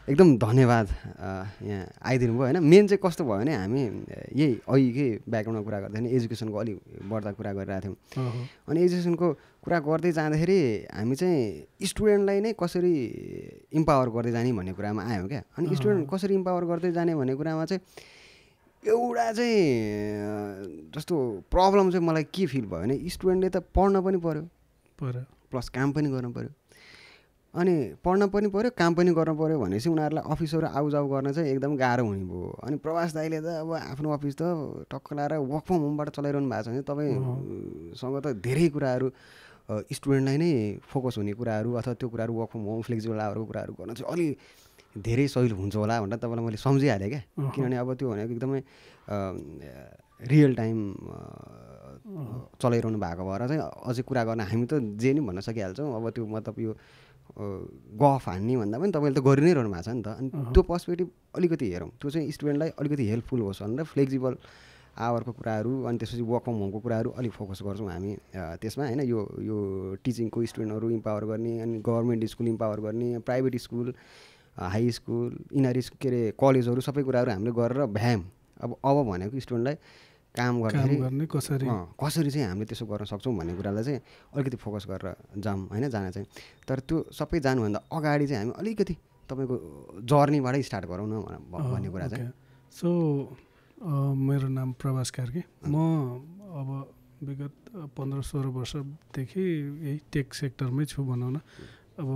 एकदम धन्यवाद यहाँ आइदिनु भयो होइन। मेन चाहिँ कस्तो भयो भने हामी यही अघिकै ब्याकग्राउन्डमा कुरा गर्दाखेरि एजुकेसनको अलिक बढ्दा कुरा गरिरहेको थियौँ। अनि एजुकेसनको कुरा गर्दै जाँदाखेरि हामी चाहिँ स्टुडेन्टलाई नै कसरी इम्पावर गर्दै जाने भन्ने कुरामा आयौँ क्या। अनि स्टुडेन्ट कसरी इम्पावर गर्दै जाने भन्ने कुरामा चाहिँ एउटा चाहिँ जस्तो प्रब्लम चाहिँ मलाई के फिल भयो भने स्टुडेन्टले त पढ्न पनि पऱ्यो प्लस काम पनि गर्नु पऱ्यो। अनि पढ्न पनि पऱ्यो काम पनि गर्नु पऱ्यो भनेपछि उनीहरूलाई अफिसहरू आउजाउ गर्न चाहिँ एकदम गाह्रो हुने भयो। अनि प्रवास दाइले त अब आफ्नो अफिस त टक्क लाएर वर्क फ्रम होमबाट चलाइरहनु भएको छ भने तपाईँसँग त धेरै कुराहरू स्टुडेन्टलाई नै फोकस हुने कुराहरू अथवा त्यो कुराहरू वर्क फ्रम होम फ्लेक्सिबल आवरको कुराहरू गर्न चाहिँ अलि धेरै सजिलो हुन्छ होला भनेर तपाईँलाई मैले सम्झिहालेँ क्या। किनभने अब त्यो भनेको एकदमै रियल टाइम चलाइरहनु भएको भएर चाहिँ अझै कुरा गर्न हामी त जे नि भन्न सकिहाल्छौँ। अब त्यो मतलब यो गफ हान्ने भन्दा पनि तपाईँले त गरि नै रहनु भएको छ नि त। अनि त्यो पर्सपेक्टिभ अलिकति हेरौँ, त्यो चाहिँ स्टुडेन्टलाई अलिकति हेल्पफुल होस् भनेर फ्लेक्सिबल आवरको कुराहरू अनि त्यसपछि वर्क फ्रम होमको कुराहरू अलिक फोकस गर्छौँ हामी त्यसमा होइन। यो टिचिङको स्टुडेन्टहरू इम्पावर गर्ने अनि गभर्मेन्ट स्कुल इम्पावर गर्ने, प्राइभेट स्कुल, हाई स्कुल, यिनीहरू के अरे कलेजहरू सबै कुराहरू हामीले गरेर भ्यायौँ। अब भनेको स्टुडेन्टलाई काम गर्दाखेरि कसरी चाहिँ हामीले त्यसो गर्न सक्छौँ भन्ने कुरालाई चाहिँ अलिकति फोकस गरेर जाऊँ होइन जान चाहिँ। तर त्यो सबै जानुभन्दा अगाडि चाहिँ हामी अलिकति तपाईँको जर्नीबाटै स्टार्ट गरौँ न भन्ने कुरा चाहिँ। सो मेरो नाम प्रवास कार्की। म अब विगत 15-16 वर्षदेखि यही टेक सेक्टरमै छु भनौँ न। अब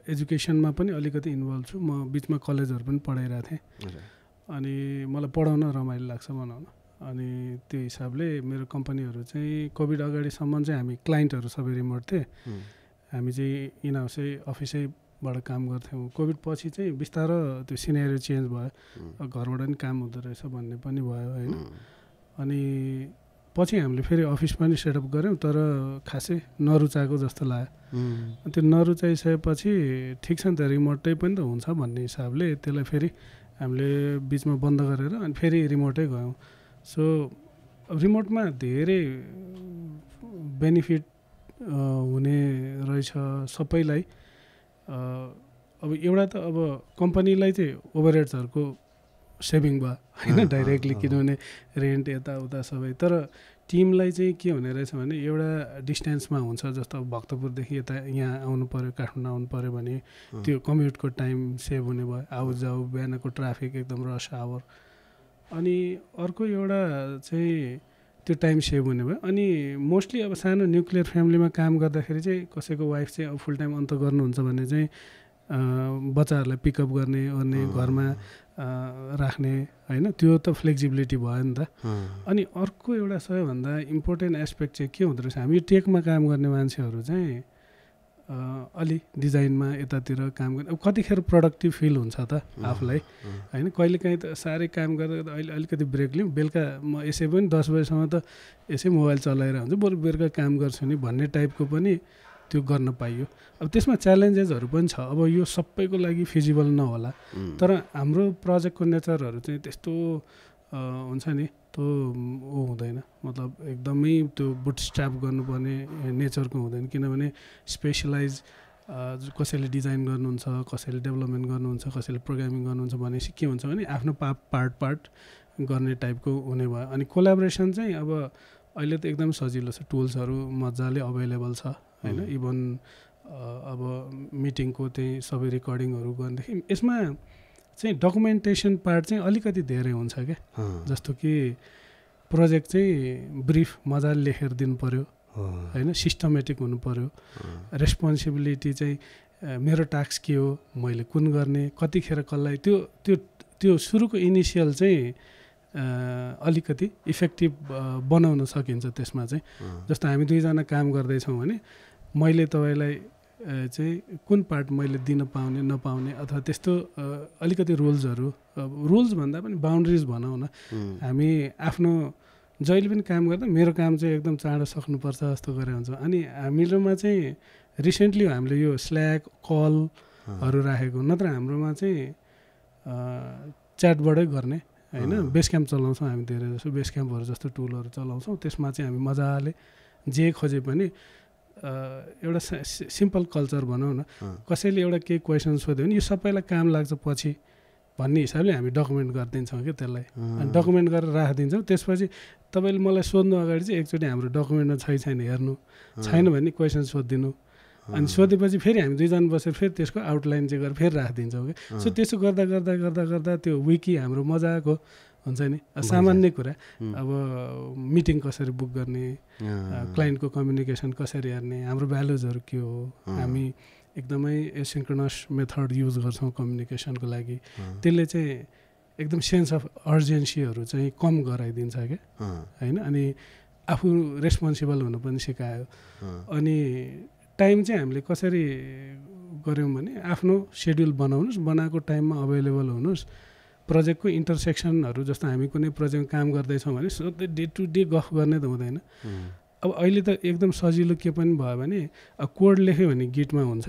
एजुकेसनमा पनि अलिकति इन्भल्भ छु। म बिचमा कलेजहरू पनि पढाइरहेको थिएँ अनि मलाई पढाउन रमाइलो लाग्छ भनौँ न। अनि त्यो हिसाबले मेरो कम्पनीहरू चाहिँ कोभिड अगाडिसम्म चाहिँ हामी क्लाइन्टहरू सबै रिमोट थिए। हामी चाहिँ इन हाउसै अफिसैबाट काम गर्थ्यौँ। कोभिड पछि चाहिँ बिस्तारो त्यो सिनेरियो चेन्ज भयो, घरबाट पनि काम हुँदो रहेछ भन्ने पनि भयो होइन। अनि पछि हामीले फेरि अफिस पनि सेटअप गऱ्यौँ तर खासै नरुचाएको जस्तो लाग्यो। त्यो नरुचाइसकेपछि ठिक छ नि त रिमोटै पनि त हुन्छ भन्ने हिसाबले त्यसलाई फेरि हामीले बिचमा बन्द गरेर अनि फेरि रिमोटै गयौँ। सो रिमोटमा धेरै बेनिफिट हुने रहेछ सबैलाई। अब एउटा त अब कम्पनीलाई चाहिँ ओभरहेड्सहरूको सेभिङ भयो होइन डाइरेक्टली, किनभने रेन्ट यताउता सबै। तर टिमलाई चाहिँ के हुने रहेछ भने एउटा डिस्टेन्समा हुन्छ, जस्तो भक्तपुरदेखि यता यहाँ आउनु पऱ्यो, काठमाडौँ आउनु पऱ्यो भने त्यो कम्युटको टाइम सेभ हुने भयो, आउ जाऊ बिहानको ट्राफिक एकदम रस आवर। अनि अर्को एउटा चाहिँ त्यो टाइम सेभ हुने भयो। अनि मोस्टली अब सानो न्युक्लियर फ्यामिलीमा काम गर्दाखेरि चाहिँ कसैको वाइफ चाहिँ अब फुल टाइम अन्त गर्नुहुन्छ भने चाहिँ बच्चाहरूलाई पिकअप गर्ने ओर्ने घरमा राख्ने होइन, त्यो त फ्लेक्सिबिलिटी भयो नि त। अनि अर्को एउटा सबैभन्दा इम्पोर्टेन्ट एस्पेक्ट चाहिँ के हुँदो रहेछ, हामी टेकमा काम गर्ने मान्छेहरू चाहिँ अलि डिजाइनमा यतातिर काम गर्ने अब कतिखेर प्रोडक्टिभ फिल हुन्छ त आफूलाई होइन। कहिलेकाहीँ त साह्रै काम गर्दा अहिले अलिकति ब्रेक लिउँ, बेलुका म यसै पनि 10 बजीसम्म त यसै मोबाइल चलाएर हुन्छ, बरु बेलुका काम गर्छु नि भन्ने टाइपको पनि त्यो गर्न पाइयो। अब त्यसमा च्यालेन्जेसहरू पनि छ। अब यो सबैको लागि फिजिबल नहोला, तर हाम्रो प्रोजेक्टको नेचरहरू चाहिँ त्यस्तो हुन्छ नि, त्यो हुँदैन, मतलब एकदमै त्यो बुटस्ट्र्याप गर्नुपर्ने नेचरको हुँदैन। किनभने स्पेसलाइज कसैले डिजाइन गर्नुहुन्छ, कसैले डेभलपमेन्ट गर्नुहुन्छ, कसैले प्रोग्रामिङ गर्नुहुन्छ भनेपछि के हुन्छ भने आफ्नो पार्ट गर्ने टाइपको हुने भयो। अनि कोलाबोरेसन चाहिँ अब अहिले त एकदम सजिलो छ, टुल्सहरू मजाले अभाइलेबल छ होइन। इभन अब मिटिङको त्यही सबै रेकर्डिङहरू गर्दाखेरि यसमा चाहिँ डकुमेन्टेसन पार्ट चाहिँ अलिकति धेरै हुन्छ क्या। जस्तो कि प्रोजेक्ट चाहिँ ब्रिफ मजाले लेखेर दिनु पऱ्यो होइन, सिस्टमेटिक हुनु पऱ्यो। रेस्पोन्सिबिलिटी चाहिँ मेरो टास्क के हो, मैले कुन गर्ने, कतिखेर कसलाई, त्यो सुरुको इनिसियल चाहिँ अलिकति इफेक्टिभ बनाउन सकिन्छ त्यसमा चाहिँ। जस्तो हामी दुईजना काम गर्दैछौँ भने मैले तपाईँलाई चाहिँ कुन पार्ट मैले दिन पाउने नपाउने अथवा त्यस्तो अलिकति रुल्स भन्दा पनि बााउन्ड्रिज भनौँ न। हामी आफ्नो जहिले पनि काम गर्दा मेरो काम चाहिँ एकदम चाँडो सक्नुपर्छ जस्तो गरेर हुन्छ। अनि हामीमा चाहिँ रिसेन्टली हामीले यो स्ल्याक कलहरू राखेको, नत्र हाम्रोमा चाहिँ च्याटबाटै गर्ने होइन। बेस क्याम्प चलाउँछौँ हामी धेरै जस्तो, बेस क्याम्पहरू जस्तो टुलहरू चलाउँछौँ। त्यसमा चाहिँ हामी मजाले जे खोजे पनि एउटा सिम्पल कल्चर भनौँ न कसैले एउटा केही क्वेसन सोध्यो भने यो सबैलाई काम लाग्छ पछि भन्ने हिसाबले हामी डकुमेन्ट गरिदिन्छौँ क्या त्यसलाई अनि डकुमेन्ट गरेर राखिदिन्छौँ त्यसपछि तपाईँले मलाई सोध्नु अगाडि चाहिँ एकचोटि हाम्रो डकुमेन्टमा छैन हेर्नु छैन भने क्वेसन सोधिदिनु अनि सोधेपछि फेरि हामी दुईजना बसेर फेरि त्यसको आउटलाइन चाहिँ गरेर फेरि राखिदिन्छौँ क्या सो त्यसो गर्दा गर्दा गर्दा गर्दा त्यो विकी हाम्रो मजाको हुन्छ नि सामान्य कुरा अब मिटिङ कसरी बुक गर्ने क्लाइन्टको कम्युनिकेसन कसरी हेर्ने हाम्रो भ्यालुजहरू के हो हामी एकदमै एसिन्क्रोनस मेथड युज गर्छौँ कम्युनिकेसनको लागि त्यसले चाहिँ एकदम सेन्स अफ अर्जेन्सीहरू चाहिँ कम गराइदिन्छ क्या होइन अनि आफू रेस्पोन्सिबल हुनु पनि सिकायो अनि टाइम चाहिँ हामीले कसरी गऱ्यौँ भने आफ्नो सेड्युल बनाउनुहोस् बनाएको टाइममा अभाइलेबल हुनुहोस् प्रोजेक्टको इन्टरसेक्सनहरू जस्तो हामी कुनै प्रोजेक्टमा काम गर्दैछौँ भने सधैँ डे टु डे गफ गर्ने त हुँदैन अब अहिले त एकदम सजिलो के पनि भयो भने अब कोड लेख्यो भने गिटमा हुन्छ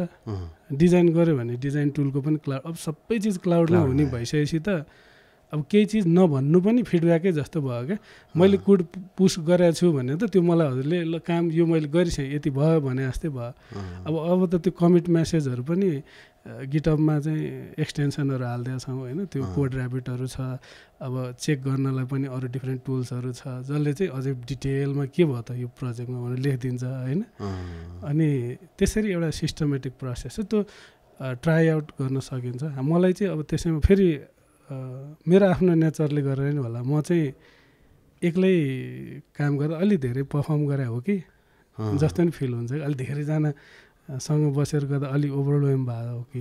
डिजाइन गऱ्यो भने डिजाइन टुलको पनि क्लाउड अब सबै चिज क्लाउडमा हुने भइसकेपछि त अब केही चिज नभन्नु पनि फिडब्याकै जस्तो भयो क्या मैले कोड पुस गरेको छु भने त त्यो मलाई हजुरले ल काम यो मैले गरिसकेँ यति भयो भने जस्तै भयो अब त त्यो कमिट मेसेजहरू पनि गिटअपमा चाहिँ एक्सटेन्सनहरू हालिदिएका छौँ होइन त्यो कोड ऱ्याबिटहरू छ अब चेक गर्नलाई पनि अरू डिफ्रेन्ट टुल्सहरू छ जसले चाहिँ अझै डिटेलमा के भयो त यो प्रोजेक्टमा भनेर लेखिदिन्छ होइन अनि त्यसरी एउटा सिस्टमेटिक प्रोसेस छ त्यो ट्राई आउट गर्न सकिन्छ मलाई चाहिँ अब त्यसैमा फेरि मेरो आफ्नो नेचरले गरेर नि होला म चाहिँ एक्लै काम गर्दा अलिक धेरै पर्फर्म गरे हो कि जस्तो नि फिल हुन्छ अलिक धेरैजनासँग बसेर गर्दा अलिक ओभरवेल्म भएको हो कि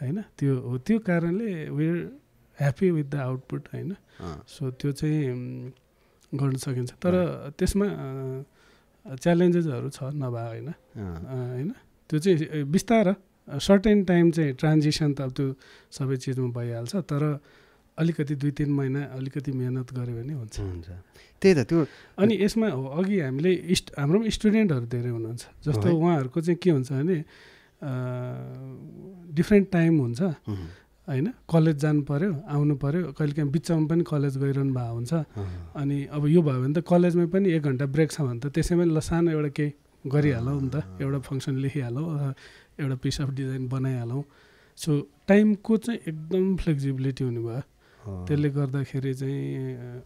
होइन त्यो कारणले we're happy with the output होइन सो त्यो चाहिँ गर्न सकिन्छ तर त्यसमा च्यालेन्जेसहरू छ नभए होइन त्यो चाहिँ बिस्तारै सर्टेन टाइम चाहिँ ट्रान्जिसन त अब त्यो सबै चिजमा भइहाल्छ तर अलिकति 2-3 महिना अलिकति मेहनत गऱ्यो भने हुन्छ त्यही त त्यो अनि यसमा अघि हामीले हाम्रो स्टुडेन्टहरू धेरै हुनुहुन्छ जस्तो उहाँहरूको चाहिँ के हुन्छ भने डिफ्रेन्ट टाइम हुन्छ होइन कलेज जानु पऱ्यो आउनु पऱ्यो कहिलेकाहीँ बिचमा पनि कलेज गइरहनु भएको हुन्छ अनि अब यो भयो भने त कलेजमा पनि 1 घन्टा ब्रेक छ भने त त्यसैमा ल सानो एउटा केही गरिहालौँ नि त एउटा फङ्सन लेखिहालौँ एउटा पिस अफ डिजाइन बनाइहालौँ सो टाइमको चाहिँ एकदम फ्लेक्सिबिलिटी हुने भयो त्यसले गर्दाखेरि चाहिँ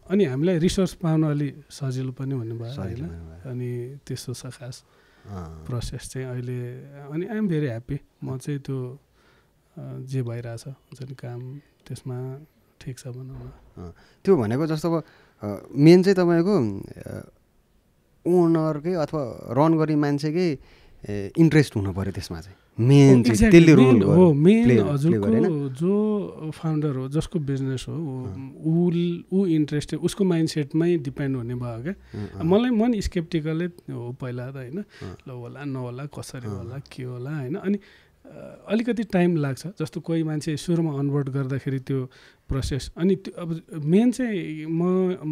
अनि हामीलाई रिसोर्स पाउन अलि सजिलो पनि हुने भयो होइन अनि त्यस्तो छ खास प्रोसेस चाहिँ अहिले अनि आइ एम भेरी ह्याप्पी म चाहिँ त्यो जे भइरहेछ हुन्छ नि काम त्यसमा ठिक छ भनौँ न त्यो भनेको जस्तो अब मेन चाहिँ तपाईँको ओनरकै अथवा रन गर्ने मान्छेकै इन्ट्रेस्ट हुनु पऱ्यो त्यसमा चाहिँ मेन चाहिँ त्यसले रोल हो मेन हजुरको जो फाउन्डर हो जसको बिजनेस हो ऊ इन्ट्रेस्ट उसको माइन्डसेटमै डिपेन्ड हुने भयो क्या मलाई मन स्केप्टिकलै हो पहिला त होइन ल होला नहोला कसरी होला के होला होइन अनि अलिकति टाइम लाग्छ जस्तो कोही मान्छे सुरुमा अनबोर्ड गर्दाखेरि त्यो प्रोसेस अनि त्यो अब मेन चाहिँ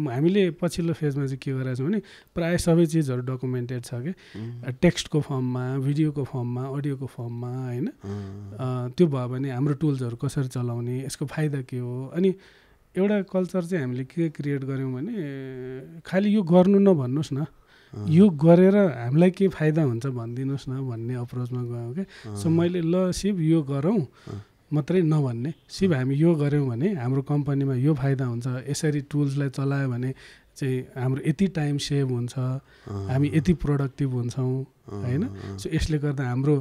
हामीले पछिल्लो फेजमा चाहिँ के गरेका छौँ भने प्रायः सबै चिजहरू डकुमेन्टेड छ क्या टेक्स्टको फर्ममा भिडियोको फर्ममा अडियोको फर्ममा होइन त्यो भयो भने हाम्रो टुल्सहरू कसरी चलाउने यसको फाइदा के हो अनि एउटा कल्चर चाहिँ हामीले के क्रिएट गऱ्यौँ भने खालि यो गर्नु नभन्नुहोस् न यो गरेर हामीलाई के फाइदा हुन्छ भनिदिनुहोस् न भन्ने अप्रोचमा गयौँ क्या सो मैले ल शिव यो गरौँ मात्रै नभन्ने शिव हामी यो गऱ्यौँ भने हाम्रो कम्पनीमा यो फाइदा हुन्छ यसरी टुल्सलाई चलायो भने चाहिँ हाम्रो यति टाइम सेभ हुन्छ हामी यति प्रोडक्टिभ हुन्छौँ होइन सो यसले गर्दा हाम्रो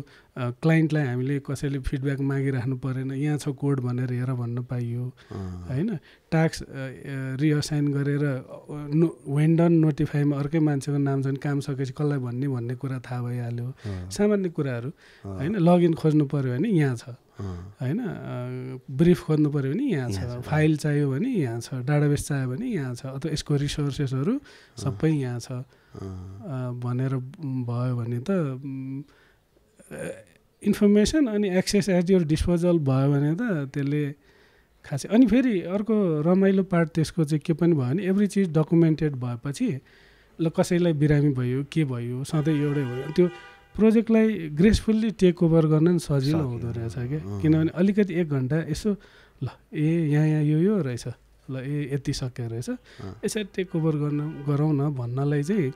क्लाइन्टलाई हामीले कसैले फिडब्याक मागिराख्नु परेन यहाँ छ कोड भनेर हेर भन्न पाइयो होइन टास्क रिअसाइन गरेर वेन्डन नोटिफाईमा अर्कै मान्छेको नाम छ भने काम सकेपछि कसलाई भन्ने कुरा थाहा भइहाल्यो सामान्य कुराहरू होइन लगइन खोज्नु पऱ्यो भने यहाँ छ होइन ब्रिफ खोज्नु पऱ्यो भने यहाँ छ फाइल चाहियो भने यहाँ छ डाटाबेस चाहियो भने यहाँ छ अथवा यसको रिसोर्सेसहरू सबै यहाँ छ भनेर भयो भने त इन्फर्मेसन अनि एक्सेस एट योर डिस्पोजल भयो भने त त्यसले खासै अनि फेरि अर्को रमाइलो पार्ट त्यसको चाहिँ के पनि भयो भने एभ्री चिज डकुमेन्टेड भएपछि ल कसैलाई बिरामी भयो के भयो सधैँ एउटै भयो त्यो प्रोजेक्टलाई ग्रेसफुल्ली टेक ओभर गर्न नि सजिलो हुँदो रहेछ क्या किनभने अलिकति 1 घन्टा यसो ल यहाँ यो रहेछ ल यति सक्यो रहेछ यसरी टेक ओभर गरौँ न भन्नलाई चाहिँ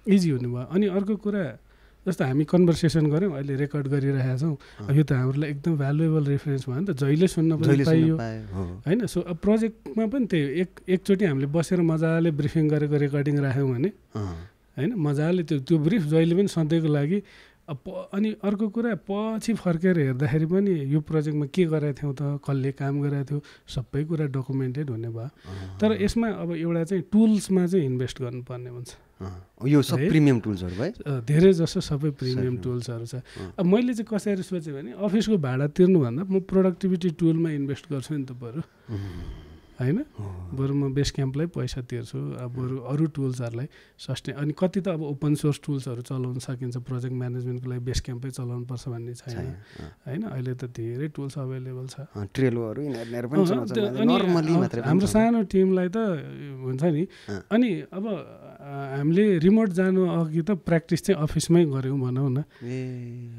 इजी हुने भयो अनि अर्को कुरा जस्तो हामी कन्भर्सेसन गऱ्यौँ अहिले रेकर्ड गरिरहेका छौँ यो त हाम्रो लागि एकदम भ्यालुएबल रेफरेन्स भयो नि त जहिले सुन्न पनि पाइयो होइन सो अब प्रोजेक्टमा पनि त्यही एकचोटि हामीले बसेर मजाले ब्रिफिङ गरेको रेकर्डिङ राख्यौँ भने होइन मजाले त्यो ब्रिफ जहिले पनि सधैँको लागि अनि अर्को कुरा पछि फर्केर हेर्दाखेरि पनि यो प्रोजेक्टमा के गरेका थियौँ त कसले काम गरेको थियो सबै कुरा डकुमेन्टेड हुने भयो तर यसमा अब एउटा चाहिँ टुल्समा चाहिँ इन्भेस्ट गर्नुपर्ने हुन्छ यो सब प्रिमियम टुल्सहरू भयो धेरै जसो सबै प्रिमियम टुल्सहरू छ अब मैले चाहिँ कसरी सोचेँ भने अफिसको भाडा तिर्नुभन्दा म प्रोडक्टिभिटी टुलमा इन्भेस्ट गर्छु नि त बरु होइन बरु म बेस क्याम्पलाई पैसा तिर्छु अब बरु अरू टुल्सहरूलाई अनि कति त अब ओपन सोर्स टुल्सहरू चलाउन सकिन्छ प्रोजेक्ट म्यानेजमेन्टको लागि बेस क्याम्पै चलाउनु पर्छ भन्ने छैन होइन अहिले त धेरै टुल्स अभाइलेबल छ ट्रेलोहरू हाम्रो सानो टिमलाई त हुन्छ नि अनि अब हामीले रिमोट जानु अघि त प्र्याक्टिस चाहिँ अफिसमै गऱ्यौँ भनौँ न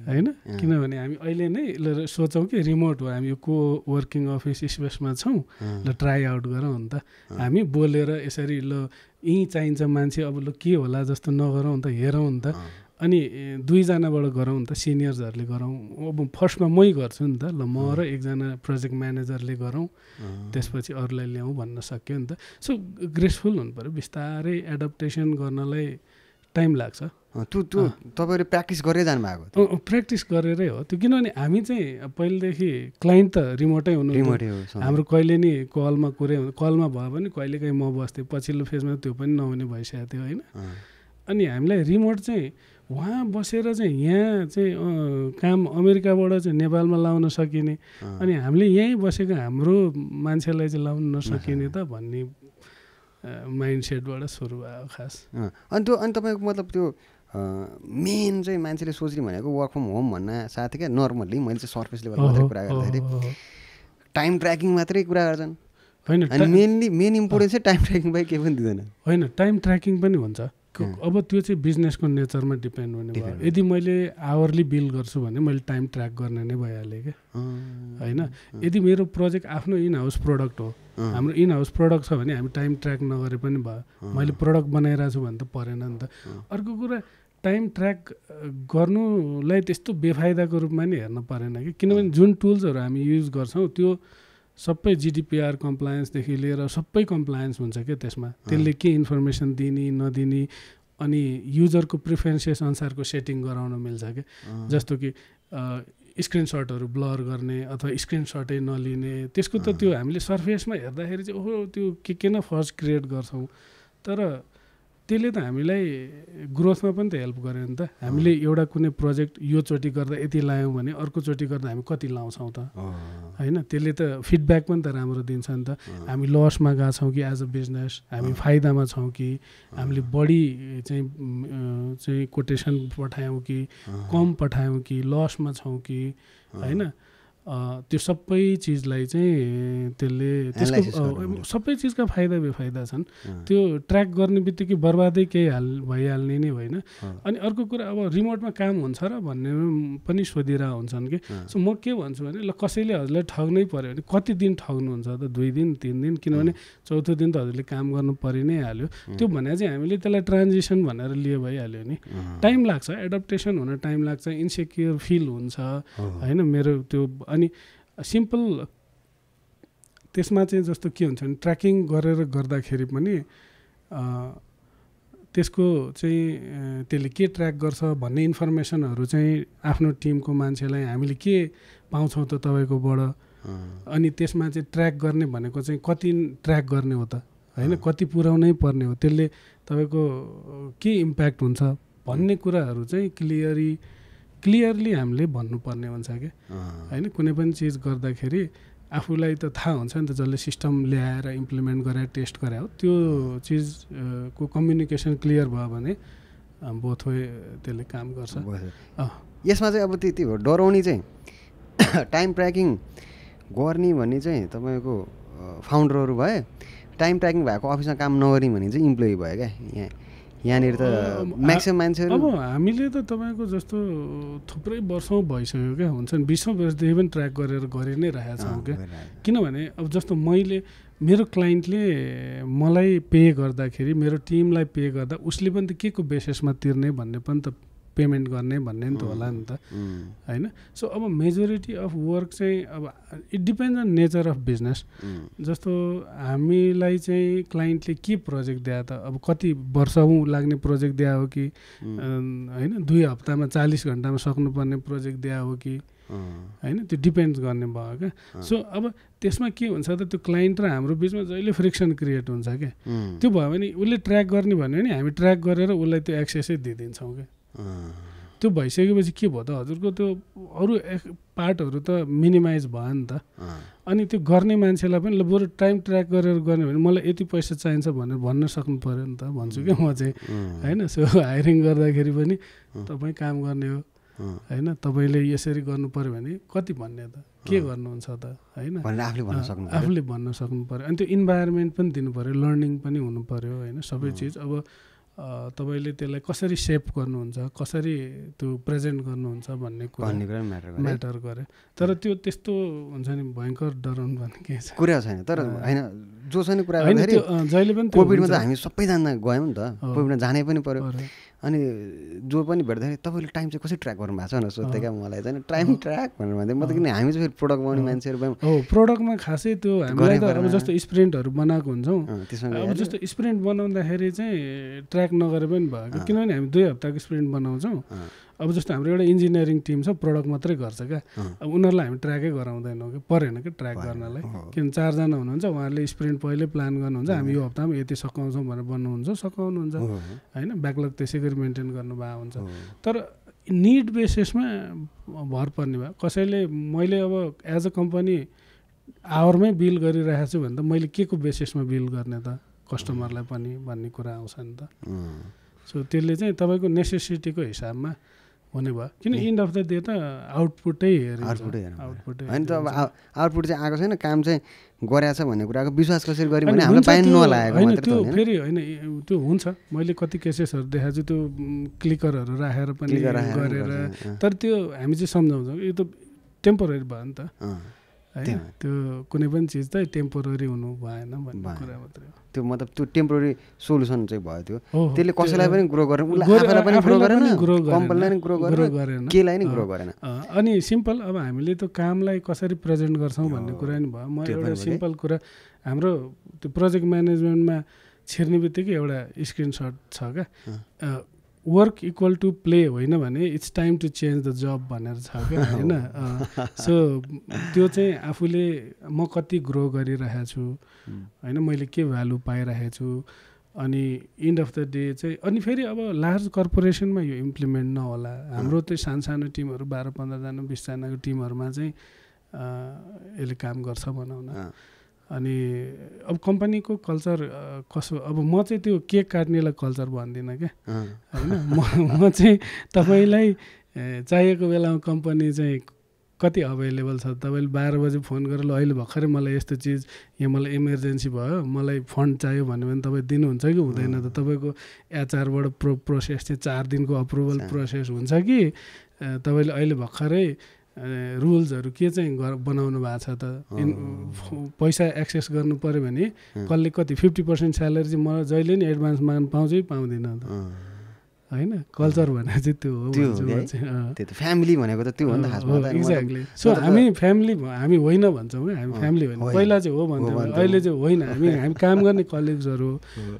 होइन किनभने हामी अहिले नै सोचौँ कि रिमोट हो हामी यो को वर्किङ अफिस स्पेसमा छौँ ल ट्राई आउट गरौँ नि त हामी बोलेर यसरी ल यहीँ चाहिन्छ मान्छे अब ल के होला जस्तो नगरौँ नि त हेरौँ नि त अनि दुईजनाबाट गरौँ नि त सिनियर्सहरूले गरौँ अब फर्स्टमा मै गर्छु नि त ल म र एकजना प्रोजेक्ट म्यानेजरले गरौँ त्यसपछि अरूलाई ल्याउँ भन्न सक्यो नि त सो ग्रेसफुल हुनु पऱ्यो बिस्तारै एडप्टेसन गर्नलाई टाइम लाग्छ त्यो तपाईँले प्र्याक्टिस गरेर जानुभएको प्र्याक्टिस गरेरै हो त्यो किनभने हामी चाहिँ पहिलेदेखि क्लाइन्ट त रिमोटै हुनु हाम्रो कहिले नि कलमा कलमा भयो भने कहिलेकाहीँ म बस्थेँ पछिल्लो फेजमा त्यो पनि नहुने भइसकेको थियो होइन अनि हामीलाई रिमोट चाहिँ उहाँ बसेर चाहिँ यहाँ चाहिँ काम अमेरिकाबाट चाहिँ नेपालमा लाउन सकिने अनि हामीले यहीँ बसेको हाम्रो मान्छेलाई चाहिँ लाउन नसकिने त भन्ने माइन्डसेटबाट सुरु भयो खास अनि तपाईँको मतलब त्यो मेन चाहिँ मान्छेले सोच्ने भनेको वर्क फ्रम होम भन्न साथै क्या नर्मल्ली मैले चाहिँ सर्फेस लेभल मात्रै कुरा गर्दाखेरि टाइम ट्र्याकिङ मात्रै कुरा गर्छन् होइन मेनली मेन इम्पोर्टेन्स चाहिँ टाइम ट्र्याकिङ बाहेक केही पनि दिँदैन होइन टाइम ट्र्याकिङ पनि हुन्छ अब त्यो चाहिँ बिजनेसको नेचरमा डिपेन्ड हुने भयो यदि मैले आवरली बिल गर्छु भने मैले टाइम ट्र्याक गर्ने नै भइहालेँ क्या होइन यदि मेरो प्रोजेक्ट आफ्नो इन हाउस प्रडक्ट हो हाम्रो इन हाउस प्रडक्ट छ भने हामी टाइम ट्र्याक नगरे पनि भयो मैले प्रडक्ट बनाइरहेको छु भने त परेन नि त अर्को कुरा टाइम ट्र्याक गर्नुलाई त्यस्तो बेफाइदाको रूपमा नि हेर्न परेन कि किनभने जुन टुल्सहरू हामी युज गर्छौँ त्यो सबै GDPR कम्प्लायन्सदेखि लिएर सबै कम्प्लायन्स हुन्छ क्या त्यसमा त्यसले के इन्फर्मेसन दिने नदिने अनि युजरको प्रिफरेन्सेस अनुसारको सेटिङ गराउन मिल्छ क्या जस्तो कि स्क्रिनसटहरू ब्लर गर्ने अथवा स्क्रिनसटै नलिने त्यसको त त्यो हामीले सर्फेसमा हेर्दाखेरि चाहिँ ओहो त्यो के न फर्स्ट क्रिएट गर्छौँ तर त्यसले त हामीलाई ग्रोथमा पनि त हेल्प गर्यो नि त हामीले एउटा कुनै प्रोजेक्ट योचोटि गर्दा यति लायौँ भने अर्कोचोटि गर्दा हामी कति लाउँछौँ त होइन त्यसले त फिडब्याक पनि त राम्रो दिन्छ नि त हामी लसमा गएको छौँ कि एज अ बिजनेस हामी फाइदामा छौँ कि हामीले बढी चाहिँ कोटेसन पठायौँ कि कम पठायौँ कि लसमा छौँ कि होइन त्यो सबै चिजलाई चाहिँ त्यसले त्यसको सबै चिजका फाइदा बेफाइदा छन् त्यो ट्र्याक गर्ने बित्तिकै बर्बादै केही भइहाल्ने नै होइन अनि अर्को कुरा अब रिमोटमा काम हुन्छ र भन्ने पनि सोधिरहेको हुन्छन् कि सो म के भन्छु भने ल कसैले हजुरलाई ठग्नै पऱ्यो भने कति दिन ठग्नुहुन्छ त 2 दिन 3 दिन किनभने चौथो दिन त हजुरले काम गर्नु परि नै हाल्यो त्यो भने चाहिँ हामीले त्यसलाई ट्रान्जिसन भनेर लिए भइहाल्यो नि टाइम लाग्छ एडप्टेसन हुन टाइम लाग्छ इन्सेक्योर फिल हुन्छ होइन मेरो त्यो अनि सिम्पल त्यसमा चाहिँ जस्तो के हुन्छ भने ट्र्याकिङ गरेर गर्दाखेरि पनि त्यसको चाहिँ त्यसले के ट्र्याक गर्छ भन्ने इन्फर्मेसनहरू चाहिँ आफ्नो टिमको मान्छेलाई हामीले के पाउँछौँ त तपाईँकोबाट अनि त्यसमा चाहिँ ट्र्याक गर्ने भनेको चाहिँ कति ट्र्याक गर्ने हो त होइन कति पुर्याउनै पर्ने हो त्यसले तपाईँको के इम्प्याक्ट हुन्छ भन्ने कुराहरू चाहिँ क्लियरली हामीले भन्नुपर्ने हुन्छ क्या होइन कुनै पनि चिज गर्दाखेरि आफूलाई त थाहा हुन्छ नि त जसले सिस्टम ल्याएर इम्प्लिमेन्ट गरेर टेस्ट गरे हो त्यो चिजको कम्युनिकेसन क्लियर भयो भने बोथ वे त्यसले काम गर्छ यसमा चाहिँ अब त्यति हो डराउने चाहिँ टाइम ट्र्याकिङ गर्ने भन्ने चाहिँ तपाईँको फाउन्डरहरू भए टाइम ट्र्याकिङ भएको अफिसमा काम नगर्ने भने चाहिँ इम्प्लोइ भयो क्या यहाँनिर त म्याक्सिमम मान्छेहरू अब हामीले त तपाईँको जस्तो थुप्रै वर्षौँ भइसक्यो क्या हुन्छ नि 20औं वर्षदेखि पनि ट्र्याक गरेर गरि नै रहेका छौँ क्या किनभने अब जस्तो मैले मेरो क्लाइन्टले मलाई पे गर्दाखेरि मेरो टिमलाई पे गर्दा उसले पनि त के को बेसिसमा तिर्ने भन्ने पनि त पेमेन्ट गर्ने भन्ने नि त होला नि त होइन. सो अब मेजोरिटी अफ वर्क चाहिँ अब it depends on nature of business. जस्तो हामीलाई चाहिँ क्लाइन्टले के प्रोजेक्ट दिए त, अब कति वर्षौँ लाग्ने प्रोजेक्ट दिए हो कि होइन 2 हप्तामा 40 घन्टामा सक्नुपर्ने प्रोजेक्ट दिए हो कि होइन, त्यो डिपेन्ड्स गर्ने भयो क्या. सो अब त्यसमा के हुन्छ त, त्यो क्लाइन्ट र हाम्रो बिचमा जहिले फ्रिक्सन क्रिएट हुन्छ क्या. त्यो भयो भने उसले ट्र्याक गर्ने भन्यो भने हामी ट्र्याक गरेर उसलाई त्यो एक्सेसै दिइदिन्छौँ क्या. त्यो भइसकेपछि के भयो त, हजुरको त्यो अरू पार्टहरू त मिनिमाइज भयो नि त. अनि त्यो गर्ने मान्छेलाई पनि ल बरु टाइम ट्र्याक गरेर गर्ने भने मलाई यति पैसा चाहिन्छ भनेर भन्न सक्नु पऱ्यो नि त भन्छु क्या म चाहिँ होइन. सो हायरिङ गर्दाखेरि पनि तपाईँ काम गर्ने हो होइन, तपाईँले यसरी गर्नु पऱ्यो भने कति भन्ने त, के गर्नुहुन्छ त होइन, आफूले भन्न सक्नु पऱ्यो. अनि त्यो इन्भाइरोमेन्ट पनि दिनु पऱ्यो, लर्निङ पनि हुनु पऱ्यो होइन, सबै चिज. अब तपाईँले त्यसलाई कसरी सेप गर्नुहुन्छ, कसरी त्यो प्रेजेन्ट गर्नुहुन्छ भन्ने कुरा म्याटर गरे. तर त्यो त्यस्तो हुन्छ नि भयङ्कर डराउनु भन्ने के छ कुरा छैन. तर होइन जोसँग कुरा गर्दाखेरि जहिले पनि कोभिडमा त हामी सबैजना गयौँ नि त, कोभिडमा जानै पनि पर्यो. अनि जो पनि भेट्दाखेरि तपाईँले टाइम चाहिँ कसरी ट्र्याक गर्नु भएको छ भनेर सोध्थेँ क्या मलाई चाहिँ. टाइम ट्र्याक भनेर भन्दै म त किन हामी चाहिँ फेरि प्रोडक्ट बनाउने मान्छेहरू भयौँ. हो प्रोडक्टमा खासै त्यो हामीलाई त अब जस्तो स्प्रिन्टहरू बनाएको हुन्छौँ, अब जस्तो स्प्रिन्ट बनाउँदाखेरि चाहिँ ट्र्याक नगरे पनि भयो किनभने हामी 2 हप्ताको स्प्रिन्ट बनाउँछौँ. अब जस्तो हाम्रो एउटा इन्जिनियरिङ टिम छ, प्रडक्ट मात्रै गर्छ क्या. अब उनीहरूलाई हामी ट्र्याकै गराउँदैनौँ कि परेन कि ट्र्याक गर्नलाई, किन 4 जना हुनुहुन्छ, उहाँहरूले स्प्रिन्ट पहिल्यै प्लान गर्नुहुन्छ, हामी यो हप्तामा यति सकाउँछौँ भनेर भन्नुहुन्छ, सकाउनुहुन्छ होइन. ब्याकलग त्यसै गरी मेन्टेन गर्नुभएको हुन्छ. तर निड बेसिसमा भर पर्ने भयो. कसैले मैले अब एज अ कम्पनी आवरमै बिल गरिरहेको छु भने त मैले के को बेसिसमा बिल गर्ने त कस्टमरलाई पनि भन्ने कुरा आउँछ नि त. सो त्यसले चाहिँ तपाईँको नेसेसिटीको हिसाबमा हुने भयो. किन इन्ड अफ द डे त आउटपुटै होइन त. अब आउटपुट चाहिँ आएको छैन, काम चाहिँ गरेको छ भन्ने कुराको विश्वास कसरी गऱ्यो भने हामीलाई पाइन नलागेको होइन. त्यो फेरि होइन, त्यो हुन्छ. मैले कति केसेसहरू देखाएको छु त्यो क्लिकरहरू राखेर पनि गरेर. तर त्यो हामी चाहिँ सम्झाउँछौँ यो त टेम्पोररी भयो नि त होइन. त्यो कुनै पनि चिज त टेम्पोररी हुनु भएन भन्ने कुरा मात्रै हो. त्यो मतलब त्यो टेम्पोररी सोल्युसन चाहिँ भयो. त्यो त्यसले कसैलाई पनि ग्रो गरेन, उसलाई आफैलाई पनि ग्रो गरेन, कम्पनीलाई पनि ग्रो गरेन, केलाई नि ग्रो गरेन. अनि सिम्पल अब हामीले त्यो कामलाई कसरी प्रेजेन्ट गर्छौँ भन्ने कुरा नि भयो. म एउटा सिम्पल कुरा, हाम्रो त्यो प्रोजेक्ट म्यानेजमेन्टमा छिर्ने बित्तिकै एउटा स्क्रिनसट छ क्या, वर्क इक्वल टु प्ले होइन भने it's time to change the job भनेर छ क्या होइन. सो त्यो चाहिँ आफूले म कति ग्रो गरिरहेको छु होइन, मैले के भ्यालु पाइरहेको छु. अनि इन्ड अफ द डे चाहिँ अनि फेरि अब लार्ज कर्पोरेसनमा यो इम्प्लिमेन्ट नहोला. हाम्रो चाहिँ सानो टिमहरू 12-15 जना 20 जनाको टिमहरूमा चाहिँ यसले काम गर्छ भनौँ न. अनि अब कम्पनीको कल्चर कसो, अब म चाहिँ त्यो केक काट्नेलाई कल्चर भन्दिनँ क्या होइन. म चाहिँ तपाईँलाई चाहिएको बेलामा कम्पनी चाहिँ कति अभाइलेबल छ, तपाईँले 12 बजे फोन गरेर अहिले भर्खरै मलाई यस्तो चिज यहाँ मलाई इमर्जेन्सी भयो, मलाई फन्ड चाहियो भन्यो भने तपाईँ दिनुहुन्छ कि हुँदैन त. तपाईँको एचआरबाट प्रोसेस चाहिँ 4 दिनको अप्रुभल प्रोसेस हुन्छ कि तपाईँले अहिले भर्खरै रुल्सहरू के चाहिँ बनाउनु भएको छ त. पैसा एक्सेस गर्नु पऱ्यो भने कसले कति 50% स्यालेरी चाहिँ मलाई जहिले नि एडभान्स माग्नु पाउँछ कि पाउँदिनँ त होइन. कल्चर भनेको चाहिँ त्यो हो. त्यो त फ्यामिली भनेको त त्यो हो नि त खासमा. एक्ज्याक्टली. सो हामी फ्यामिली हामी होइन भन्छौँ क्या, हामी फ्यामिली होइन. पहिला चाहिँ हो भन्थ्यौँ, अहिले चाहिँ होइन. हामी काम गर्ने कलिग्सहरू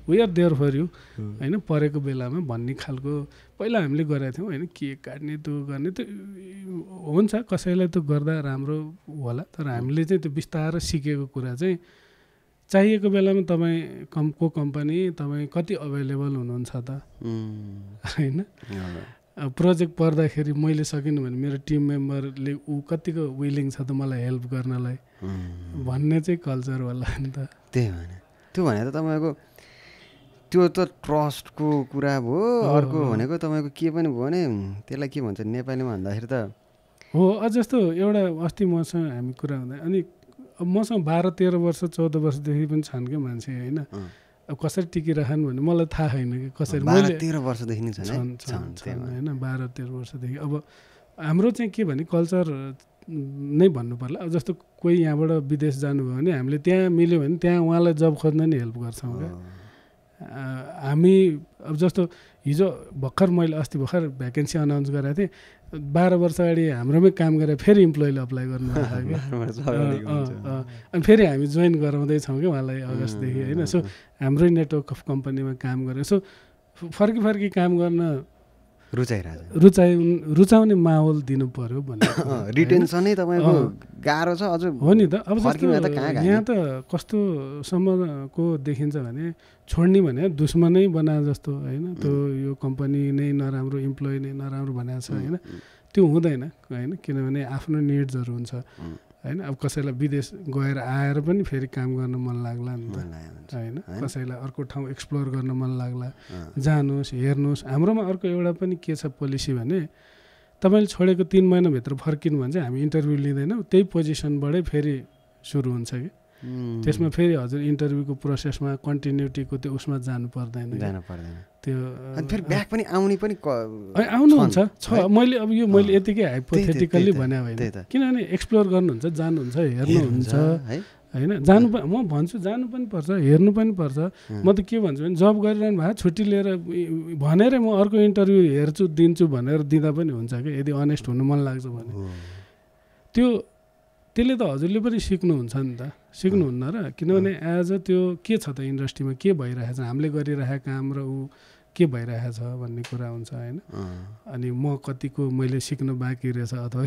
we are there for you होइन, परेको बेलामा भन्ने खालको पहिला हामीले गरेका थियौँ होइन. केक काट्ने त्यो गर्ने त हुन्छ, कसैलाई त्यो गर्दा राम्रो होला. तर हामीले चाहिँ त्यो बिस्तारै सिकेको कुरा चाहिँ चाहिएको बेलामा तपाईँ कम्पनी तपाईँ कति अभाइलेबल हुनुहुन्छ त होइन. प्रोजेक्ट पर्दाखेरि मैले सकिनँ भने मेरो टिम मेम्बरले ऊ कतिको विलिङ छ त मलाई हेल्प गर्नलाई भन्ने चाहिँ कल्चर होला नि त. त्यही भने त्यो भने त तपाईँको त्यो त ट्रस्टको कुरा भयो. अर्को भनेको तपाईँको के पनि भयो भने त्यसलाई के भन्छ नेपालीमा भन्दाखेरि त हो. जस्तो एउटा अस्ति मसँग हामी कुरा हुँदा अनि मसँग 12-13 वर्ष 14 वर्षदेखि पनि छन् क्या मान्छे होइन. अब कसरी टिकिरहन् भन्ने मलाई थाहा छैन कि कसरी. 12-13 वर्षदेखि नै छन् होइन, 12-13 वर्षदेखि. अब हाम्रो चाहिँ के भने कल्चर नै भन्नु पर्ला. अब जस्तो कोही यहाँबाट विदेश जानुभयो भने हामीले त्यहाँ मिल्यो भने त्यहाँ उहाँलाई जब खोज्न नि हेल्प गर्छौँ क्या हामी. अब जस्तो हिजो भर्खर मैले अस्ति भर्खर भ्याकेन्सी अनाउन्स गरेको थिएँ 12 वर्ष अगाडि हाम्रोमै काम गरेर फेरि इम्प्लोइले अप्लाई गर्नुभएको थियो अनि फेरि हामी जोइन गराउँदैछौँ कि उहाँलाई अगस्तदेखि होइन सो हाम्रै नेटवर्क अफ कम्पनीमा काम गरेर सो फर्की काम गर्न रुचाउने माहौल दिनु पर्यो भन्ने रिटेन्सनै तपाईँको गाह्रो छ अझ हो नि त अब यहाँ त कस्तोसम्मको देखिन्छ भने छोड्ने भने दुश्मनै बनाए जस्तो होइन त्यो यो कम्पनी नै नराम्रो इम्प्लोइ नै नराम्रो भनेको छ होइन त्यो हुँदैन होइन किनभने आफ्नो निड्सहरू हुन्छ होइन अब कसैलाई विदेश गएर आएर पनि फेरि काम गर्न मन लाग्ला नि त होइन कसैलाई अर्को ठाउँ एक्सप्लोर गर्न मन लाग्ला जानुहोस् हेर्नुहोस् हाम्रोमा अर्को एउटा पनि के छ पोलिसी भने तपाईँले छोडेको 3 महिनाभित्र फर्किनु भने चाहिँ हामी इन्टरभ्यू लिँदैनौँ त्यही पोजिसनबाटै फेरि सुरु हुन्छ कि त्यसमा फेरि हजुर इन्टरभ्यूको प्रोसेसमा कन्टिन्युटीको त्यो उसमा जानु पर्दैन त्यो फेरि ब्याक पनि आउने पनि आउनुहुन्छ मैले अब यो मैले यतिकै हाइपोथेटिकल्ली भने होइन किनभने एक्सप्लोर गर्नुहुन्छ जानुहुन्छ हेर्नुहुन्छ होइन जानु म भन्छु जानु पनि पर्छ हेर्नु पनि पर्छ म त के भन्छु भने जब गरिरहनु भएको छुट्टी लिएर भनेरै म अर्को इन्टरभ्यू हेर्छु दिन्छु भनेर दिँदा पनि हुन्छ कि यदि अनेस्ट हुनु मन लाग्छ भने त्यसले त हजुरले पनि सिक्नुहुन्छ नि त सिक्नुहुन्न र किनभने एज अ त्यो के छ त इन्डस्ट्रीमा के भइरहेछ हामीले गरिरहेको काम र ऊ के भइरहेछ भन्ने कुरा हुन्छ होइन अनि म कतिको मैले सिक्नु बाँकी रहेछ अथवा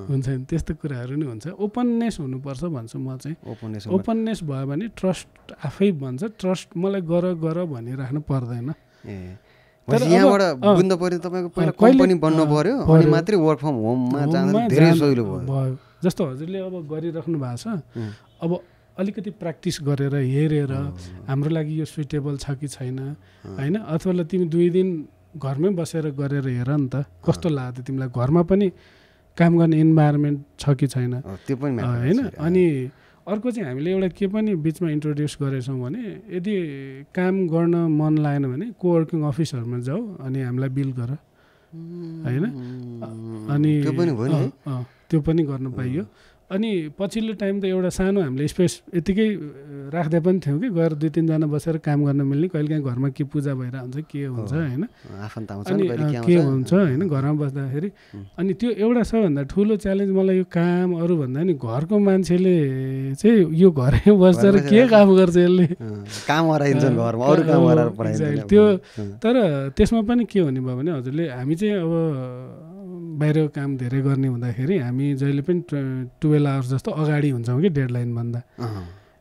हुन्छ नि त्यस्तो कुराहरू नै हुन्छ ओपननेस हुनुपर्छ भन्छु म चाहिँ ओपननेस भयो भने ट्रस्ट आफै भन्छ ट्रस्ट मलाई गर भनिराख्नु पर्दैन यहाँबाट बुझ्नु पर्यो तपाईँको पहिला कम्पनी बन्नु पर्यो अनि मात्रै वर्क फ्रम होममा जाँदा धेरै सजिलो भयो जस्तो हजुरले अब गरिराख्नु भएको छ अब अलिकति प्र्याक्टिस गरेर हेरेर हाम्रो लागि यो सुइटेबल छ कि छैन होइन अथवा तिमी 2 दिन घरमै बसेर गरेर हेर नि त कस्तो लाग्यो तिमीलाई घरमा पनि काम गर्ने इन्भाइरोमेन्ट छ कि छैन त्यो पनि होइन अनि अर्को चाहिँ हामीले एउटा के पनि बिचमा इन्ट्रोड्युस गरेछौँ भने यदि काम गर्न मन लागेन भने कोवर्किङ अफिसहरूमा जाऊ अनि हामीलाई बिल गर होइन अनि त्यो पनि गर्न पाइयो अनि पछिल्लो टाइम त एउटा सानो हामीले स्पेस यतिकै राख्दै पनि थियौँ कि गएर 2-3 जना बसेर काम गर्न मिल्ने कहिलेकाहीँ घरमा के पूजा भइरहेको हुन्छ के हुन्छ होइन अनि के हुन्छ होइन घरमा बस्दाखेरि अनि त्यो एउटा सबभन्दा ठुलो च्यालेन्ज मलाई यो काम अरू भन्दा नि घरको मान्छेले चाहिँ यो घरै बसेर के काम गर्छ यसले काम हराइन्छ घरमा अरू काम हराएर पढाइन्छ त्यो तर त्यसमा पनि के हुने भयो भने हजुरले हामी चाहिँ अब बाहिर काम धेरै गर्ने हुँदाखेरि हामी जहिले पनि 12 आवर्स जस्तो अगाडि हुन्छौँ कि डेडलाइनभन्दा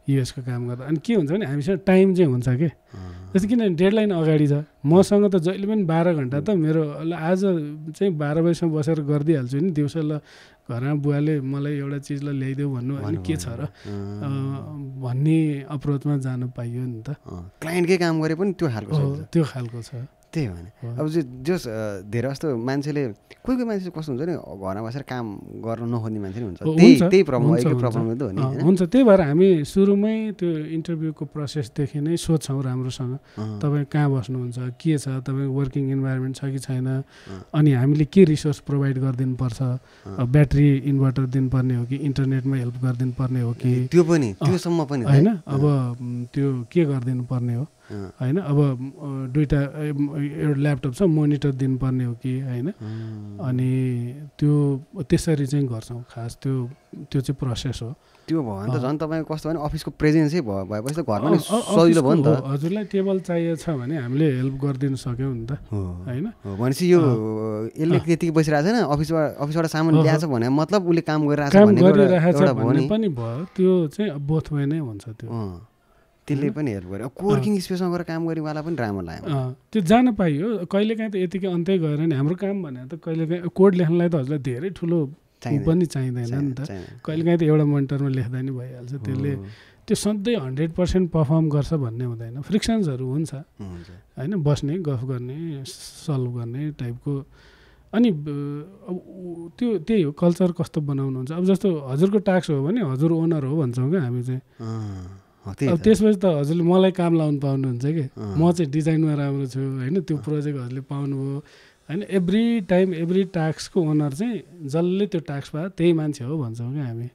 युएसको काम गर्दा अनि के हुन्छ भने हामीसँग टाइम चाहिँ हुन्छ कि जस्तो किनभने डेडलाइन अगाडि छ मसँग त जहिले पनि 12 घन्टा त मेरो आज चाहिँ 12 बजीसम्म बसेर गरिदिइहाल्छु नि दिउँसो ल घरमा बुवाले मलाई एउटा चिज ल ल्याइदेऊ भन्नु अनि के छ र भन्ने अप्रोचमा जानु पाइयो नि त क्लाइन्टकै काम गरे पनि त्यो खालको छ त्यही हो नि अब जस धेरै जस्तो मान्छेले कोही मान्छे कस्तो हुन्छ नि घरमा बसेर काम गर्न नखोज्ने मान्छे नि हुन्छ त्यही प्रब्लम त हो नि हुन्छ त्यही भएर हामी सुरुमै त्यो इन्टरभ्यूको प्रोसेसदेखि नै सोध्छौँ राम्रोसँग तपाईँ कहाँ बस्नुहुन्छ के छ तपाईँको वर्किङ इन्भाइरोमेन्ट छ कि छैन अनि हामीले के रिसोर्स प्रोभाइड गरिदिनु पर्छ ब्याट्री इन्भर्टर दिनुपर्ने हो कि इन्टरनेटमा हेल्प गरिदिनु पर्ने हो कि त्यो पनि त्योसम्म पनि होइन अब त्यो के गरिदिनु पर्ने हो होइन अब 2टा एउटा ल्यापटप छ मोनिटर दिनुपर्ने हो कि होइन अनि त्यो त्यसरी चाहिँ गर्छौँ खास त्यो चाहिँ प्रोसेस हो त्यो भयो भने त झन् तपाईँको कस्तो भने अफिसको प्रेजेन्सै भएपछि त घरमा सजिलो भयो नि त हजुरलाई टेबल चाहिएको छ भने हामीले हेल्प गरिदिनु सक्यौँ नि त होइन भनेपछि यो यसले त्यतिकै बसिरहेको छैन अफिसबाट सामान ल्याएछ भने मतलब उसले काम गरिरहेछ भन्ने पनि भयो त्यो चाहिँ बोथ वे नै हुन्छ त्यो त्यसले पनि हेल्प गर्यो कोवर्किङ स्पेसमा गएर काम गरेवाला पनि राम्रो लाग्यो त्यो जान पाइयो कहिलेकाहीँ त यतिकै अन्तै गएर नि हाम्रो काम भने त कहिलेकाहीँ कोड लेख्नलाई त हजुरलाई धेरै ठुलो पनि चाहिँदैन नि त कहिलेकाहीँ त एउटा मोनिटरमा लेख्दा नि भइहाल्छ त्यसले त्यो सधैँ 100% पर्फर्म गर्छ भन्ने हुँदैन फ्रिक्सन्सहरू हुन्छ होइन बस्ने गफ गर्ने सल्भ गर्ने टाइपको अनि अब त्यो त्यही हो कल्चर कस्तो बनाउनुहुन्छ अब जस्तो हजुरको टास्क हो भने हजुर ओनर हो भन्छौँ क्या हामी चाहिँ अब त्यसपछि त हजुरले मलाई काम लाउनु पाउनुहुन्छ कि म चाहिँ डिजाइनमा राम्रो छु होइन त्यो प्रोजेक्ट हजुरले पाउनुभयो होइन एभ्री टाइम टास्कको ओनर चाहिँ जसले त्यो टास्क पायो त्यही मान्छे हो भन्छौँ क्या हामी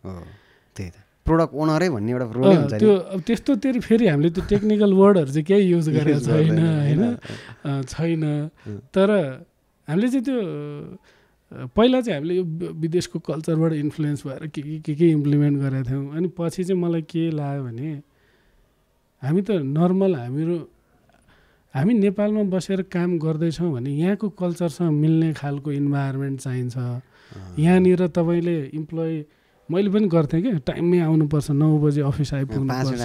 त्यही त प्रोडक्ट ओनरै भन्ने एउटा रोलै हुन्छ त्यो अब त्यस्तोतिर फेरि हामीले त्यो टेक्निकल वर्डहरू चाहिँ केही युज गरेको छैन होइन छैन। तर हामीले चाहिँ त्यो पहिला चाहिँ हामीले यो विदेशको कल्चरबाट इन्फ्लुएन्स भएर के इम्प्लिमेन्ट गरेका थियौँ। अनि पछि चाहिँ मलाई के लाग्यो भने हामी त नर्मल हामी नेपालमा बसेर काम गर्दैछौँ भने यहाँको कल्चरसँग मिल्ने खालको इन्भाइरोमेन्ट चाहिन्छ। यहाँनिर तपाईँले इम्प्लोइ मैले पनि गर्थेँ कि टाइममै आउनुपर्छ, 9 बजे अफिस आइपुग्नुपर्छ,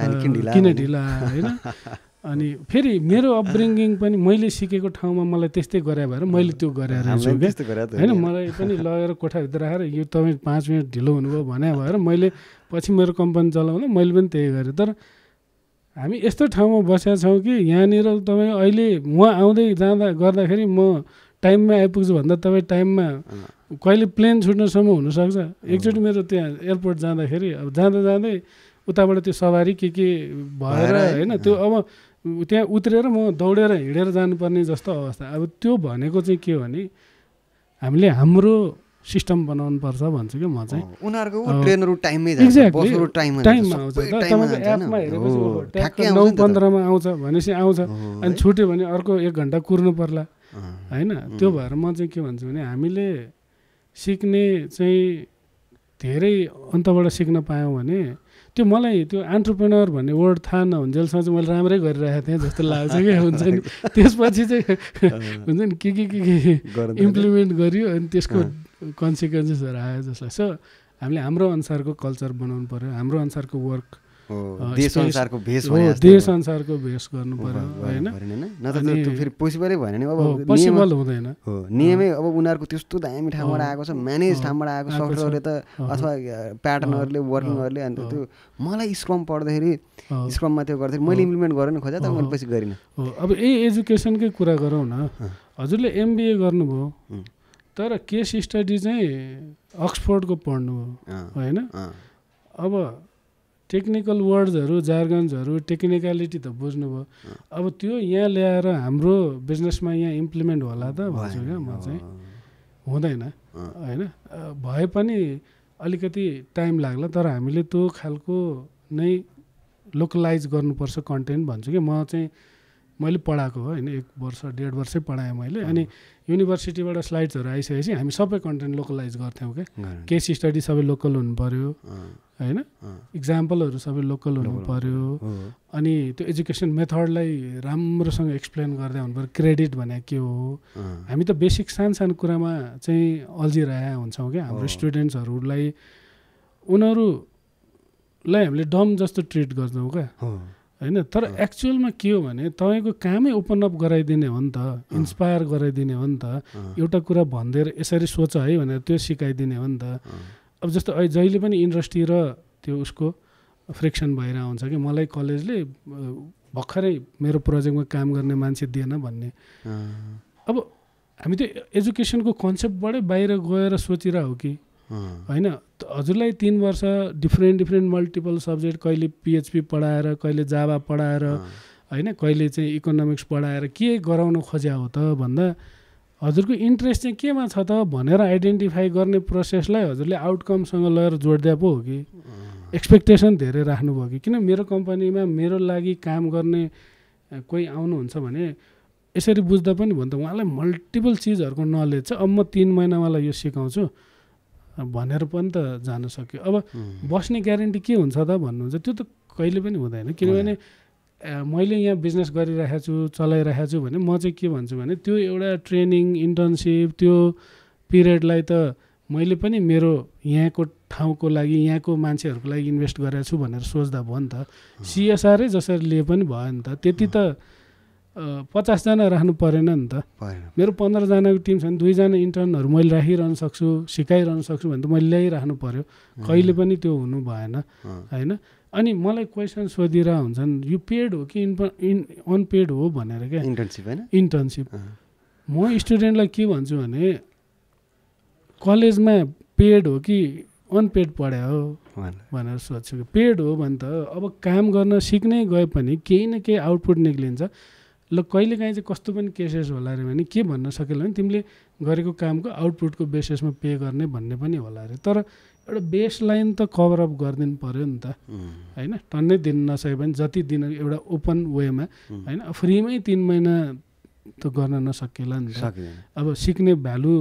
किन ढिला होइन। अनि फेरि मेरो अपब्रिङ्गिङ पनि मैले सिकेको ठाउँमा मलाई त्यस्तै गरे भएर मैले त्यो गरेर रहेछु क्या होइन। मलाई पनि लगेर कोठाभित्र राखेर यो तपाईँ 5 मिनट ढिलो हुनुभयो भने भएर मैले पछि मेरो कम्पनी चलाउँदा मैले पनि त्यही गरेँ। तर हामी यस्तो ठाउँमा बसेका छौँ कि यहाँनिर तपाईँ अहिले म आउँदै जाँदा गर्दाखेरि म टाइममा आइपुग्छु भन्दा तपाईँ टाइममा कहिले प्लेन छुट्नसम्म हुनसक्छ। एकचोटि मेरो त्यहाँ एयरपोर्ट जाँदाखेरि अब जाँदै उताबाट त्यो सवारी के भएर होइन त्यो अब त्यहाँ उत्रेर म दौडेर हिँडेर जानुपर्ने जस्तो अवस्था। अब त्यो भनेको चाहिँ के हो भने हामीले हाम्रो सिस्टम बनाउनु पर्छ भन्छु कि म चाहिँ। उनीहरूको ट्रेनहरू टाइममै टाइममा आउँछ तपाईँको एपमा हेरेपछि 9:15 आउँछ भनेपछि आउँछ। अनि छुट्यो भने अर्को 1 घन्टा कुर्नु पर्ला होइन। त्यो भएर म चाहिँ के भन्छु भने हामीले सिक्ने चाहिँ धेरै अन्तबाट सिक्न पायौँ भने त्यो मलाई त्यो एन्टरप्रेनर भन्ने वर्ड थाहा नहुन्जेलसम्म चाहिँ मैले राम्रै गरिरहेको थिएँ जस्तो लाग्छ क्या हुन्छ नि। त्यसपछि चाहिँ हुन्छ नि के इम्प्लिमेन्ट गरियो अनि त्यसको कन्सिक्वेन्सेसहरू आयो जसलाई। सो हामीले हाम्रो अनुसारको कल्चर बनाउनु पऱ्यो, हाम्रो अनुसारको वर्क देश अनुसारको भेष गर्नु पर्यो होइन। नत्र त्यो फेरि पोसिबलै भएन नि। अब पोसिबल हुँदैन हो नियमै। अब उनीहरूको त्यस्तो दामी ठाउँबाट आएको छ, म्यानेज ठाउँबाट आएको सफ्टवेयरले त अथवा प्याटर्नहरूले वर्किङहरूले। अन्त त्यो मलाई स्क्रम पढ्दाखेरि स्क्रममा त्यो गर्दाखेरि मैले इम्प्लिमेन्ट गरेर खोजेँ तर मैले पछि गरिनँ। अब यही एजुकेसनकै कुरा गरौँ न। हजुरले MBA गर्नुभयो तर केस स्टडी चाहिँ अक्सफोर्डको पढ्नुभयो होइन। अब टेक्निकल वर्ड्सहरू जार्गन्सहरू टेक्निकलिटी त बुझ्नुभयो। अब त्यो यहाँ ल्याएर हाम्रो बिजनेसमा यहाँ इम्प्लिमेन्ट होला त भन्छु क्या म चाहिँ। हुँदैन होइन। भए पनि अलिकति टाइम लाग्ला तर हामीले त्यो खालको नै लोकलाइज गर्नुपर्छ कन्टेन्ट भन्छु कि म चाहिँ। मैले पढाएको हो होइन, 1 वर्ष 1.5 वर्षै पढाएँ मैले। अनि युनिभर्सिटीबाट स्लाइड्सहरू आइसकेपछि हामी सबै कन्टेन्ट लोकलाइज गर्थ्यौँ क्या। केस स्टडी सबै लोकल हुनु पऱ्यो होइन, इक्जाम्पलहरू सबै लोकल हुनु पऱ्यो। अनि त्यो एजुकेसन मेथडलाई राम्रोसँग एक्सप्लेन गर्दै हुनु पऱ्यो। क्रेडिट भने के हो, हामी त बेसिक सानो कुरामा चाहिँ अल्झिरहेका हुन्छौँ क्या। हाम्रो स्टुडेन्ट्सहरूलाई उनीहरूलाई हामीले डम जस्तो ट्रिट गर्छौँ क्या होइन। तर एक्चुअलमा के हो भने तपाईँको कामै ओपन अप गराइदिने हो नि त, इन्सपायर गराइदिने हो नि त। एउटा कुरा भनिदिएर यसरी सोच है भनेर त्यो सिकाइदिने हो नि त। अब जस्तो जहिले पनि इन्डस्ट्री र त्यो उसको फ्रिक्सन भइरहेको हुन्छ कि मलाई कलेजले भर्खरै मेरो प्रोजेक्टमा काम गर्ने मान्छे दिएन भन्ने। अब हामी त्यो एजुकेसनको कन्सेप्टबाटै बाहिर गएर सोचिरहेको कि होइन। हजुरलाई 3 वर्ष डिफ्रेन्ट मल्टिपल सब्जेक्ट, कहिले PHP पढाएर, कहिले जावा पढाएर होइन, कहिले चाहिँ इकोनोमिक्स पढाएर के गराउन खोज्या हो त भन्दा हजुरको इन्ट्रेस्ट चाहिँ केमा छ त भनेर आइडेन्टिफाई गर्ने प्रोसेसलाई हजुरले आउटकमसँग लगेर जोडिदिया पो हो कि एक्सपेक्टेसन धेरै राख्नुभयो कि। किन मेरो कम्पनीमा मेरो लागि काम गर्ने कोही आउनुहुन्छ भने यसरी बुझ्दा पनि भन्दा उहाँलाई मल्टिपल चिजहरूको नलेज छ। अब म 3 महिनावालाई यो सिकाउँछु भनेर पनि त जान सक्यो। अब बस्ने ग्यारेन्टी के हुन्छ त भन्नुहुन्छ, त्यो त कहिले पनि हुँदैन। किनभने मैले यहाँ बिजनेस गरिरहेको छु, चलाइरहेको छु भने म चाहिँ के भन्छु भने त्यो एउटा ट्रेनिङ इन्टर्नसिप त्यो पिरियडलाई त मैले पनि मेरो यहाँको ठाउँको लागि यहाँको मान्छेहरूको लागि इन्भेस्ट गरेको छु भनेर सोच्दा भयो नि त। CSR जसरी लिए पनि भयो नि त। त्यति त 50 जना राख्नु परेन नि त। मेरो 15 जनाको टिम छ भने 2 जना इन्टर्नहरू मैले राखिरहनु सक्छु, सिकाइरहनु सक्छु भने त मैले ल्याइराख्नु पर्यो। कहिले पनि त्यो हुनु भएन होइन। अनि मलाई क्वेसन सोधिरहेको हुन्छन् यो पेड हो कि अनपेड हो भनेर क्या। इन्टर्नसिप म स्टुडेन्टलाई के भन्छु भने कलेजमा पेड हो कि अनपेड पढायो हो भनेर सोध्छु कि पेड हो भने त अब काम गर्न सिक्नै गए पनि केही न केही आउटपुट निक्लिन्छ। ल कहिलेकाहीँ चाहिँ कस्तो पनि केसेस होला अरे भने के भन्न सकेला भने तिमीले गरेको कामको आउटपुटको बेसिसमा पे गर्ने भन्ने पनि होला अरे। तर एउटा बेस लाइन त कभर अप गरिदिनु पऱ्यो नि त होइन। टन्नै दिन नसके पनि जति दिन एउटा ओपन वेमा होइन, फ्रीमै 3 महिना त गर्न नसकेला नि त। अब सिक्ने भ्यालु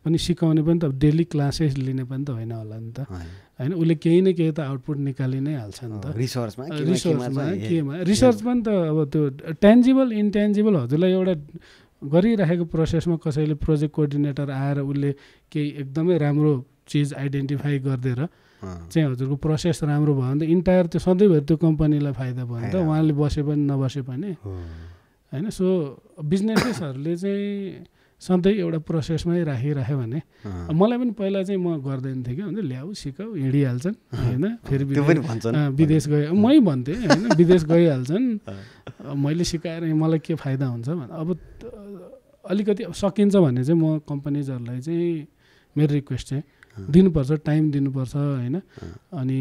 पनि सिकाउने पनि त डेली क्लासेस लिने पनि त होइन होला नि त होइन। उसले केही न केही त आउटपुट निकालि नै हाल्छ नि त। रिसर्चमा केमा रिसर्च पनि त अब त्यो ट्यान्जिबल इन्ट्यान्जिबल हजुरलाई एउटा गरिराखेको प्रोसेसमा कसैले प्रोजेक्ट कोअर्डिनेटर आएर उसले केही एकदमै राम्रो चिज आइडेन्टिफाई गरिदिएर चाहिँ हजुरको प्रोसेस राम्रो भयो भने त इन्टायर त्यो सधैँभरि त्यो कम्पनीलाई फाइदा भयो नि त, उहाँले बसे पनि नबसे पनि होइन। सो बिजनेसेसहरूले चाहिँ सधैँ एउटा प्रोसेसमै राखिराख्यो भने मलाई पनि पहिला चाहिँ म गर्दैन थिएँ क्या, हुन्छ ल्याऊ सिकाऊ हिँडिहाल्छन् होइन। फेरि विदेश गए मै भन्थेँ होइन, विदेश गइहाल्छन् मैले सिकाएर मलाई के फाइदा हुन्छ भने। अब अलिकति सकिन्छ भने चाहिँ म कम्पनीजहरूलाई चाहिँ मेरो रिक्वेस्ट चाहिँ दिनुपर्छ, टाइम दिनुपर्छ होइन। अनि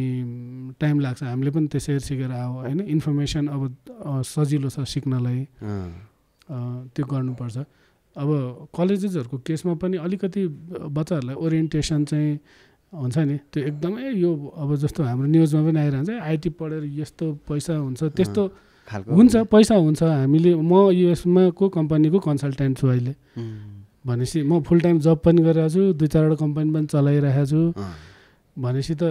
टाइम लाग्छ, हामीले पनि त्यसरी सिकेर आऊ होइन। इन्फर्मेसन अब सजिलो छ सिक्नलाई, त्यो गर्नुपर्छ। अब कलेजेसहरूको केसमा पनि अलिकति बच्चाहरूलाई ओरिएन्टेसन चाहिँ हुन्छ नि, त्यो एकदमै यो अब जस्तो हाम्रो न्युजमा पनि आइरहन्छ आइटी पढेर यस्तो पैसा हुन्छ त्यस्तो हुन्छ, पैसा हुन्छ। हामीले म युएसमा को कम्पनीको कन्सल्टेन्ट छु अहिले भनेपछि म फुल टाइम जब पनि गरिरहेको छु, 2-4वटा कम्पनी पनि चलाइरहेको छु भनेपछि त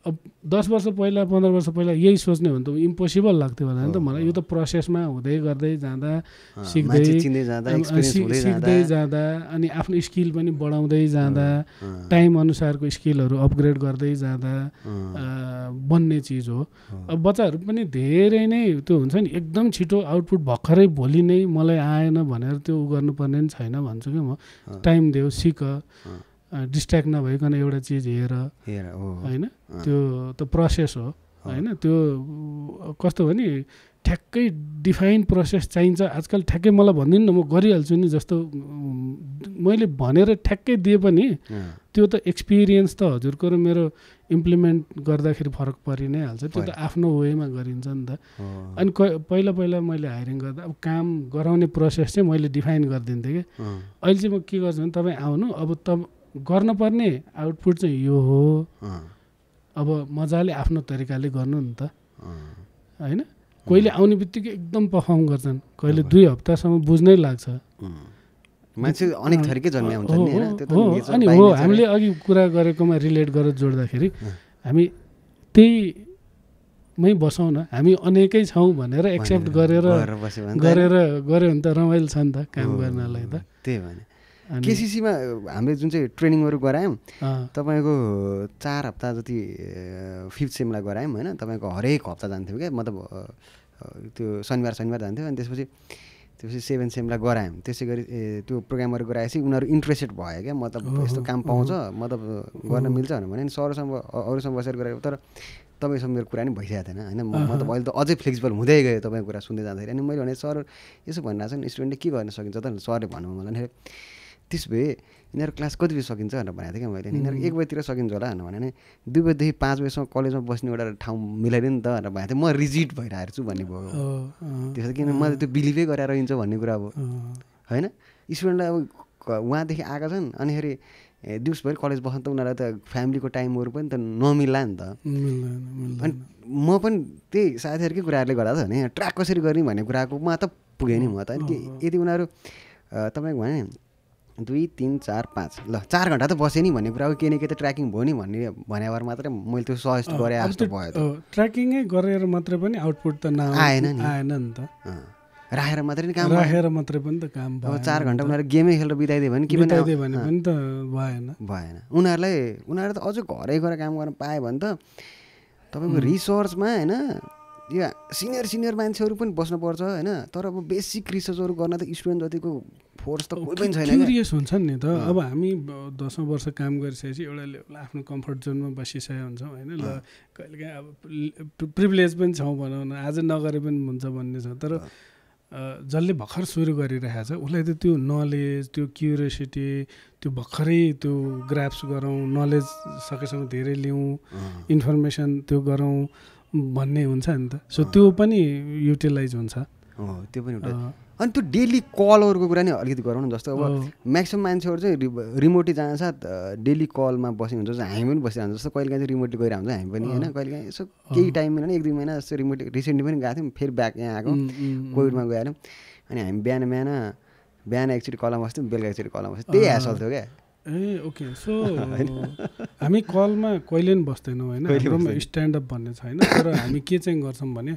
अब 10 वर्ष पहिला 15 वर्ष पहिला यही सोच्ने हो भने त इम्पोसिबल लाग्थ्यो होला नि त मलाई। यो त प्रोसेसमा हुँदै गर्दै जाँदा सिक्दै जाँदा अनि आफ्नो स्किल पनि बढाउँदै जाँदा टाइम अनुसारको स्किलहरू अपग्रेड गर्दै जाँदा बन्ने चिज हो। अब बच्चाहरू पनि धेरै नै त्यो हुन्छ नि एकदम छिटो आउटपुट भर्खरै भोलि नै मलाई आएन भनेर त्यो गर्नुपर्ने पनि छैन भन्छु क्या म। टाइम देऊ, सिक, डिस्ट्र्याक्ट नभइकन एउटा चिज हेर होइन। त्यो त प्रोसेस हो होइन। त्यो कस्तो भने ठ्याक्कै डिफाइन प्रोसेस चाहिन्छ आजकल। ठ्याक्कै मलाई भनिदिनु न म गरिहाल्छु नि जस्तो मैले भनेर ठ्याक्कै दिए पनि त्यो त एक्सपिरियन्स त हजुरको र मेरो इम्प्लिमेन्ट गर्दाखेरि फरक परि नै हाल्छ। त्यो त आफ्नो वेमा गरिन्छ नि त। अनि पहिला पहिला मैले हायरिङ गर्दा अब काम गराउने प्रोसेस चाहिँ मैले डिफाइन गरिदिन्थेँ कि। अहिले चाहिँ म के गर्छु भने तपाईँ आउनु, अब गर्नुपर्ने आउटपुट चाहिँ यो हो, अब मजाले आफ्नो तरिकाले गर्नु नि त होइन। कहिले आउने बित्तिकै एकदम पर्फर्म गर्छन्, कहिले 2 हप्तासम्म बुझ्नै लाग्छ मान्छे अनेक थरीकै जन्मे हुन्छ नि हैन। त्यो त अनि हो हामीले अघि कुरा गरेकोमा रिलेट गरेर जोड्दाखेरि हामी त्यहीमै बसौँ न, हामी अनेकै छौँ भनेर एक्सेप्ट गरेर गऱ्यो भने त रमाइलो छ नि त काम गर्नलाई त। त्यही भने केसिसीमा हामीले जुन चाहिँ ट्रेनिङहरू गरायौँ तपाईँको 4 हप्ता जति 5th सेमलाई गरायौँ होइन। तपाईँको हरेक हप्ता जान्थ्यौँ क्या, मतलब त्यो शनिबार जान्थ्यौँ। अनि त्यसपछि 7th सेमलाई गरायौँ। त्यसै गरी त्यो प्रोग्रामहरू गराएपछि उनीहरू इन्ट्रेस्टेड भयो क्या, मतलब यस्तो काम पाउँछ, मतलब गर्न मिल्छ भने सरसँग अरूसँग बसेर गरेको। तर तपाईँसँग मेरो कुरा नि भइसकेको थिएन होइन। मतलब अहिले त अझै फ्लेक्सिबल हुँदै गयो तपाईँको कुरा सुन्दै जाँदाखेरि। अनि मैले भने सर यसो भनिरहेको छ नि स्टुडेन्टले के गर्न सकिन्छ त सरले भन्नु मलाई। त्यसो भए यिनीहरू क्लास कति बजी सकिन्छ भनेर भनेको थिएँ क्या मैले। यिनीहरू 1 बजीतिर सकिन्छ होला भनेर भने 2 बजीदेखि 5 बजीसम्म कलेजमा बस्ने एउटा ठाउँ मिलाइदियो नि त भनेर भनेको थिएँ। म रिजिड भइरहेको छु भन्ने भयो। त्यसो किन मैले त्यो बिलिभै गरेर रहन्छ भन्ने कुरा अब होइन। स्टुडेन्टलाई अब उहाँदेखि आएका छन् अनिखेरि दिउँसभरि कलेज बस्नु त उनीहरूलाई त फ्यामिलीको टाइमहरू पनि त नमिल्ला नि त। अनि म पनि त्यही साथीहरूकै कुराहरूले गर्दा त भने ट्र्याक कसरी गर्ने भन्ने कुराकोमा त पुगेँ नि म त। अनि यदि उनीहरू तपाईँको भने 2, 3, 4, 5 ल 4 घन्टा त बसेँ नि भन्ने कुराको केही न केही त ट्र्याकिङ भयो नि भने भएर मात्रै मैले त्यो सजेस्ट गरेँ जस्तो भयो त। ट्र्याकिङै गरेर मात्रै पनि आउटपुट त आएन नि त। राखेर मात्रै नि काम, राखेर मात्रै पनि त काम भयो। 4 घन्टा उनीहरू गेमै खेलेर बिताइदियो भने के पनि त भएन। उनीहरू त अझ घरै गएर काम गर्न पायो भने त तपाईँको रिसर्चमा होइन यो सिनियर मान्छेहरू पनि बस्नुपर्छ होइन। तर अब बेसिक रिसर्चहरू गर्न त स्टुडेन्ट जतिको फोर्स त कोही पनि छैन। क्युरियस हुन्छन् नि त। अब हामी 10औं वर्ष काम गरिसकेपछि एउटा आफ्नो कम्फर्ट जोनमा बसिसकेका हुन्छौँ होइन। ल कहिलेकाहीँ अब प्रिभिलेज पनि छौँ भनौँ न, आज नगरे पनि हुन्छ भन्ने छ। तर जसले भर्खर सुरु गरिरहेको छ उसलाई त त्यो नलेज, त्यो क्युरियोसिटी, त्यो भर्खरै त्यो ग्राप्स गरौँ, नलेज सकेसम्म धेरै लिउँ, इन्फर्मेसन त्यो गरौँ भन्ने हुन्छ नि त। सो त्यो पनि युटिलाइज हुन्छ। त्यो पनि एउटा अनि त्यो डेली कलहरूको कुरा नि अलिकति गरौँ न। जस्तो अब म्याक्सिमम मान्छेहरू चाहिँ रिमोटली जान्छ डेली कलमा बसेको हुन्छ, हामी पनि बसिरहन्छ। जस्तो कहिलेकाहीँ चाहिँ रिमोटली गइरहन्छ हामी पनि होइन, कहिलेकाहीँ यसो केही टाइम मिलेन 1-2 महिना जस्तो रिमोटली रिसेन्टली पनि गएको थियौँ, फेरि ब्याक यहाँ आएको कोभिडमा गएर। अनि हामी बिहान एक्चुअली कलमा बस्थ्यौँ, बेलुका एक्चुअली कलमा बस्थ्यौँ, त्यही ह्यासल थियो क्या। ओके सो हामी कलमा कहिले पनि बस्दैनौँ होइन, हाम्रोमा स्ट्यान्डअप भन्ने छैन। तर हामी के चाहिँ गर्छौँ भने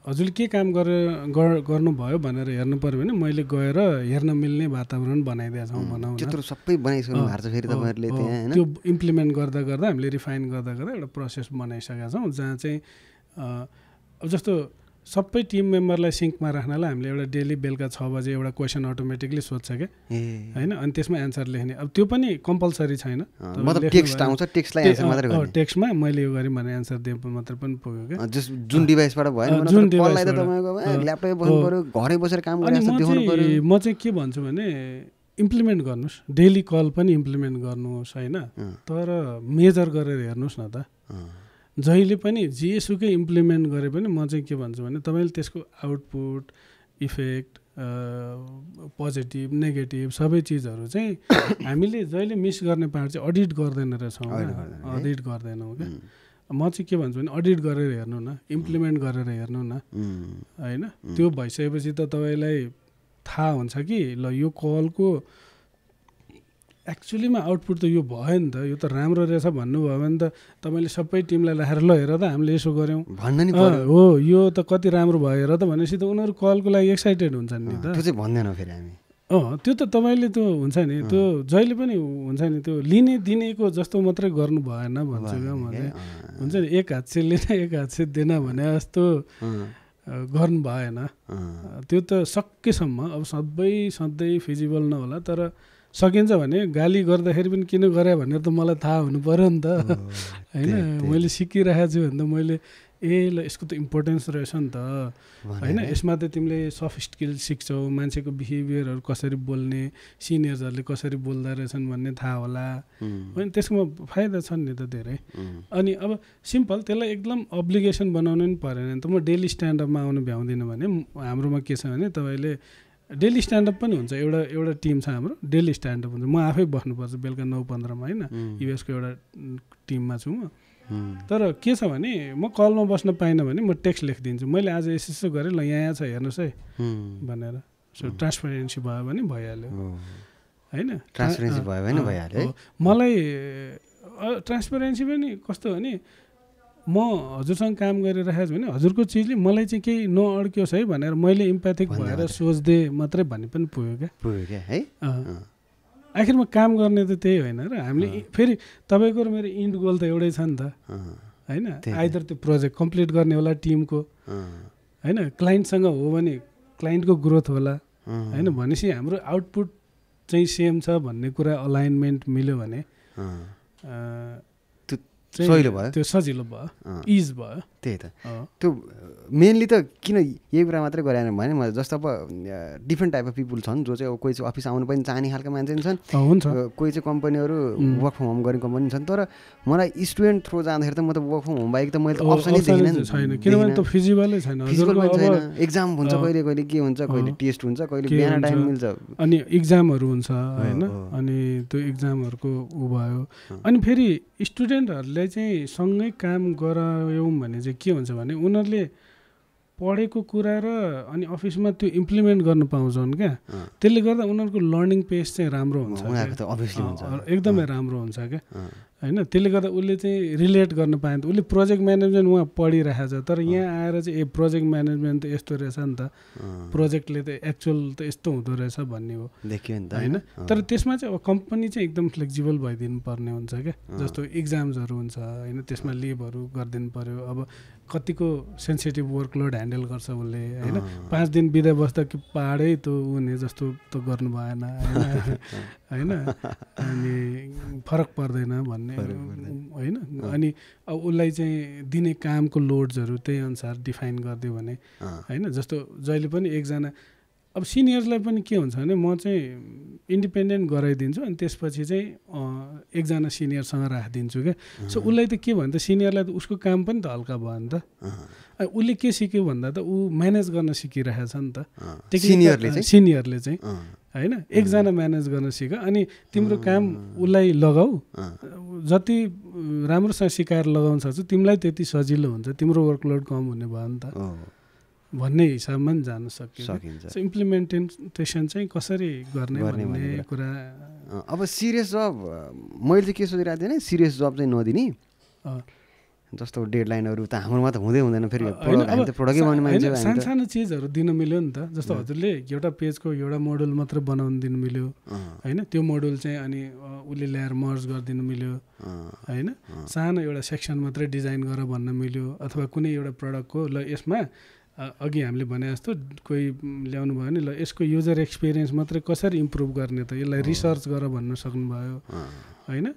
हजुरले के काम गर्नुभयो भनेर हेर्नु पऱ्यो भने मैले गएर हेर्न मिल्ने वातावरण बनाइदिएको छौँ भनौँ न। त्यत्रो सबै बनाइसक्नु भएको छ फेरि तपाईँहरूले त्यहाँ होइन। त्यो इम्प्लिमेन्ट गर्दा हामीले रिफाइन गर्दा एउटा प्रोसेस बनाइसकेका छौँ जहाँ चाहिँ अब जस्तो सबै टिम मेम्बरलाई सिङ्कमा राख्नलाई हामीले एउटा डेली बेलुका 6 बजे एउटा क्वेसन अटोमेटिकली सोध्छ क्या होइन, अनि त्यसमा एन्सर लेख्ने। अब त्यो पनि कम्पलसरी छैन, टेक्स्टमा मैले यो गरेँ भने एन्सर दिए मात्रै पनि पुग्यो क्या, जुन डिभाइसबाट भयो, जुन डिभाइसबाट ल्यापटपै बस्नु पर्यो, घरै बसेर काम गर्नु। म चाहिँ के भन्छु भने इम्प्लिमेन्ट गर्नुहोस्, डेली कल पनि इम्प्लिमेन्ट गर्नुहोस् होइन, तर मेजर गरेर हेर्नुहोस् न त। जहिले पनि जेसुकै इम्प्लिमेन्ट गरे पनि म चाहिँ के भन्छु भने तपाईँले त्यसको आउटपुट, इफेक्ट, पोजिटिभ नेगेटिभ सबै चिजहरू चाहिँ हामीले जहिले मिस गर्ने पार्ट चाहिँ अडिट गर्दैन रहेछौँ, अडिट गर्दैनौँ क्या। म चाहिँ के भन्छु भने अडिट गरेर हेर्नु न, इम्प्लिमेन्ट गरेर हेर्नु न होइन। त्यो भइसकेपछि त तपाईँलाई थाहा हुन्छ कि ल यो कलको एक्चुअलीमा आउटपुट त यो भयो नि त, यो त राम्रो रहेछ भन्नुभयो भने त तपाईँले सबै टिमलाई राखेर ल हेर त हामीले यसो गऱ्यौँ भन्न नि हो, यो त कति राम्रो भयो हेर त भनेपछि त उनीहरू कलको लागि एक्साइटेड हुन्छन् नि त। त्यो चाहिँ भन्दैनौँ फेरि हामी। त्यो त तपाईँले त्यो हुन्छ नि, त्यो जहिले पनि हुन्छ नि, त्यो लिने दिनेको जस्तो मात्रै गर्नु भएन भन्छु क्या म चाहिँ। हुन्छ नि एक हात से लिने एक हात से दिएन भने जस्तो गर्नु भएन। त्यो त सकेसम्म अब सधैँ फिजिबल नहोला, तर सकिन्छ भने गाली गर्दाखेरि पनि किन गरे भनेर त मलाई थाहा हुनु पऱ्यो नि त होइन। मैले सिकिरहेको छु भने त मैले ल यसको त इम्पोर्टेन्स रहेछ नि त होइन। यसमा त तिमीले सफ्ट स्किल सिक्छौ, मान्छेको बिहेभियरहरू कसरी बोल्ने, सिनियर्सहरूले कसरी बोल्दा रहेछन् भन्ने थाहा होला होइन, त्यसमा फाइदा छन् नि त धेरै। अनि अब सिम्पल त्यसलाई एकदम अब्लिगेसन बनाउनु पनि परेन नि त। म डेली स्ट्यान्डअपमा आउनु भ्याउँदिनँ भने हाम्रोमा के छ भने तपाईँले डेली स्ट्यान्डअप पनि हुन्छ, एउटा टिम छ हाम्रो, डेली स्ट्यान्डअप हुन्छ। म आफै बस्नुपर्छ बेलुका 9:15 होइन, युएसको एउटा टिममा छु म। तर के छ भने म कलमा बस्न पाइनँ भने म टेक्स्ट लेखिदिन्छु, मैले आज यसो गरेँ ल यहाँ छ हेर्नुहोस् है भनेर। सो ट्रान्सपेरेन्सी भयो भने भइहाल्यो होइन, ट्रान्सपेरेन्सी भयो भने भइहाल्यो। मलाई ट्रान्सपेरेन्सी पनि कस्तो भने म हजुरसँग काम गरिरहेको छु भने हजुरको चिजले मलाई चाहिँ केही नअड्कियोस् है भनेर मैले इम्प्याथिक भएर सोच्दे मात्रै भन्ने पनि पुग्यो क्या है। आखिरमा काम गर्ने त त्यही होइन र हामीले फेरि तपाईँको र मेरो इन्ड गोल त एउटै छ नि त होइन। आइदर त्यो प्रोजेक्ट कम्प्लिट गर्ने होला टिमको होइन, क्लाइन्टसँग हो भने क्लाइन्टको ग्रोथ होला होइन, भनेपछि हाम्रो आउटपुट चाहिँ सेम छ भन्ने कुरा अलाइनमेन्ट मिल्यो भने सजिलो भयो, त्यो सजिलो भयो, इज भयो। त्यही त त्यो मेनली त किन यही कुरा मात्रै गरेन भने म जस्तो अब डिफ्रेन्ट टाइप अफ पिपुल छन् जो चाहिँ अब कोही चाहिँ अफिस आउनु पनि चाहने खालको मान्छे पनि छन्, कोही चाहिँ कम्पनीहरू वर्क फ्रम होम गर्ने कम्पनी छन्। तर मलाई स्टुडेन्ट थ्रो जाँदाखेरि त म त वर्क फ्रम होम बाहेक त मैले त अप्सनै देखिनँ छैन, किनभने त फिजिबलै छैन, एक्जाम हुन्छ, कहिले कहिले के हुन्छ, कहिले टेस्ट हुन्छ, कहिले बिहान टाइम मिल्छ, अनि इक्जामहरू हुन्छ होइन। अनि त्यो इक्जामहरूको ऊ भयो, अनि फेरि स्टुडेन्टहरूले चाहिँ सँगै काम गरायौँ भने चाहिँ के हुन्छ भने उनीहरूले पढेको कुरा र अनि अफिसमा त्यो इम्प्लिमेन्ट गर्न पाउँछन् क्या। त्यसले गर्दा उनीहरूको लर्निङ पेस चाहिँ राम्रो हुन्छ, एकदमै राम्रो हुन्छ क्या होइन। त्यसले गर्दा उसले चाहिँ रिलेट गर्न पाएन, उसले प्रोजेक्ट म्यानेजमेन्ट उहाँ पढिरहेको छ, तर यहाँ आएर चाहिँ प्रोजेक्ट म्यानेजमेन्ट त यस्तो रहेछ नि त, प्रोजेक्टले त एक्चुअल त यस्तो हुँदो रहेछ भन्ने हो देखियो नि त होइन। तर त्यसमा चाहिँ अब कम्पनी चाहिँ एकदम फ्लेक्सिबल भइदिनु पर्ने हुन्छ क्या। जस्तो इक्जाम्सहरू हुन्छ होइन, त्यसमा लिभहरू गरिदिनु पऱ्यो। अब कतिको सेन्सिटिभ वर्कलोड ह्यान्डल गर्छ उसले होइन, 5 दिन बिदा बस्दा कि पाहाडै त हुने जस्तो त गर्नु भएन होइन, अनि फरक पर्दैन भन्ने होइन। अनि अब उसलाई चाहिँ दिने कामको लोड्सहरू त्यही अनुसार डिफाइन गरिदियो भने होइन। जस्तो जहिले पनि एकजना अब सिनियर्सलाई पनि के हुन्छ भने म चाहिँ इन्डिपेन्डेन्ट गराइदिन्छु अनि त्यसपछि चाहिँ एकजना सिनियरसँग राखिदिन्छु क्या सो उसलाई त के भयो त सिनियरलाई त उसको काम पनि त हल्का भयो नि त उसले के सिक्यो भन्दा त ऊ म्यानेज गर्न सिकिरहेछ नि त सिनियरले चाहिँ होइन एकजना म्यानेज गर्न सिक अनि तिम्रो काम उसलाई लगाऊ जति राम्रोसँग सिकाएर लगाउन सक्छु तिमीलाई त्यति सजिलो हुन्छ तिम्रो वर्कलोड कम हुने भयो नि त भन्ने हिसाबमा पनि जान सकिन्छ इम्प्लिमेन्टेसन चाहिँ कसरी गर्ने भन्ने कुरा अब सिरियस जब मैले चाहिँ के सोचिरहेको थिएँ नि सिरियस जब चाहिँ नदिने जस्तो डेडलाइनहरू त हाम्रोमा त हुँदैन फेरि प्रोडक्टै बनाउने मान्छे सानो चिजहरू दिन मिल्यो नि त जस्तो हजुरले एउटा पेजको एउटा मोडुल मात्र बनाउनु दिनु मिल्यो होइन त्यो मोडुल चाहिँ अनि उसले ल्याएर मर्ज गरिदिनु मिल्यो होइन सानो एउटा सेक्सन मात्रै डिजाइन गर भन्न मिल्यो अथवा कुनै एउटा प्रडक्टको ल यसमा अघि हामीले भने जस्तो कोही ल्याउनु भयो भने ल यसको युजर एक्सपिरियन्स मात्रै कसरी इम्प्रुभ गर्ने त यसलाई रिसर्च गर भन्न सक्नुभयो होइन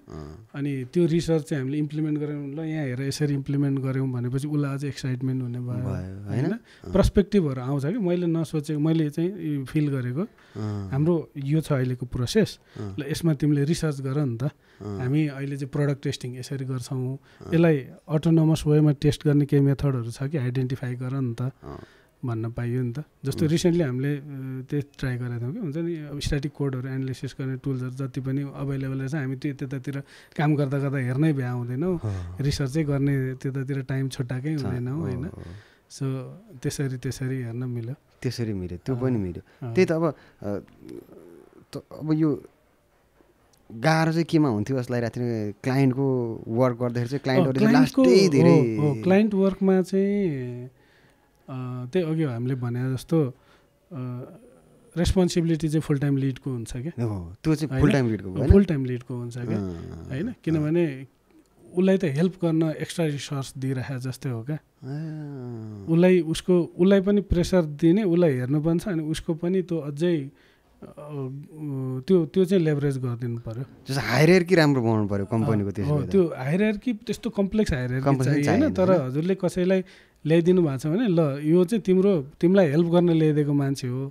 अनि त्यो रिसर्च चाहिँ हामीले इम्प्लिमेन्ट गऱ्यौँ ल यहाँ हेर यसरी इम्प्लिमेन्ट गऱ्यौँ भनेपछि उसलाई अझ एक्साइटमेन्ट हुने भयो होइन पर्सपेक्टिभहरू आउँछ कि मैले नसोचेको मैले चाहिँ फिल गरेको हाम्रो यो छ अहिलेको प्रोसेस ल यसमा तिमीले रिसर्च गर नि त हामी अहिले चाहिँ प्रडक्ट टेस्टिङ यसरी गर्छौँ यसलाई अटोनोमस वेमा टेस्ट गर्ने केही मेथडहरू छ कि आइडेन्टिफाई गर नि त भन्न पाइयो नि त जस्तो रिसेन्टली हामीले त्यही ट्राई गरेका थियौँ कि हुन्छ नि अब स्ट्याटिक कोडहरू एनालिसिस गर्ने टुल्सहरू जति पनि अभाइलेबल रहेछ हामी त्यो त्यतातिर काम गर्दा गर्दा हेर्नै भ्या हुँदैनौँ रिसर्चै गर्ने त्यतातिर टाइम छुट्टाएकै हुँदैनौँ होइन सो त्यसरी हेर्न मिल्यो त्यसरी मिल्यो त्यो पनि मिल्यो त्यही त अब यो गाह्रो चाहिँ केमा हुन्थ्यो जस्तो लागिरहेको थियो क्लाइन्टको वर्क गर्दाखेरि चाहिँ क्लाइन्टहरू क्लाइन्ट वर्कमा चाहिँ त्यही अघि हामीले भने जस्तो रेस्पोन्सिबिलिटी चाहिँ फुल टाइम लिडको हुन्छ क्या त्यो चाहिँ फुल टाइम लिडको हुन्छ क्या होइन किनभने उसलाई त हेल्प गर्न एक्स्ट्रा रिसोर्स दिइरहेको जस्तै हो क्या उसलाई पनि प्रेसर दिने उसलाई हेर्नु पनि छ अनि उसको पनि त्यो अझै त्यो चाहिँ लेभरेज गरिदिनु पर्यो जस्तो हायरार्की राम्रो बनाउनु पर्यो कम्पनीको त्यो हायरार्की त्यस्तो कम्प्लेक्स हायरार्की छैन तर हजुरले कसैलाई ल्याइदिनु भएको छ भने ल यो चाहिँ तिमीलाई हेल्प गर्न ल्याइदिएको मान्छे हो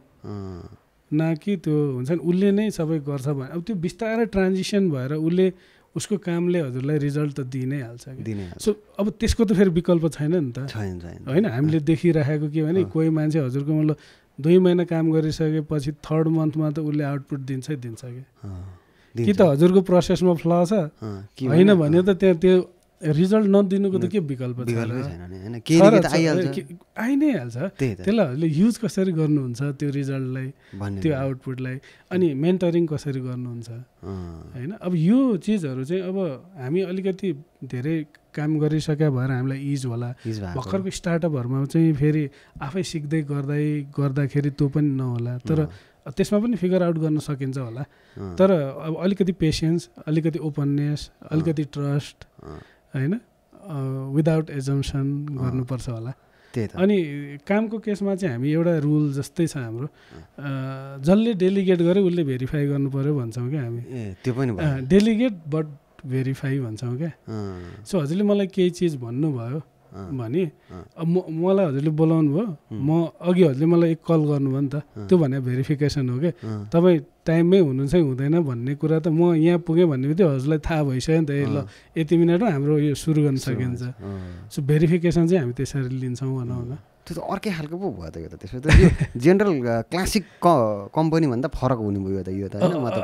न कि त्यो हुन्छ नि उसले नै सबै गर्छ भने अब त्यो बिस्तारै ट्रान्जिसन भएर उसको कामले हजुरलाई रिजल्ट त दिइ नै हाल्छ सो अब त्यसको त फेरि विकल्प छैन नि त होइन हामीले देखिराखेको के भने कोही मान्छे हजुरको मतलब 2 महिना काम गरिसकेपछि 3rd मन्थमा त उसले आउटपुट दिन्छ कि त हजुरको प्रोसेसमा फ्ल छ होइन भने त त्यहाँ त्यो रिजल्ट नदिनुको त के विकल्प आइ नै हाल्छ त्यसलाई हजुरले युज कसरी गर्नुहुन्छ त्यो रिजल्टलाई त्यो आउटपुटलाई अनि मेन्टरिङ कसरी गर्नुहुन्छ होइन अब यो चिजहरू चाहिँ अब हामी अलिकति धेरै काम गरिसक्या भएर हामीलाई इज होला भर्खरको स्टार्टअपहरूमा चाहिँ फेरि आफै सिक्दै गर्दाखेरि त्यो पनि नहोला तर त्यसमा पनि फिगर आउट गर्न सकिन्छ होला तर अब अलिकति पेसेन्स अलिकति ओपननेस अलिकति ट्रस्ट होइन विदाउट एजम्सन गर्नुपर्छ होला अनि कामको केसमा चाहिँ हामी एउटा रुल जस्तै छ हाम्रो जसले डेलिगेट गर्यो उसले भेरिफाई गर्नु पर्यो भन्छौँ क्या हामी त्यो पनि डेलिगेट बट भेरिफाई भन्छौँ क्या सो हजुरले मलाई केही चिज भन्नुभयो भने अब मलाई हजुरले बोलाउनु भयो म अघि हजुरले मलाई एक कल गर्नुभयो नि त त्यो भने भेरिफिकेसन हो क्या तपाईँ टाइममै हुनुहुन्छ कि हुँदैन भन्ने कुरा त म यहाँ पुगेँ भन्ने बित्तिकै हजुरलाई थाहा भइसक्यो नि त ल यति मिनटमा हाम्रो यो सुरु गर्न सकिन्छ सो भेरिफिकेसन चाहिँ हामी त्यसरी लिन्छौँ भनौँ न त्यो त अर्कै खालको पो भयो त यो त त्यसो त यो जेनरल क्लासिक कम्पनीभन्दा फरक हुने भयो यो त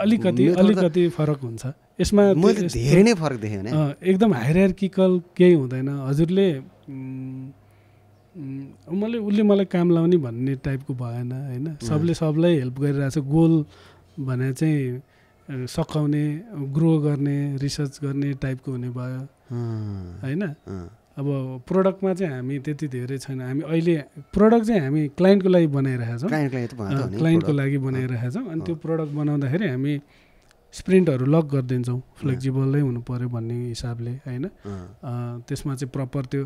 अलिकति फरक हुन्छ यसमा मैले धेरै नै फरक देखेँ भने एकदम हायरार्किकल केही हुँदैन हजुरले उसले मलाई काम लाउने भन्ने टाइपको भएन होइन सबले सबलाई हेल्प गरिरहेछ गोल भने चाहिँ सकाउने ग्रो गर्ने रिसर्च गर्ने टाइपको हुने भयो होइन अब प्रोडक्टमा चाहिँ हामी त्यति धेरै छैन हामी अहिले प्रोडक्ट चाहिँ हामी क्लाइन्टको लागि बनाइरहेछौँ क्लाइन्टको लागि बनाइरहेछौँ अनि त्यो प्रोडक्ट बनाउँदाखेरि हामी स्प्रिन्टहरू लक गरिदिन्छौँ फ्लेक्जिबलै हुनु पऱ्यो भन्ने हिसाबले होइन त्यसमा चाहिँ प्रपर त्यो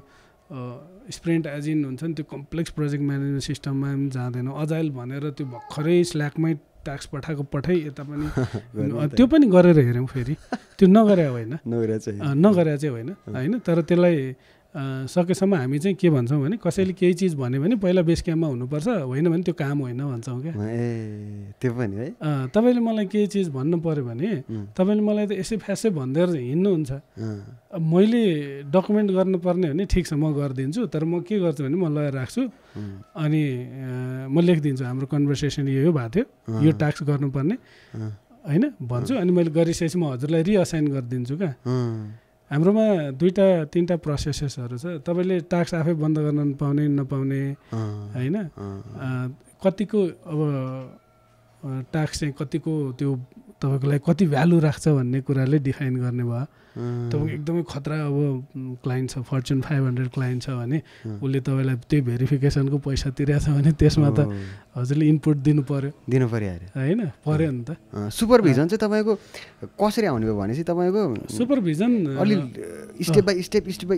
स्प्रिन्ट एज इन हुन्छ नि त्यो कम्प्लेक्स प्रोजेक्ट म्यानेजमेन्ट सिस्टममा पनि जाँदैनौँ अजाइल भनेर त्यो भर्खरै स्ल्याकमै टास्क पठाइ यता पनि त्यो पनि गरेर हेऱ्यौँ फेरि त्यो नगरे होइन नगरे चाहिँ होइन तर त्यसलाई सकेसम्म हामी चाहिँ के भन्छौँ भने कसैले केही चिज भन्यो भने पहिला बेस क्याम्पमा हुनुपर्छ, होइन भने त्यो काम होइन भन्छौँ क्या। त्यो पनि है। तपाईँले मलाई केही चिज भन्नु पऱ्यो भने तपाईँले मलाई त यसै फ्यासै भनिदिएर हिँड्नुहुन्छ। मैले डकुमेन्ट गर्नुपर्ने हो भने ठिक छ म गरिदिन्छु, तर म के गर्छु भने म लगाएर राख्छु अनि म लेखिदिन्छु हाम्रो कन्भर्सेसन यो भएको थियो, यो टास्क गर्नुपर्ने होइन भन्छु, अनि मैले गरिसकेपछि म हजुरलाई रिअसाइन गरिदिन्छु क्या। हाम्रोमा 2-3टा प्रोसेसेसहरू छ। तपाईँले टास्क आफै बन्द गर्न पाउने नपाउने होइन, कतिको अब टास्क चाहिँ कतिको त्यो तपाईँको लागि कति भ्यालु राख्छ भन्ने कुराले डिफाइन गर्ने भयो। तपाईँको एकदमै खतरा अब क्लाइन्ट छ, फर्चुन 500 क्लाइन्ट छ भने उसले तपाईँलाई त्यही भेरिफिकेसनको पैसा तिरेको छ भने त्यसमा त हजुरले इनपुट दिनु पऱ्यो होइन, पऱ्यो नि त। सुपरभिजन चाहिँ तपाईँको कसरी आउने भयो भनेपछि तपाईँको सुपरभिजन अलि स्टेप बाई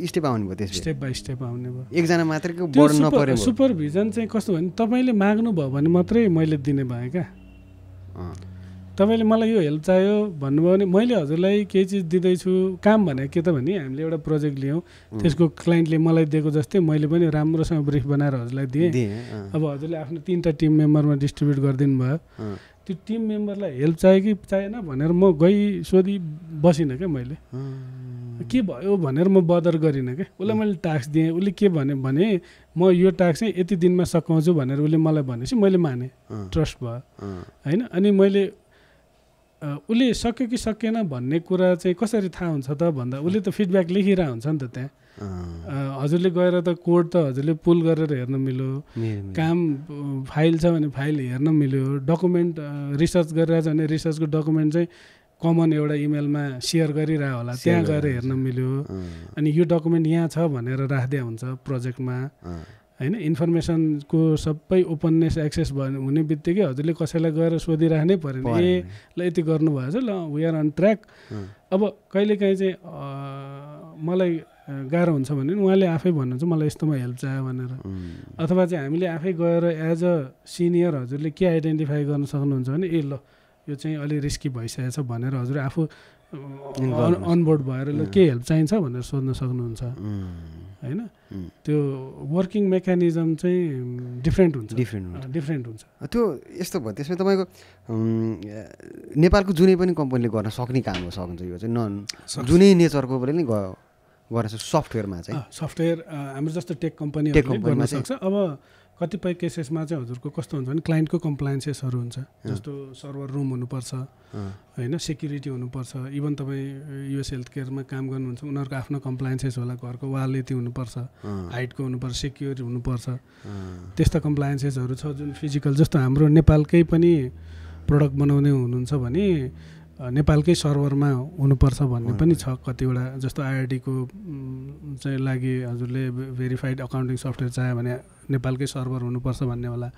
स्टेप आउने भयो। त्यसमा स्टेप बाई स्टेप आउने भयो। एकजना मात्रैको बढ्न नपर्यो। सुपरभिजन चाहिँ कस्तो भने तपाईँले माग्नु भयो भने मात्रै मैले दिने भएँ क्या। तपाईँले मलाई यो हेल्प चाहियो भन्नुभयो भने मैले हजुरलाई केही चिज दिँदैछु। काम भने के त भने हामीले एउटा प्रोजेक्ट लियौँ, त्यसको क्लाइन्टले मलाई दिएको जस्तै मैले पनि राम्रोसँग ब्रिफ बनाएर हजुरलाई दिएँ। अब हजुरले आफ्नो 3टा टिम मेम्बरमा डिस्ट्रिब्युट गरिदिनु भयो। त्यो टिम मेम्बरलाई हेल्प चाहियो कि चाहिएन भनेर म गई सोधी बसिनँ क्या। मैले के भयो भनेर म बदर गरिनँ क्या। उसलाई मैले टास्क दिएँ, उसले के भने म यो टास्क चाहिँ यति दिनमा सकाउँछु भनेर उसले मलाई भनेपछि मैले माने, ट्रस्ट भयो होइन। अनि मैले उसले सक्यो कि सकेन भन्ने कुरा चाहिँ कसरी थाहा हुन्छ त भन्दा उसले त फिडब्याक लेखिरहेको हुन्छ नि त त्यहाँ। हजुरले गएर त कोड त हजुरले पुल गरेर हेर्न मिल्यो, काम फाइल छ भने फाइल हेर्न मिल्यो, डकुमेन्ट रिसर्च गरिरहेछ भने रिसर्चको डकुमेन्ट चाहिँ कमन एउटा इमेलमा सेयर गरिरह होला, त्यहाँ गएर हेर्न मिल्यो। अनि यो डकुमेन्ट यहाँ छ भनेर राख्दै हुन्छ प्रोजेक्टमा होइन। इन्फर्मेसनको सबै ओपननेस एक्सेस हुने बित्तिकै हजुरले कसैलाई गएर सोधिराख्नै पऱ्यो नि, ए ल यति गर्नुभएछ, ल वी आर अन ट्र्याक। अब कहिलेकाहीँ चाहिँ मलाई गाह्रो हुन्छ भने उहाँले आफै भन्नुहुन्छ मलाई यस्तोमा हेल्प चाहियो भनेर, अथवा चाहिँ हामीले आफै गएर एज अ सिनियर हजुरले के आइडेन्टिफाई गर्न सक्नुहुन्छ भने ए ल यो चाहिँ अलि रिस्की भइसकेको छ भनेर हजुर आफू अनबोर्ड भएर ल के हेल्प चाहिन्छ भनेर सोध्न सक्नुहुन्छ होइन। त्यो वर्किङ मेकानिजम चाहिँ डिफ्रेन्ट हुन्छ। त्यो यस्तो भयो। त्यसमा तपाईँको नेपालको जुनै पनि कम्पनीले गर्न सक्ने काम हो सक्छ यो चाहिँ जुनै नेचरको पनि नि गर्न सक्छ। सफ्टवेयरमा चाहिँ सफ्टवेयर हाम्रो जस्तो टेक कम्पनीहरूले गर्न सक्छ। अब कतिपय केसेसमा चाहिँ हजुरको कस्तो हुन्छ भने क्लाइन्टको कम्प्लायन्सेसहरू हुन्छ, जस्तो सर्भर रुम हुनुपर्छ होइन, सेक्युरिटी हुनुपर्छ। इभन तपाईँ युएस हेल्थ केयरमा काम गर्नुहुन्छ, उनीहरूको आफ्नो कम्प्लायन्सेस होला, घरको वाल यति हुनुपर्छ, हाइटको हुनुपर्छ, सेक्युर हुनुपर्छ, त्यस्ता कम्प्लायन्सेसहरू छ जुन फिजिकल। जस्तो हाम्रो नेपालकै पनि प्रडक्ट बनाउने हुनुहुन्छ भने नेपालकै सर्भरमा हुनुपर्छ भन्ने पनि छ कतिवटा। जस्तो आइआरडीको चाहिँ लागि हजुरले भेरिफाइड अकाउन्टिङ सफ्टवेयर चाहियो भने नेपालकै सर्भर हुनुपर्छ भन्ने होला,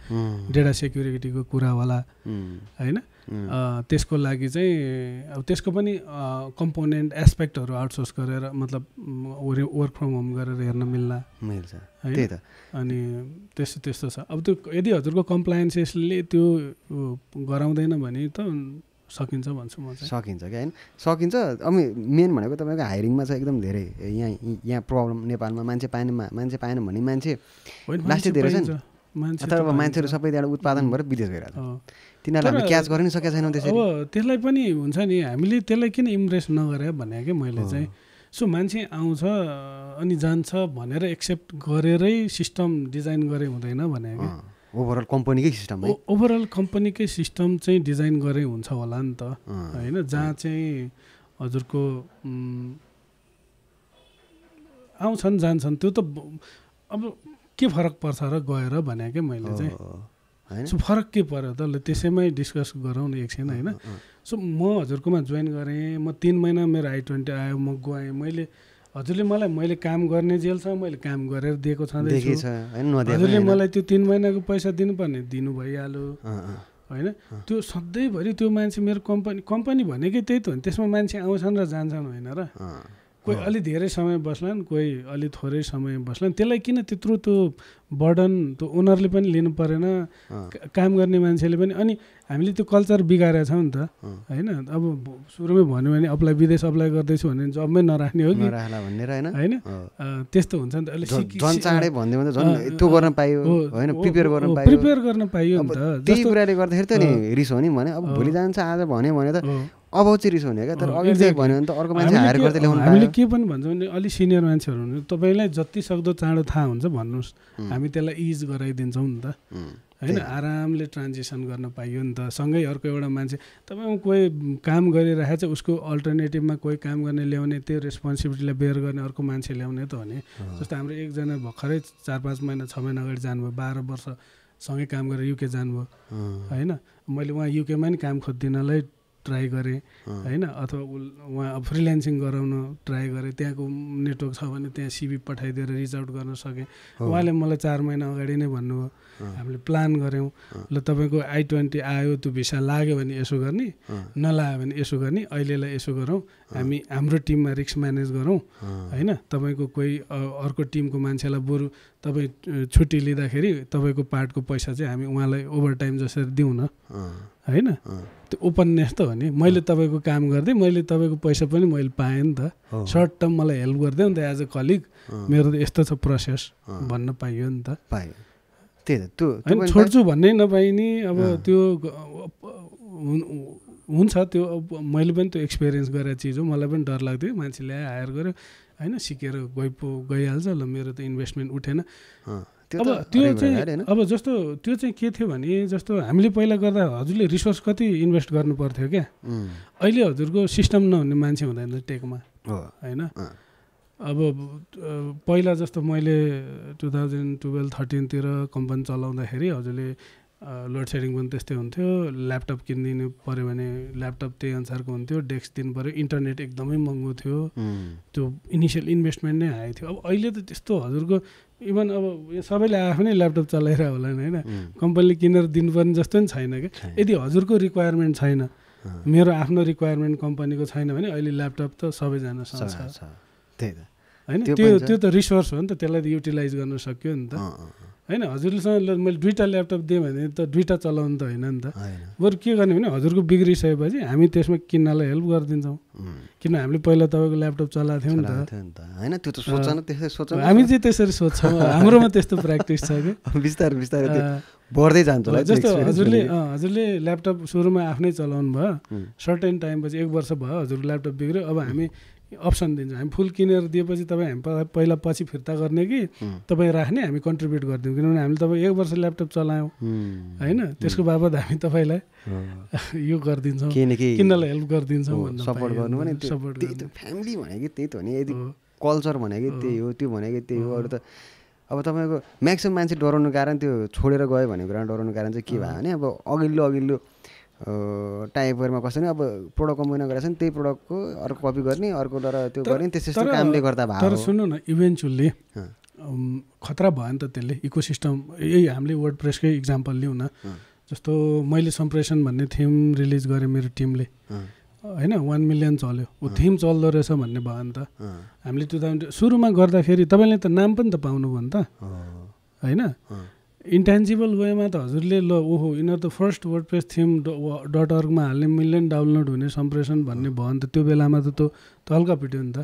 डेटा सेक्युरिटीको कुरा होला होइन। त्यसको लागि चाहिँ अब त्यसको पनि कम्पोनेन्ट एस्पेक्टहरू आउटसोर्स गरेर मतलब वर्क फ्रम होम गरेर हेर्न मिल्छ त्यही त। अनि त्यस्तो छ। अब त्यो यदि हजुरको कम्प्लायन्सेसले त्यो गराउँदैन भने त सकिन्छ भन्छु म चाहिँ। सकिन्छ क्या होइन, सकिन्छ। अनि मेन भनेको तपाईँको हायरिङमा चाहिँ एकदम धेरै यहाँ प्रब्लम नेपालमा मान्छे पाएन भने मान्छे लास्टै धेरै छ नि, अथवा मान्छेहरू सबै त्यहाँबाट उत्पादन भएर विदेश गइरहेको छ, तिनीहरूलाई हामीले क्याच गर्न सकेका छैनौँ त्यसरी। अब त्यसलाई पनि हुन्छ नि, हामीले त्यसलाई किन इम्प्रेस नगरे भने क्या मैले चाहिँ। सो मान्छे आउँछ अनि जान्छ भनेर एक्सेप्ट गरेरै सिस्टम डिजाइन गरे हुँदैन भने क्या। ओभरअल कम्पनीकै सिस्टम है, ओभरअल कम्पनीकै सिस्टम चाहिँ डिजाइन गरे हुन्छ होला नि त होइन। जहाँ चाहिँ हजुरको आउँछन् जान्छन् त्यो त अब के फरक पर्छ र गएर भने क्या मैले चाहिँ। सो फरक के पर्यो त, ल त्यसैमै डिस्कस गरौँ न एकछिन होइन। सो म हजुरकोमा जोइन गरेँ, म 3 महिना मेरो I-20 आयो, म गएँ। हजुरले मलाई मैले काम गर्ने जेलसँग मैले काम गरेर दिएको छँदैछु, हजुरले मलाई त्यो 3 महिनाको पैसा दिनुपर्ने दिनु भइहाल्यो होइन। त्यो सधैँभरि त्यो मान्छे मेरो कम्पनी भनेकै त्यही त हो नि, त्यसमा मान्छे आउँछन् र जान्छन् होइन र कोही अलि धेरै समय बस्लान्, कोही अलि थोरै समय बस्लान्। त्यसलाई किन त्यत्रो त्यो बर्डन त्यो ओनरले पनि लिनु परेन, काम गर्ने मान्छेले पनि। अनि हामीले त्यो कल्चर बिगारेका छौँ नि त होइन। अब सुरुमै भन्यो भने विदेश अप्लाई गर्दैछु भने जबमै नराख्ने हो कि होइन, त्यस्तो हुन्छ नि त। अहिले चाँडै भन्दै त्यो गर्न पाइयो होइन, प्रिपेयर गर्न पाइयो नि त। त्यही कुराले गर्दाखेरि त नि रिस हो नि भने अब भोलि जान्छ आज भन्यो भने त अब चाहिँ रिस हुने क्या। तर अघि चाहिँ भन्यो भने त अर्को मान्छे हायर गर्दै ल्याउनु पायो। हामीले के पनि भन्छौँ भने अलिक सिनियर मान्छेहरू हुनु तपाईँलाई जति सक्दो चाँडो थाहा हुन्छ भन्नुहोस्, हामी त्यसलाई इज गराइदिन्छौँ नि त होइन। आरामले ट्रान्जिसन गर्न पाइयो नि त। सँगै अर्को एउटा मान्छे तपाईँ कोही काम गरिरहेको छ उसको अल्टरनेटिभमा कोही काम गर्ने ल्याउने, त्यो रेस्पोन्सिबिलिटीलाई बेयर गर्ने अर्को मान्छे ल्याउने त हो नि। जस्तो हाम्रो एकजना भर्खरै 4-5 महिना 6 महिना अगाडि जानुभयो, 12 वर्ष सँगै काम गरेर युके जानुभयो होइन। मैले उहाँ युकेमा नि काम खोजिदिनलाई ट्राई गरेँ होइन, अथवा उहाँ फ्रिल्यान्सिङ गराउन ट्राई गरेँ। त्यहाँको नेटवर्क छ भने त्यहाँ सिभी पठाइदिएर रिच आउट गर्न सकेँ। उहाँले मलाई 4 महिना अगाडि नै भन्नुभयो, हामीले प्लान गऱ्यौँ ल तपाईँको I-20 आयो, त्यो भिसा लाग्यो भने यसो गर्ने, नलाग्यो भने यसो गर्ने, अहिलेलाई यसो गरौँ, हामी हाम्रो टिममा रिस्क म्यानेज गरौँ होइन। तपाईँको कोही अर्को टिमको मान्छेलाई बरु तपाईँ छुट्टी लिँदाखेरि तपाईँको पार्टको पैसा चाहिँ हामी उहाँलाई ओभरटाइम जसरी दिउँ न होइन। त्यो ओपननेस त हो नि। मैले तपाईँको काम गर्दै मैले तपाईँको पैसा पनि मैले पाएँ नि त। सर्ट टर्म मलाई हेल्प गरिदियो नि त एज अ कलिग, मेरो त यस्तो छ प्रोसेस भन्न पाइयो नि त। पायो त्यही त। त्यो होइन छोड्छु भन्नै नपाइने अब त्यो हुन्छ। त्यो मैले पनि त्यो एक्सपिरियन्स गरेको चिज हो। मलाई पनि डर लाग्थ्यो, मान्छेले हायर गर्यो होइन, सिकेर गइहाल्छ ल, मेरो त इन्भेस्टमेन्ट उठेन। अब त्यो चाहिँ अब जस्तो त्यो चाहिँ के थियो भने जस्तो हामीले पहिला गर्दा हजुरले रिसोर्स कति इन्भेस्ट गर्नु पर्थ्यो क्या। अहिले हजुरको सिस्टम नहुने मान्छे हुँदैन टेकमा होइन। अब पहिला जस्तो मैले 2012-13 कम्पनी चलाउँदाखेरि हजुरले लोड सेडिङ पनि त्यस्तै हुन्थ्यो। ल्यापटप किनिदिनु पऱ्यो भने ल्यापटप त्यही अनुसारको हुन्थ्यो, डेस्क दिनु पऱ्यो, इन्टरनेट एकदमै महँगो थियो, त्यो इनिसियल इन्भेस्टमेन्ट नै हाई थियो। अब अहिले त त्यस्तो हजुरको इभन अब सबैले आफ्नै ल्यापटप चलाएर होला होइन, कम्पनीले किनेर दिनुपर्ने जस्तो पनि छैन क्या। यदि हजुरको रिक्वायरमेन्ट छैन, मेरो आफ्नो रिक्वायरमेन्ट कम्पनीको छैन भने अहिले ल्यापटप त सबैजनासँग छ त्यही त होइन। त्यो त रिसोर्स हो नि त, त्यसलाई त युटिलाइज गर्न सक्यो नि त होइन। हजुरसँग मैले 2टा ल्यापटप दिएँ भने त 2टा चलाउनु त होइन नि त। बरु के गर्ने भने हजुरको बिग्रिसकेपछि हामी त्यसमा किन्नलाई हेल्प गरिदिन्छौँ, किन हामीले पहिला तपाईँको ल्यापटप चलाएको थियौँ नि त होइन। त्यो त सोच्न त्यसै सोच, हामी चाहिँ त्यसरी सोच्छौँ, हाम्रोमा त्यस्तो प्र्याक्टिस छ कि बिस्तारै बिस्तारै बढ्दै जान्छ। जस्तो हजुरले ल्यापटप सुरुमा आफ्नै चलाउनु भयो, सर्टेन टाइमपछि 1 वर्ष भयो हजुरको ल्यापटप बिग्रियो, अब हामी अप्सन दिन्छौँ। हामी फुल किनेर दिएपछि तपाईँ हामी पहिला पछि फिर्ता गर्ने कि तपाईँ राख्ने, हामी कन्ट्रिब्युट गरिदिउँ। किनभने हामीले तपाईँ 1 वर्ष ल्यापटप चलायौँ होइन, त्यसको बाबत हामी तपाईँलाई यो गरिदिन्छौँ, किन्नलाई हेल्प गरिदिन्छौँ, सपोर्ट गर्नु भने फ्यामिली भनेको त्यही त हो नि। यदि कल्चर भनेको त्यही हो, त्यो भनेको त्यही हो। अरू त अब तपाईँको म्याक्सिमम् मान्छे डराउनु कारण त्यो छोडेर गयो भन्ने कुरा डराउनु कारण चाहिँ के भयो भने अब अघिल्लो टाइपहरूमा कसरी अब प्रोडक्ट कम्पनी गरेको छ नि, त्यही प्रोडक्टको अर्को कपी गर्ने, अर्को त्यो गर्ने, त्यस्तो कामले गर्दा भयो। तर सुन्नु न, इभेन्चुअली खतरा भयो नि त त्यसले इकोसिस्टम। यही हामीले वर्डप्रेसकै इक्जाम्पल लिउँ न। जस्तो मैले सम्प्रेसन भन्ने थिम रिलिज गरेँ मेरो टिमले होइन, 1 मिलियन चल्यो, ऊ थिम चल्दो रहेछ भन्ने भयो नि त। हामीले 2000 सुरुमा गर्दाखेरि तपाईँले त नाम पनि त पाउनुभयो नि त होइन। इन्टेन्जिबल वेमा त हजुरले ल ओहो यिनीहरू त फर्स्ट वर्डप्रेस थिम .orgमा हाल्ने मिलियन डाउनलोड हुने सम्प्रेसन भन्ने भयो नि त। त्यो बेलामा त त्यो हल्का पिट्यो नि त।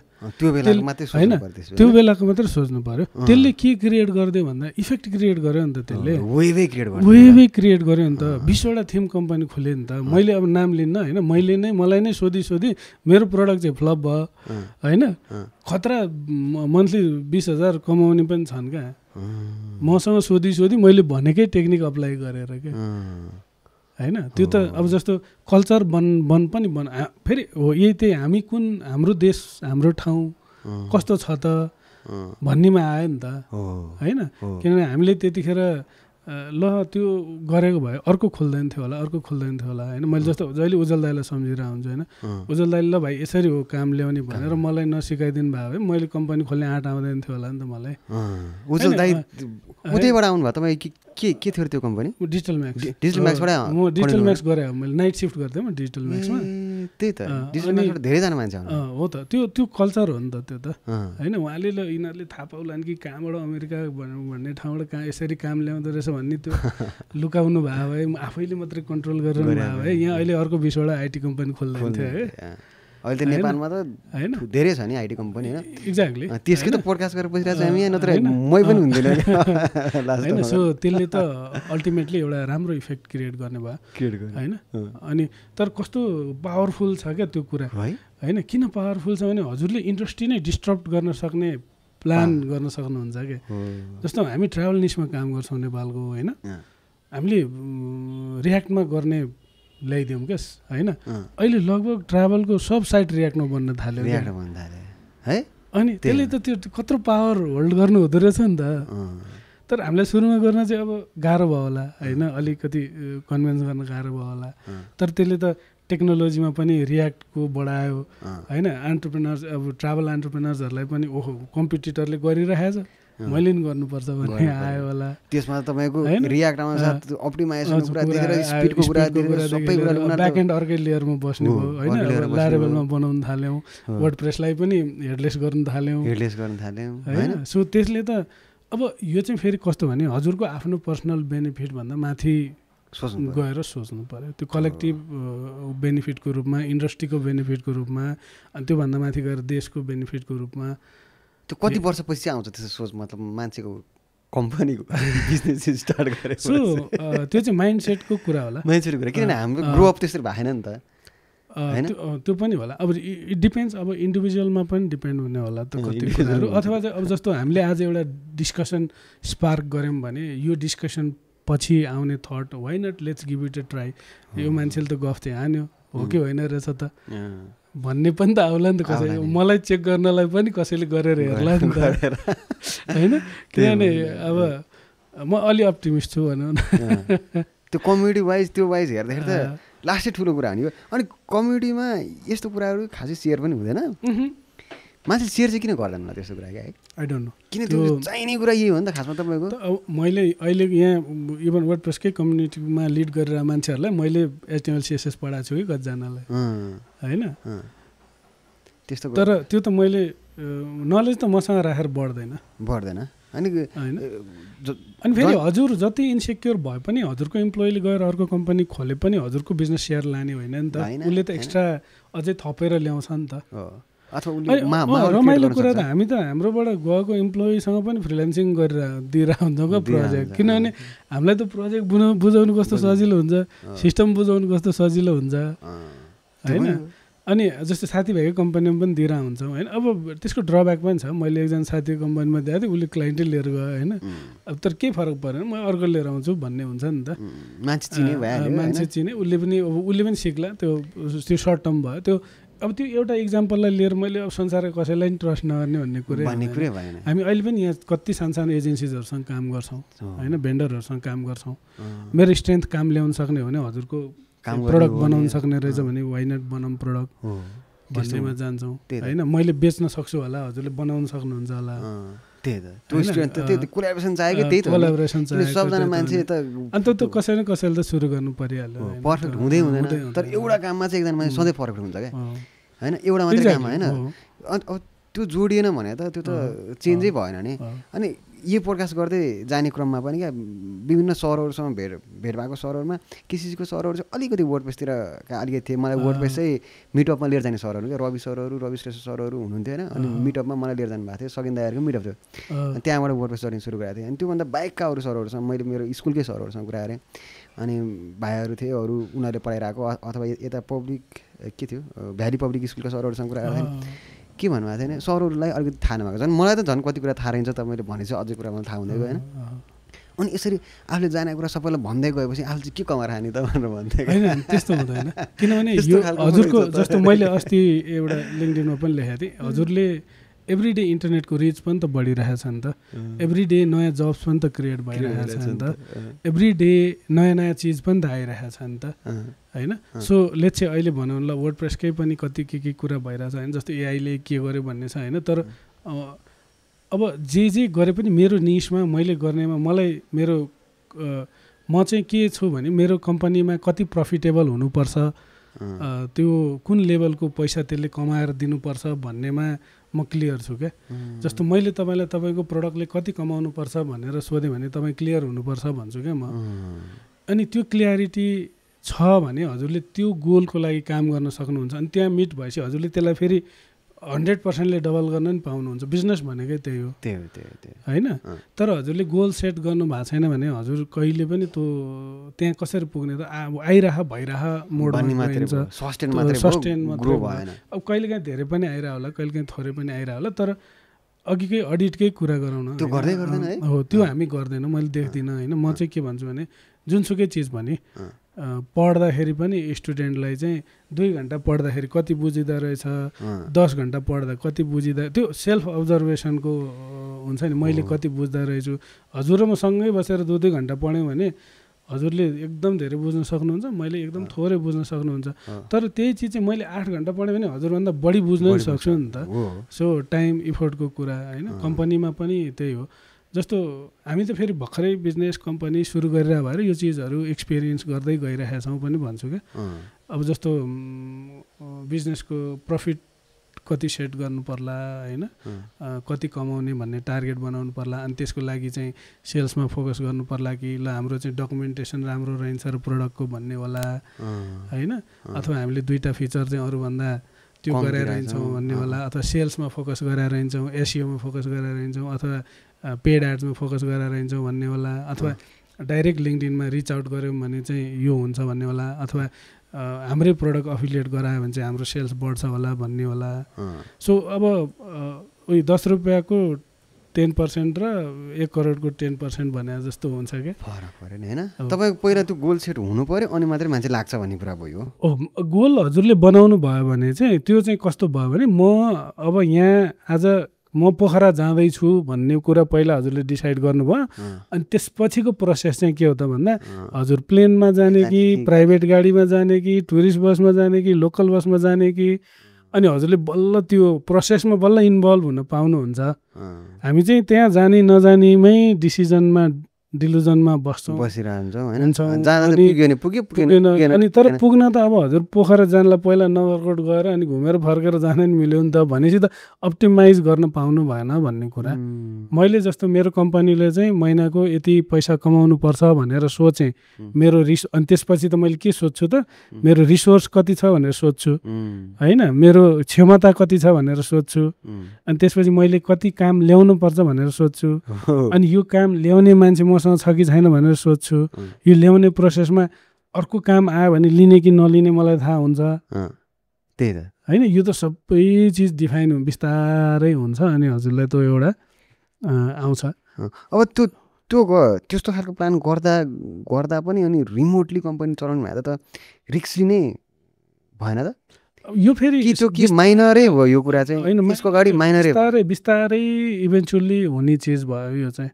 होइन, त्यो बेलाको मात्रै सोच्नु पऱ्यो। त्यसले के क्रिएट गरिदियो भन्दा इफेक्ट क्रिएट गर्यो नि त। त्यसले वेभै क्रिएट गर्यो नि त। 20वटा थिम कम्पनी खोल्यो नि त। मैले अब नाम लिन्न होइन, मलाई नै सोधी मेरो प्रडक्ट चाहिँ फ्लप भयो होइन। खतरा मन्थली 20,000 कमाउने पनि छन् क्या। मसँग सोधी मैले भनेकै टेक्निक अप्लाई गरेर क्या होइन। त्यो त अब जस्तो कल्चर पनि फेरि हो, यही त्यही हामी कुन हाम्रो देश हाम्रो ठाउँ कस्तो छ त भन्नेमा आयो नि त होइन। किनभने हामीले त्यतिखेर ल त्यो गरेको भए अर्को खोल्दैन थियो होला होइन मैले जस्तो जहिले उज्जवल दाइलाई सम्झिरहेको हुन्छु होइन उज्जवल दाइले ल भाइ यसरी हो काम ल्याउने भनेर मलाई नसिकाइदिनु भयो भए मैले कम्पनी खोल्ने आँट आउँदैन थियो होला नि त मलाई उज्जवल दाइ उतैबाट आउनु भयो तपाईँ के थियो त्यो कम्पनी डिजिटल म्याक्सबाट म डिजिटल म्याक्स गरेँ मैले नाइट सिफ्ट गर्थेँ म डिजिटल म्याक्समा त्यही त डिजिटल म्याक्सबाट धेरैजना मान्छे हो त त्यो कल्चर हो नि त त्यो त होइन उहाँले ल यिनीहरूले थाहा पाउलान् कि कहाँबाट अमेरिका भन्ने ठाउँबाट कहाँ यसरी काम ल्याउँदो रहेछ भन्ने त्यो लुकाउनु भयो भए आफैले मात्रै कन्ट्रोल गरेर भयो है यहाँ अहिले अर्को 20वटा आइटी कम्पनी खोल्दै थियो है अहिले त नेपालमा त होइन धेरै छ नि आइटी कम्पनी होइन एक्ज्याक्टली त्यसकै त पोडकास्ट गरेर बसिरहेको छ हामी यहाँ नत्र मै पनि हुँदैन होइन सो त्यसले त अल्टिमेटली एउटा राम्रो इफेक्ट क्रिएट गर्ने भयो होइन अनि तर कस्तो पावरफुल छ क्या त्यो कुरा होइन किन पावरफुल छ भने हजुरले इन्डस्ट्री नै डिस्टर्ब गर्न सक्ने प्लान गर्न सक्नुहुन्छ क्या जस्तो हामी ट्राभल निस्मा काम गर्छौँ नेपालको होइन हामीले रियाक्टमा गर्ने ल्याइदिउँ क्या होइन अहिले लगभग ट्राभलको सब साइट रियाक्टमा बन्न थाल्यो है अनि त्यसले त त्यो कत्रो पावर होल्ड गर्नु हुँदो रहेछ नि त तर हामीलाई सुरुमा गर्न चाहिँ अब गाह्रो भयो होला होइन अलिकति कन्भिन्स गर्न गाह्रो भयो होला तर त्यसले त टेक्नोलोजीमा पनि रियाक्टको बढायो होइन एन्टरप्रेनर्स अब ट्राभल एन्टरप्रेनर्सहरूलाई पनि ओहो कम्पिटिटरले गरिरहेछ मैले नि गर्नुपर्छ भन्ने आयो होला त्यसमा तपाईँको रियाक्टमा अप्टिमाइजेसनको कुरा देखेर स्पिडको कुरा देखेर सबै कुरा ब्याक एन्ड अर्कै लेयरमा बस्नु भयो होइन ल्यारेबलमा बनाउन थाल्यौँ वर्डप्रेसलाई पनि हेडलेस गर्न थाल्यौँ होइन सो त्यसले त अब यो चाहिँ फेरि कस्तो भने हजुरको आफ्नो पर्सनल बेनिफिट भन्दा माथि गएर सोच्नु पर्यो त्यो कलेक्टिभ बेनिफिटको रूपमा इन्डस्ट्रीको बेनिफिटको रूपमा अनि त्योभन्दा माथि गएर देशको बेनिफिटको रूपमा त्यो कति वर्षपछि आउँछ त्यसो सोच मतलब मान्छेको कम्पनीको बिजनेस स्टार्ट गरेर सो त्यो चाहिँ माइन्डसेटको कुरा होला माइन्डसेटको कुरा किनभने हाम्रो ग्रो अप त्यसरी भएन नि त होइन त्यो पनि होला अब इट डिपेन्ड्स अब इन्डिभिजुअलमा पनि डिपेन्ड हुने होला त कति कुराहरू अथवा चाहिँ अब जस्तो हामीले आज एउटा डिस्कसन स्पार्क गऱ्यौँ भने यो डिस्कसन पछि आउने thought why not let's give it a try यो मान्छेले त गफ चाहिँ हान्यो हो कि होइन रहेछ त भन्ने पनि त आउला नि त कसैले मलाई चेक गर्नलाई पनि कसैले गरेर हेर्ला नि त होइन किनभने अब म अलि अप्टिमिस्ट छु भनौँ न त्यो कम्युनिटी वाइज त्यो वाइज हेर्दाखेरि त लास्टै ठुलो कुरा हो नि अनि कम्युनिटीमा यस्तो कुराहरू खासै सेयर पनि हुँदैन मान्छे सेयर चाहिँ किन गर्दैन त्यस्तो कुरा क्या आई डोन्ट नो किन त्यो चाहिने कुरा यही हो नि त खासमा तपाईँको मैले अहिले यहाँ इभन वर्डप्रेसकै कम्युनिटीमा लिड गरेर मान्छेहरूलाई मैले HTML CSS पढाएको छु कि कतिजनालाई होइन त्यस्तो तर त्यो त मैले नलेज त मसँग राखेर बढ्दैन अनि फेरि हजुर जति इन्सेक्योर भए पनि हजुरको इम्प्लोइले गएर अर्को कम्पनी खोले पनि हजुरको बिजनेस सेयर लाने होइन नि त उसले त एक्स्ट्रा अझै थपेर ल्याउँछ नि त रमाइलो कुरा त हामी त हाम्रोबाट गएको इम्प्लोइसँग पनि फ्रिल्यान्सिङ गरेर दिइरहेको हुन्छौँ क्या प्रोजेक्ट किनभने हामीलाई त प्रोजेक्ट बुझाउनु कस्तो सजिलो हुन्छ सिस्टम बुझाउनु कस्तो सजिलो हुन्छ होइन अनि जस्तो साथीभाइको कम्पनीमा पनि दिइरहेको हुन्छौँ होइन अब त्यसको ड्रब्याक पनि छ मैले एकजना साथीको कम्पनीमा दिएको थिएँ उसले क्लाइन्टै लिएर गयो होइन अब तर केही फरक परेन म अर्को लिएर आउँछु भन्ने हुन्छ नि त मान्छे चिने उसले पनि सिक्ला त्यो सर्ट टर्म भयो त्यो अब त्यो एउटा इक्जाम्पललाई लिएर मैले अब संसारको कसैलाई पनि ट्रस्ट नगर्ने भन्ने कुरा हामी अहिले पनि यहाँ कति सानो एजेन्सिजहरूसँग काम गर्छौँ होइन भेन्डरहरूसँग काम गर्छौँ मेरो स्ट्रेन्थ काम ल्याउन सक्ने हो भने हजुरको प्रडक्ट बनाउन सक्ने रहेछ भने वाइ नट बनाउँ प्रडक्ट भन्नेमा जान्छौँ होइन मैले बेच्न सक्छु होला हजुरले बनाउन सक्नुहुन्छ होला कोलाबोरेसन चाहियो त्यही त कोलाबोरेसन चाहियो सबजना मान्छे त अन्त त्यो कसैले कसैले त सुरु गर्नु परिहाल्यो पर्फेक्ट हुँदैन तर एउटा काममा चाहिँ एकजना मान्छे सधैँ पर्फेक्ट हुन्छ क्या होइन एउटा मात्रै काम होइन अब त्यो जोडिएन भने त त्यो त चेन्जै भएन नि अनि यो पोडकास्ट गर्दै जाने क्रममा पनि क्या विभिन्न सरहरूसँग भेट भएको सरहरूमा किसिमको सरहरू चाहिँ अलिकति वर्डप्रेसतिर अलिकति थिए मलाई वर्डप्रेस चाहिँ मिटअपमा लिएर जाने सरहरू क्या रवि श्रेष्ठ सरहरू हुनुहुन्थ्यो होइन अनि मिटअपमा मलाई लिएर जानु भएको थियो सकिन दाइहरूको मिटअप थियो त्यहाँबाट वर्डप्रेस गर्ने सुरु गरेको थिएँ अनि त्योभन्दा बाहेकका अरू सरहरूसँग मैले मेरो स्कुलकै सरहरूसँग कुरा गरेँ अनि भाइहरू थिए अरू उनीहरूले पढाइरहेको अथवा यता पब्लिक के थियो भ्याली पब्लिक स्कुलका सरहरूसँग कुरा गरेको थिएँ के भन्नुभएको थियो भने सरहरूलाई अलिकति थाहा नभएको झन् मलाई त झन् कति कुरा थाहा रहन्छ तपाईँले भनेपछि अझै कुरा मलाई थाहा हुँदै गयो होइन अनि यसरी आफूले जानेको कुरा सबैलाई भन्दै गएपछि आफूले चाहिँ के कमाएर खाने त भनेर भन्थ्यो होइन त्यस्तो हुँदैन किनभने यो हजुरको जस्तो मैले अस्ति एउटा लिङ्क्डइनमा पनि लेखेको थिएँ हजुरले एभ्री डे इन्टरनेटको रिच पनि त बढिरहेछ नि त, एभ्री डे नयाँ जब्स पनि त क्रिएट भइरहेछ नि त, एभ्री डे नयाँ नयाँ चिज पनि त आइरहेछ नि त होइन। सो लेट्स से अहिले भनौँ ल वर्डप्रेसकै पनि कति के कुरा भइरहेछ होइन, जस्तो एआईले के गर्यो भन्ने छ होइन। तर अब जे गरे पनि मेरो निशमा मैले गर्नेमा मलाई मेरो म चाहिँ के छु भने मेरो कम्पनीमा कति प्रफिटेबल हुनुपर्छ, त्यो कुन लेभलको पैसा त्यसले कमाएर दिनुपर्छ भन्नेमा म क्लियर छु क्या। जस्तो मैले तपाईँलाई तपाईँको प्रडक्टले कति कमाउनुपर्छ भनेर सोधेँ भने तपाईँ क्लियर हुनुपर्छ भन्छु क्या म। अनि त्यो क्लियरिटी छ भने हजुरले त्यो गोलको लागि काम गर्न सक्नुहुन्छ। अनि त्यहाँ मिट भएपछि हजुरले त्यसलाई फेरि 100%ले डबल गर्न पनि पाउनुहुन्छ। बिजनेस भनेकै त्यही हो होइन। तर हजुरले गोल सेट गर्नु भएको छैन भने हजुर कहिले पनि त्यो त्यहाँ कसरी पुग्ने त भइरह मोडमा सस्टेन ग्रो भएन। अब कहिलेकाहीँ धेरै पनि आइरह होला, कहिलेकाहीँ थोरै पनि आइरह होला, तर अघिकै अडिटकै कुरा गरौँ न, हो त्यो हामी गर्दैनौँ, मैले देख्दिनँ होइन। म चाहिँ के भन्छु भने जुनसुकै चिज भने पढ्दाखेरि पनि स्टुडेन्टलाई चाहिँ 2 घन्टा पढ्दाखेरि कति बुझिँदो रहेछ, 10 घन्टा पढ्दा कति बुझिँदा, त्यो सेल्फ अब्जर्भेसनको हुन्छ नि। मैले कति बुझ्दा रहेछु, हजुर र म सँगै बसेर 2-2 घन्टा पढ्यौँ भने हजुरले एकदम धेरै बुझ्न सक्नुहुन्छ, मैले एकदम थोरै बुझ्न सक्नुहुन्छ। तर त्यही चिज चाहिँ मैले 8 घन्टा पढेँ भने हजुरभन्दा बढी बुझ्न सक्छु नि त। सो टाइम इफोर्टको कुरा होइन। कम्पनीमा पनि त्यही हो। जस्तो हामी त फेरि भर्खरै बिजनेस कम्पनी सुरु गरिरह भएर यो चिजहरू एक्सपिरियन्स गर्दै गइरहेका छौँ पनि भन्छु क्या। अब जस्तो बिजनेसको प्रफिट कति सेट गर्नु पर्ला होइन, कति कमाउने भन्ने टार्गेट बनाउनु पर्ला। अनि त्यसको लागि चाहिँ सेल्समा फोकस गर्नु पर्ला कि ल हाम्रो चाहिँ डकुमेन्टेसन राम्रो रहन्छ र प्रोडक्टको भन्ने होला होइन, अथवा हामीले 2टा फिचर चाहिँ अरूभन्दा त्यो गरेर रहन्छौँ भन्ने होला, अथवा सेल्समा फोकस गरेर रहन्छौँ, एसइओमा फोकस गरेर रहन्छौँ, अथवा पेड एड्समा फोकस गरेर रहन्छौँ भन्ने होला, अथवा डाइरेक्ट लिङ्क्डइनमा रिच आउट गऱ्यौँ भने चाहिँ यो हुन्छ भन्ने होला, अथवा हाम्रै प्रडक्ट अफिलिएट गरायो भने चाहिँ हाम्रो सेल्स बढ्छ होला भन्ने होला। सो अब उयो 10 रुपियाँको 10% र 1 करोडको 10% भने जस्तो हुन्छ क्या, फरक पऱ्यो नि होइन। तपाईँको पहिला त्यो गोल सेट हुनु पऱ्यो अनि मात्रै मान्छे लाग्छ भन्ने कुरा भयो। गोल हजुरले बनाउनु भयो भने चाहिँ त्यो चाहिँ कस्तो भयो भने म अब यहाँ आज म पोखरा जाँदैछु भन्ने कुरा पहिला हजुरले डिसाइड गर्नुभयो। अनि त्यसपछिको प्रोसेस चाहिँ के हो त भन्दा हजुर प्लेनमा जाने कि प्राइभेट गाडीमा जाने कि टुरिस्ट बसमा जाने कि लोकल बसमा जाने कि, अनि हजुरले बल्ल त्यो प्रोसेसमा बल्ल इन्भल्भ हुन पाउनुहुन्छ। हामी चाहिँ त्यहाँ जाने नजानेमै डिसिजनमा डिलुजनमा बसिरहन्छौँ होइन। अनि तर पुग्न त अब हजुर पोखरा जानलाई पहिला नगरकोट गएर अनि घुमेर फर्केर जान नि मिल्यो नि त भनेपछि त अप्टिमाइज गर्न पाउनु भएन भन्ने कुरा। मैले जस्तो मेरो कम्पनीले चाहिँ महिनाको यति पैसा कमाउनु पर्छ भनेर सोचेँ मेरो अनि त्यसपछि त मैले के सोध्छु त मेरो रिसोर्स कति छ भनेर सोध्छु होइन, मेरो क्षमता कति छ भनेर सोध्छु, अनि त्यसपछि मैले कति काम ल्याउनु पर्छ भनेर सोध्छु, अनि यो काम ल्याउने मान्छे मसँग छ कि छैन भनेर सोध्छु। यो ल्याउने प्रोसेसमा अर्को काम आयो भने लिने कि नलिने मलाई थाहा हुन्छ त्यही त होइन। यो त सबै चिज डिफाइन बिस्तारै हुन्छ अनि हजुरलाई त एउटा आउँछ। अब त्यस्तो खालको प्लान गर्दा पनि अनि रिमोटली कम्पनी चलाउनु भए त रिस्की नै भएन त? यो फेरि माइनरै हो यो कुरा चाहिँ होइन, यसको अगाडि माइनरै बिस्तारै इभेन्चुअली हुने चिज भयो यो चाहिँ।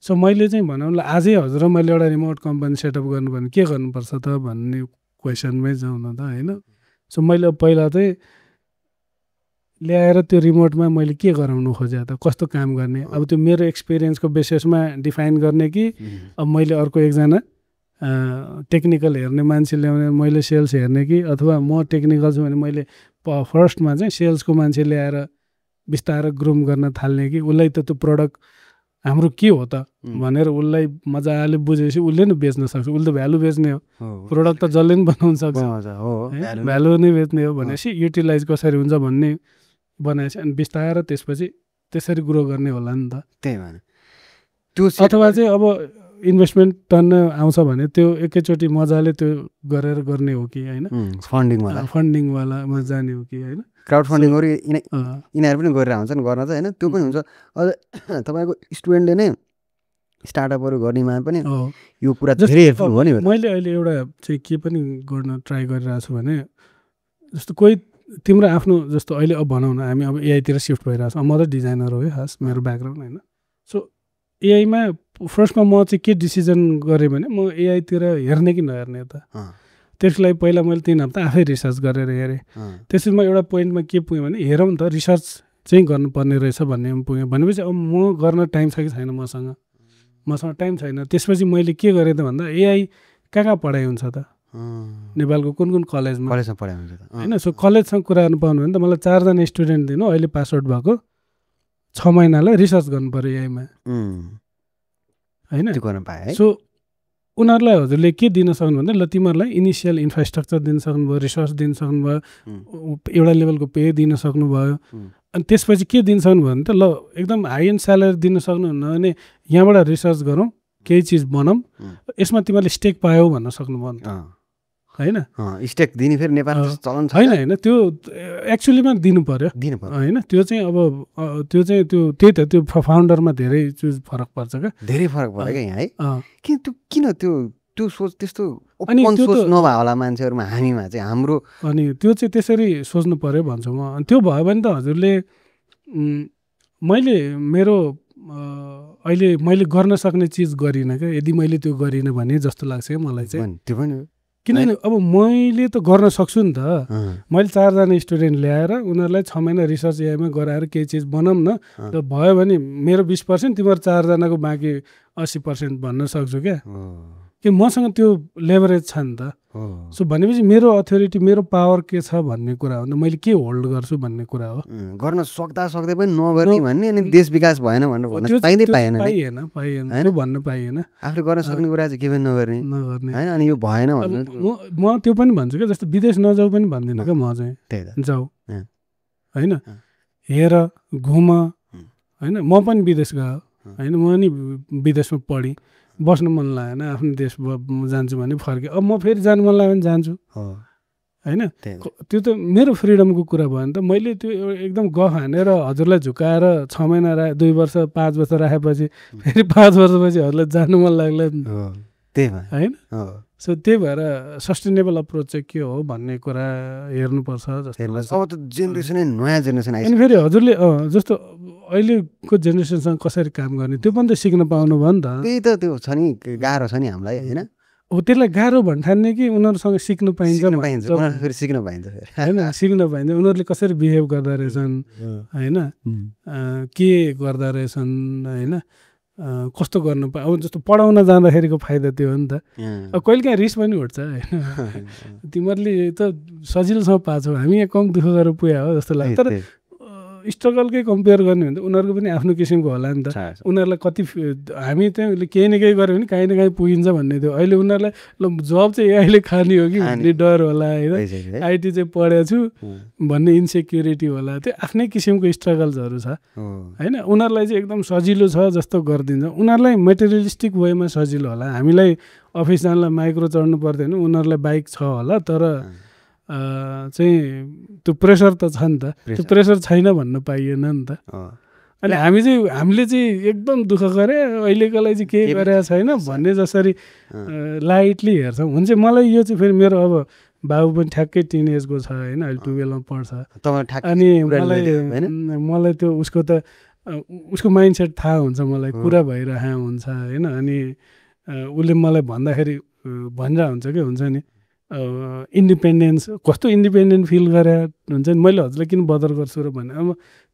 सो मैले चाहिँ भनौँ ल आजै हजुर मैले एउटा रिमोट कम्पनी सेटअप गर्नु भने के गर्नुपर्छ त भन्ने क्वेसनमै जाउँ न त होइन। सो मैले पहिला चाहिँ ल्याएर त्यो रिमोटमा मैले के गराउनु खोजेँ त, कस्तो काम गर्ने, अब त्यो मेरो एक्सपिरियन्सको बेसिसमा डिफाइन गर्ने कि अब मैले अर्को एकजना टेक्निकल हेर्ने मान्छे ल्याउने, मैले सेल्स हेर्ने कि, अथवा म टेक्निकल छु भने मैले फर्स्टमा चाहिँ सेल्सको मान्छे ल्याएर बिस्तारै ग्रुम गर्न थाल्ने कि उसलाई त त्यो प्रडक्ट हाम्रो के हो त भनेर उसलाई मजाले बुझेपछि उसले नै बेच्न सक्छ। उसले त भ्यालु बेच्ने हो, प्रडक्ट त जसले पनि बनाउन सक्छ, भ्यालु नै बेच्ने हो भनेपछि युटिलाइज कसरी हुन्छ भन्ने बनाएपछि अनि बिस्तारै त्यसपछि त्यसरी ग्रो गर्ने होला नि त। त्यही भएर त्यो अथवा चाहिँ अब इन्भेस्टमेन्ट टन्न आउँछ भने त्यो एकैचोटि मजाले त्यो गरेर गर्ने हो कि होइन, फन्डिङवालामा जाने हो कि होइन, क्राउड फन्डिङहरू यिनीहरू पनि गरेर हुन्छन् गर्न चाहिँ होइन। त्यो पनि हुन्छ। अझ तपाईँको स्टुडेन्टले नै स्टार्टअपहरू गर्नेमा पनि यो कुरा धेरै हेल्पफुल हो नि। मैले अहिले एउटा चाहिँ के पनि गर्न ट्राई गरिरहेको छु भने जस्तो कोही तिम्रो आफ्नो जस्तो अहिले अब भनौँ न हामी अब एआईतिर सिफ्ट भइरहेको छ म त डिजाइनर हो है खास मेरो ब्याकग्राउन्ड होइन सो एआईमा फर्स्टमा म चाहिँ के डिसिजन गरेँ भने म एआईतिर हेर्ने कि नहेर्ने त त्यसको लागि पहिला मैले 3 हप्ता आफै रिसर्च गरेर हेरेँ त्यसपछि म एउटा पोइन्टमा के पुगेँ भने हेरौँ त रिसर्च चाहिँ गर्नुपर्ने रहेछ भन्ने पुगेँ भनेपछि अब म गर्न टाइम छ कि छैन मसँग टाइम छैन त्यसपछि मैले के गरेँ त भन्दा एआई कहाँ पढाइ हुन्छ त नेपालको कुन कलेजमा पढाइ हुन्छ त होइन सो कलेजसँग कुरा गर्नु पाउनु भने त मलाई 4 जना स्टुडेन्ट दिनु अहिले पास आउट भएको 6 महिनालाई रिसर्च गर्नु पर्यो एआईमा होइन सो उनीहरूलाई हजुरले के दिन सक्नु भन्दा ल तिमीहरूलाई इनिसियल इन्फ्रास्ट्रक्चर दिन सक्नुभयो रिसर्च दिन सक्नुभयो एउटा लेभलको पे दिन सक्नुभयो अनि त्यसपछि के दिन सक्नुभयो भने त ल एकदम हाई एन्ड स्यालेरी दिन सक्नुहुन्न भने यहाँबाट रिसर्च गरौँ केही चिज बनाऊँ यसमा तिमीहरूले स्टेक पायौ भन्न सक्नुभयो नि त होइन स्टेक दिने फेरि नेपाल चलन छ होइन त्यो एक्चुअलीमा दिनु पर्यो होइन त्यो चाहिँ अब त्यही त त्यो फाउन्डरमा धेरै चिज फरक पर्छ क्या धेरै फरक पर्यो क्या यहाँ है किन त्यो सोच त्यस्तो अनि सोच नभए होला मान्छेहरूमा हामीमा चाहिँ हाम्रो अनि त्यो चाहिँ त्यसरी सोच्नु पर्यो भन्छु म अनि त्यो भयो भने त हजुरले मैले मेरो अहिले मैले गर्न सक्ने चिज गरिनँ क्या यदि मैले त्यो गरिनँ भने जस्तो लाग्छ क्या मलाई चाहिँ त्यो पनि किनभने अब मैले त गर्न सक्छु नि त मैले 4 जना स्टुडेन्ट ल्याएर उनीहरूलाई 6 महिना रिसर्च एआईमा गराएर केही चिज बनाऊँ न त भयो भने मेरो 20% तिमीहरू 4 जनाको बाँकी 80% भन्न सक्छु क्या कि मसँग त्यो लेभरेज छ नि त सो भनेपछि मेरो अथोरिटी मेरो पावर के छ भन्ने कुरा हो मैले के होल्ड गर्छु भन्ने कुरा हो गर्न सक्दै पनि नगर्ने भन्ने अनि देश विकास भएन भनेर पाइएन त्यो भन्न पाइएन आफूले गर्न सक्ने कुरा चाहिँ के पनि नगर्ने होइन अनि यो भएन भन्नु म त्यो पनि भन्छु क्या जस्तो विदेश नजाऊ पनि भन्दिनँ क्या म चाहिँ त्यही त जाऊ होइन हेर घुम होइन म पनि विदेश गयो होइन म नि विदेशमा पढेँ बस्नु मन लागेन आफ्नो देश जान्छु भने फर्केँ अब म फेरि जानु मन लाग्यो भने जान्छु होइन त्यो त मेरो फ्रिडमको कुरा भयो नि त मैले त्यो एकदम गफ हानेर हजुरलाई झुकाएर 6 महिना 2 वर्ष 5 वर्ष राखेपछि फेरि 5 वर्षपछि हजुरलाई जानु मन लाग्ला त्यही भयो होइन सो त्यही भएर सस्टेनेबल अप्रोच चाहिँ के हो भन्ने कुरा हेर्नुपर्छ जस्तो अब त जेनेरेसनै नयाँ जेनेरेसन अनि फेरि हजुरले जस्तो अहिलेको जेनेरेसनसँग कसरी काम गर्ने त्यो पनि त सिक्न पाउनु भयो नि त त्यही त त्यो छ नि गाह्रो छ नि हामीलाई होइन हो त्यसलाई गाह्रो भन्ठान्ने कि उनीहरूसँग सिक्न पाइन्छ फेरि सिक्न पाइन्छ होइन सिक्न पाइन्छ उनीहरूले कसरी बिहेभ गर्दा रहेछन् होइन के गर्दा रहेछन् होइन कस्तो गर्नु अब जस्तो पढाउन जाँदाखेरिको फाइदा त्यो हो नि त अब कहिलेकाहीँ रिस पनि उठ्छ होइन तिमीहरूले त सजिलोसँग पाछौ हामी यहाँ कम दुःख गरेर पुग्यो हो जस्तो लाग्छ तर स्ट्रगलकै कम्पेयर गर्ने भने त उनीहरूको पनि आफ्नो किसिमको होला नि त उनीहरूलाई कति हामी चाहिँ केही न केही गऱ्यो भने काहीँ न काहीँ पुगिन्छ भन्ने थियो अहिले उनीहरूलाई ल जब चाहिँ एआईले खाने हो कि भन्ने डर होला होइन आइटी चाहिँ पढेको छु भन्ने इन्सेक्युरिटी होला त्यो आफ्नै किसिमको स्ट्रगल्सहरू छ होइन उनीहरूलाई चाहिँ एकदम सजिलो छ जस्तो गरिदिन्छ उनीहरूलाई मेटेरियलिस्टिक वेमा सजिलो होला हामीलाई अफिस जानलाई माइक्रो चढ्नु पर्दैन उनीहरूलाई बाइक छ होला तर चाहिँ त्यो प्रेसर त छ नि त त्यो प्रेसर छैन भन्न पाइएन नि त अनि हामीले चाहिँ एकदम दुःख गरे अहिलेकोलाई चाहिँ केही गरेको छैन भन्ने जसरी लाइटली हेर्छौँ हुन्छ मलाई यो चाहिँ फेरि मेरो अब बाबु पनि ठ्याक्कै टिन एजको छ होइन अहिले 12मा पढ्छ अनि मलाई त्यो उसको माइन्डसेट थाहा हुन्छ मलाई कुरा भइरहेको हुन्छ होइन अनि उसले मलाई भन्दाखेरि भनिरहेको हुन्छ कि हुन्छ नि इन्डिपेन्डेन्स कस्तो इन्डिपेन्डेन्ट फिल गरे हुन्छ नि मैले हजुरलाई किन बदर गर्छु र भने अब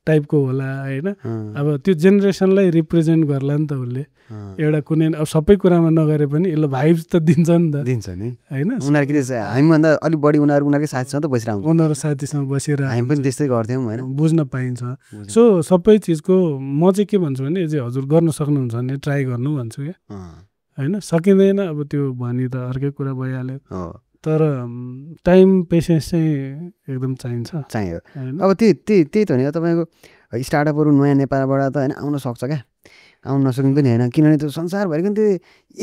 टाइपको होला होइन अब त्यो जेनेरेसनलाई रिप्रेजेन्ट गर्ला नि त उसले एउटा कुनै अब सबै कुरामा नगरे पनि यसले भाइब्स त दिन्छ नि त दिन्छ नि होइन उनीहरू हामीभन्दा अलिक बढी उनीहरूकै साथीसँग त बसिरहेको उनीहरू साथीसँग बसेर हामी पनि त्यस्तै गर्थ्यौँ होइन बुझ्न पाइन्छ सो सबै चिजको म चाहिँ के भन्छु भने चाहिँ हजुर गर्न सक्नुहुन्छ भने ट्राई गर्नु भन्छु क्या होइन सकिँदैन अब त्यो भनी त अर्कै कुरा भइहाल्यो तर टाइम पेसेन्स चाहिँ एकदम चाहियो अब त्यही त हो नि तपाईँको स्टार्टअपहरू नयाँ नेपालबाट त होइन आउन सक्छ क्या आउन नसक्ने पनि होइन किनभने त्यो संसारभरि पनि त्यो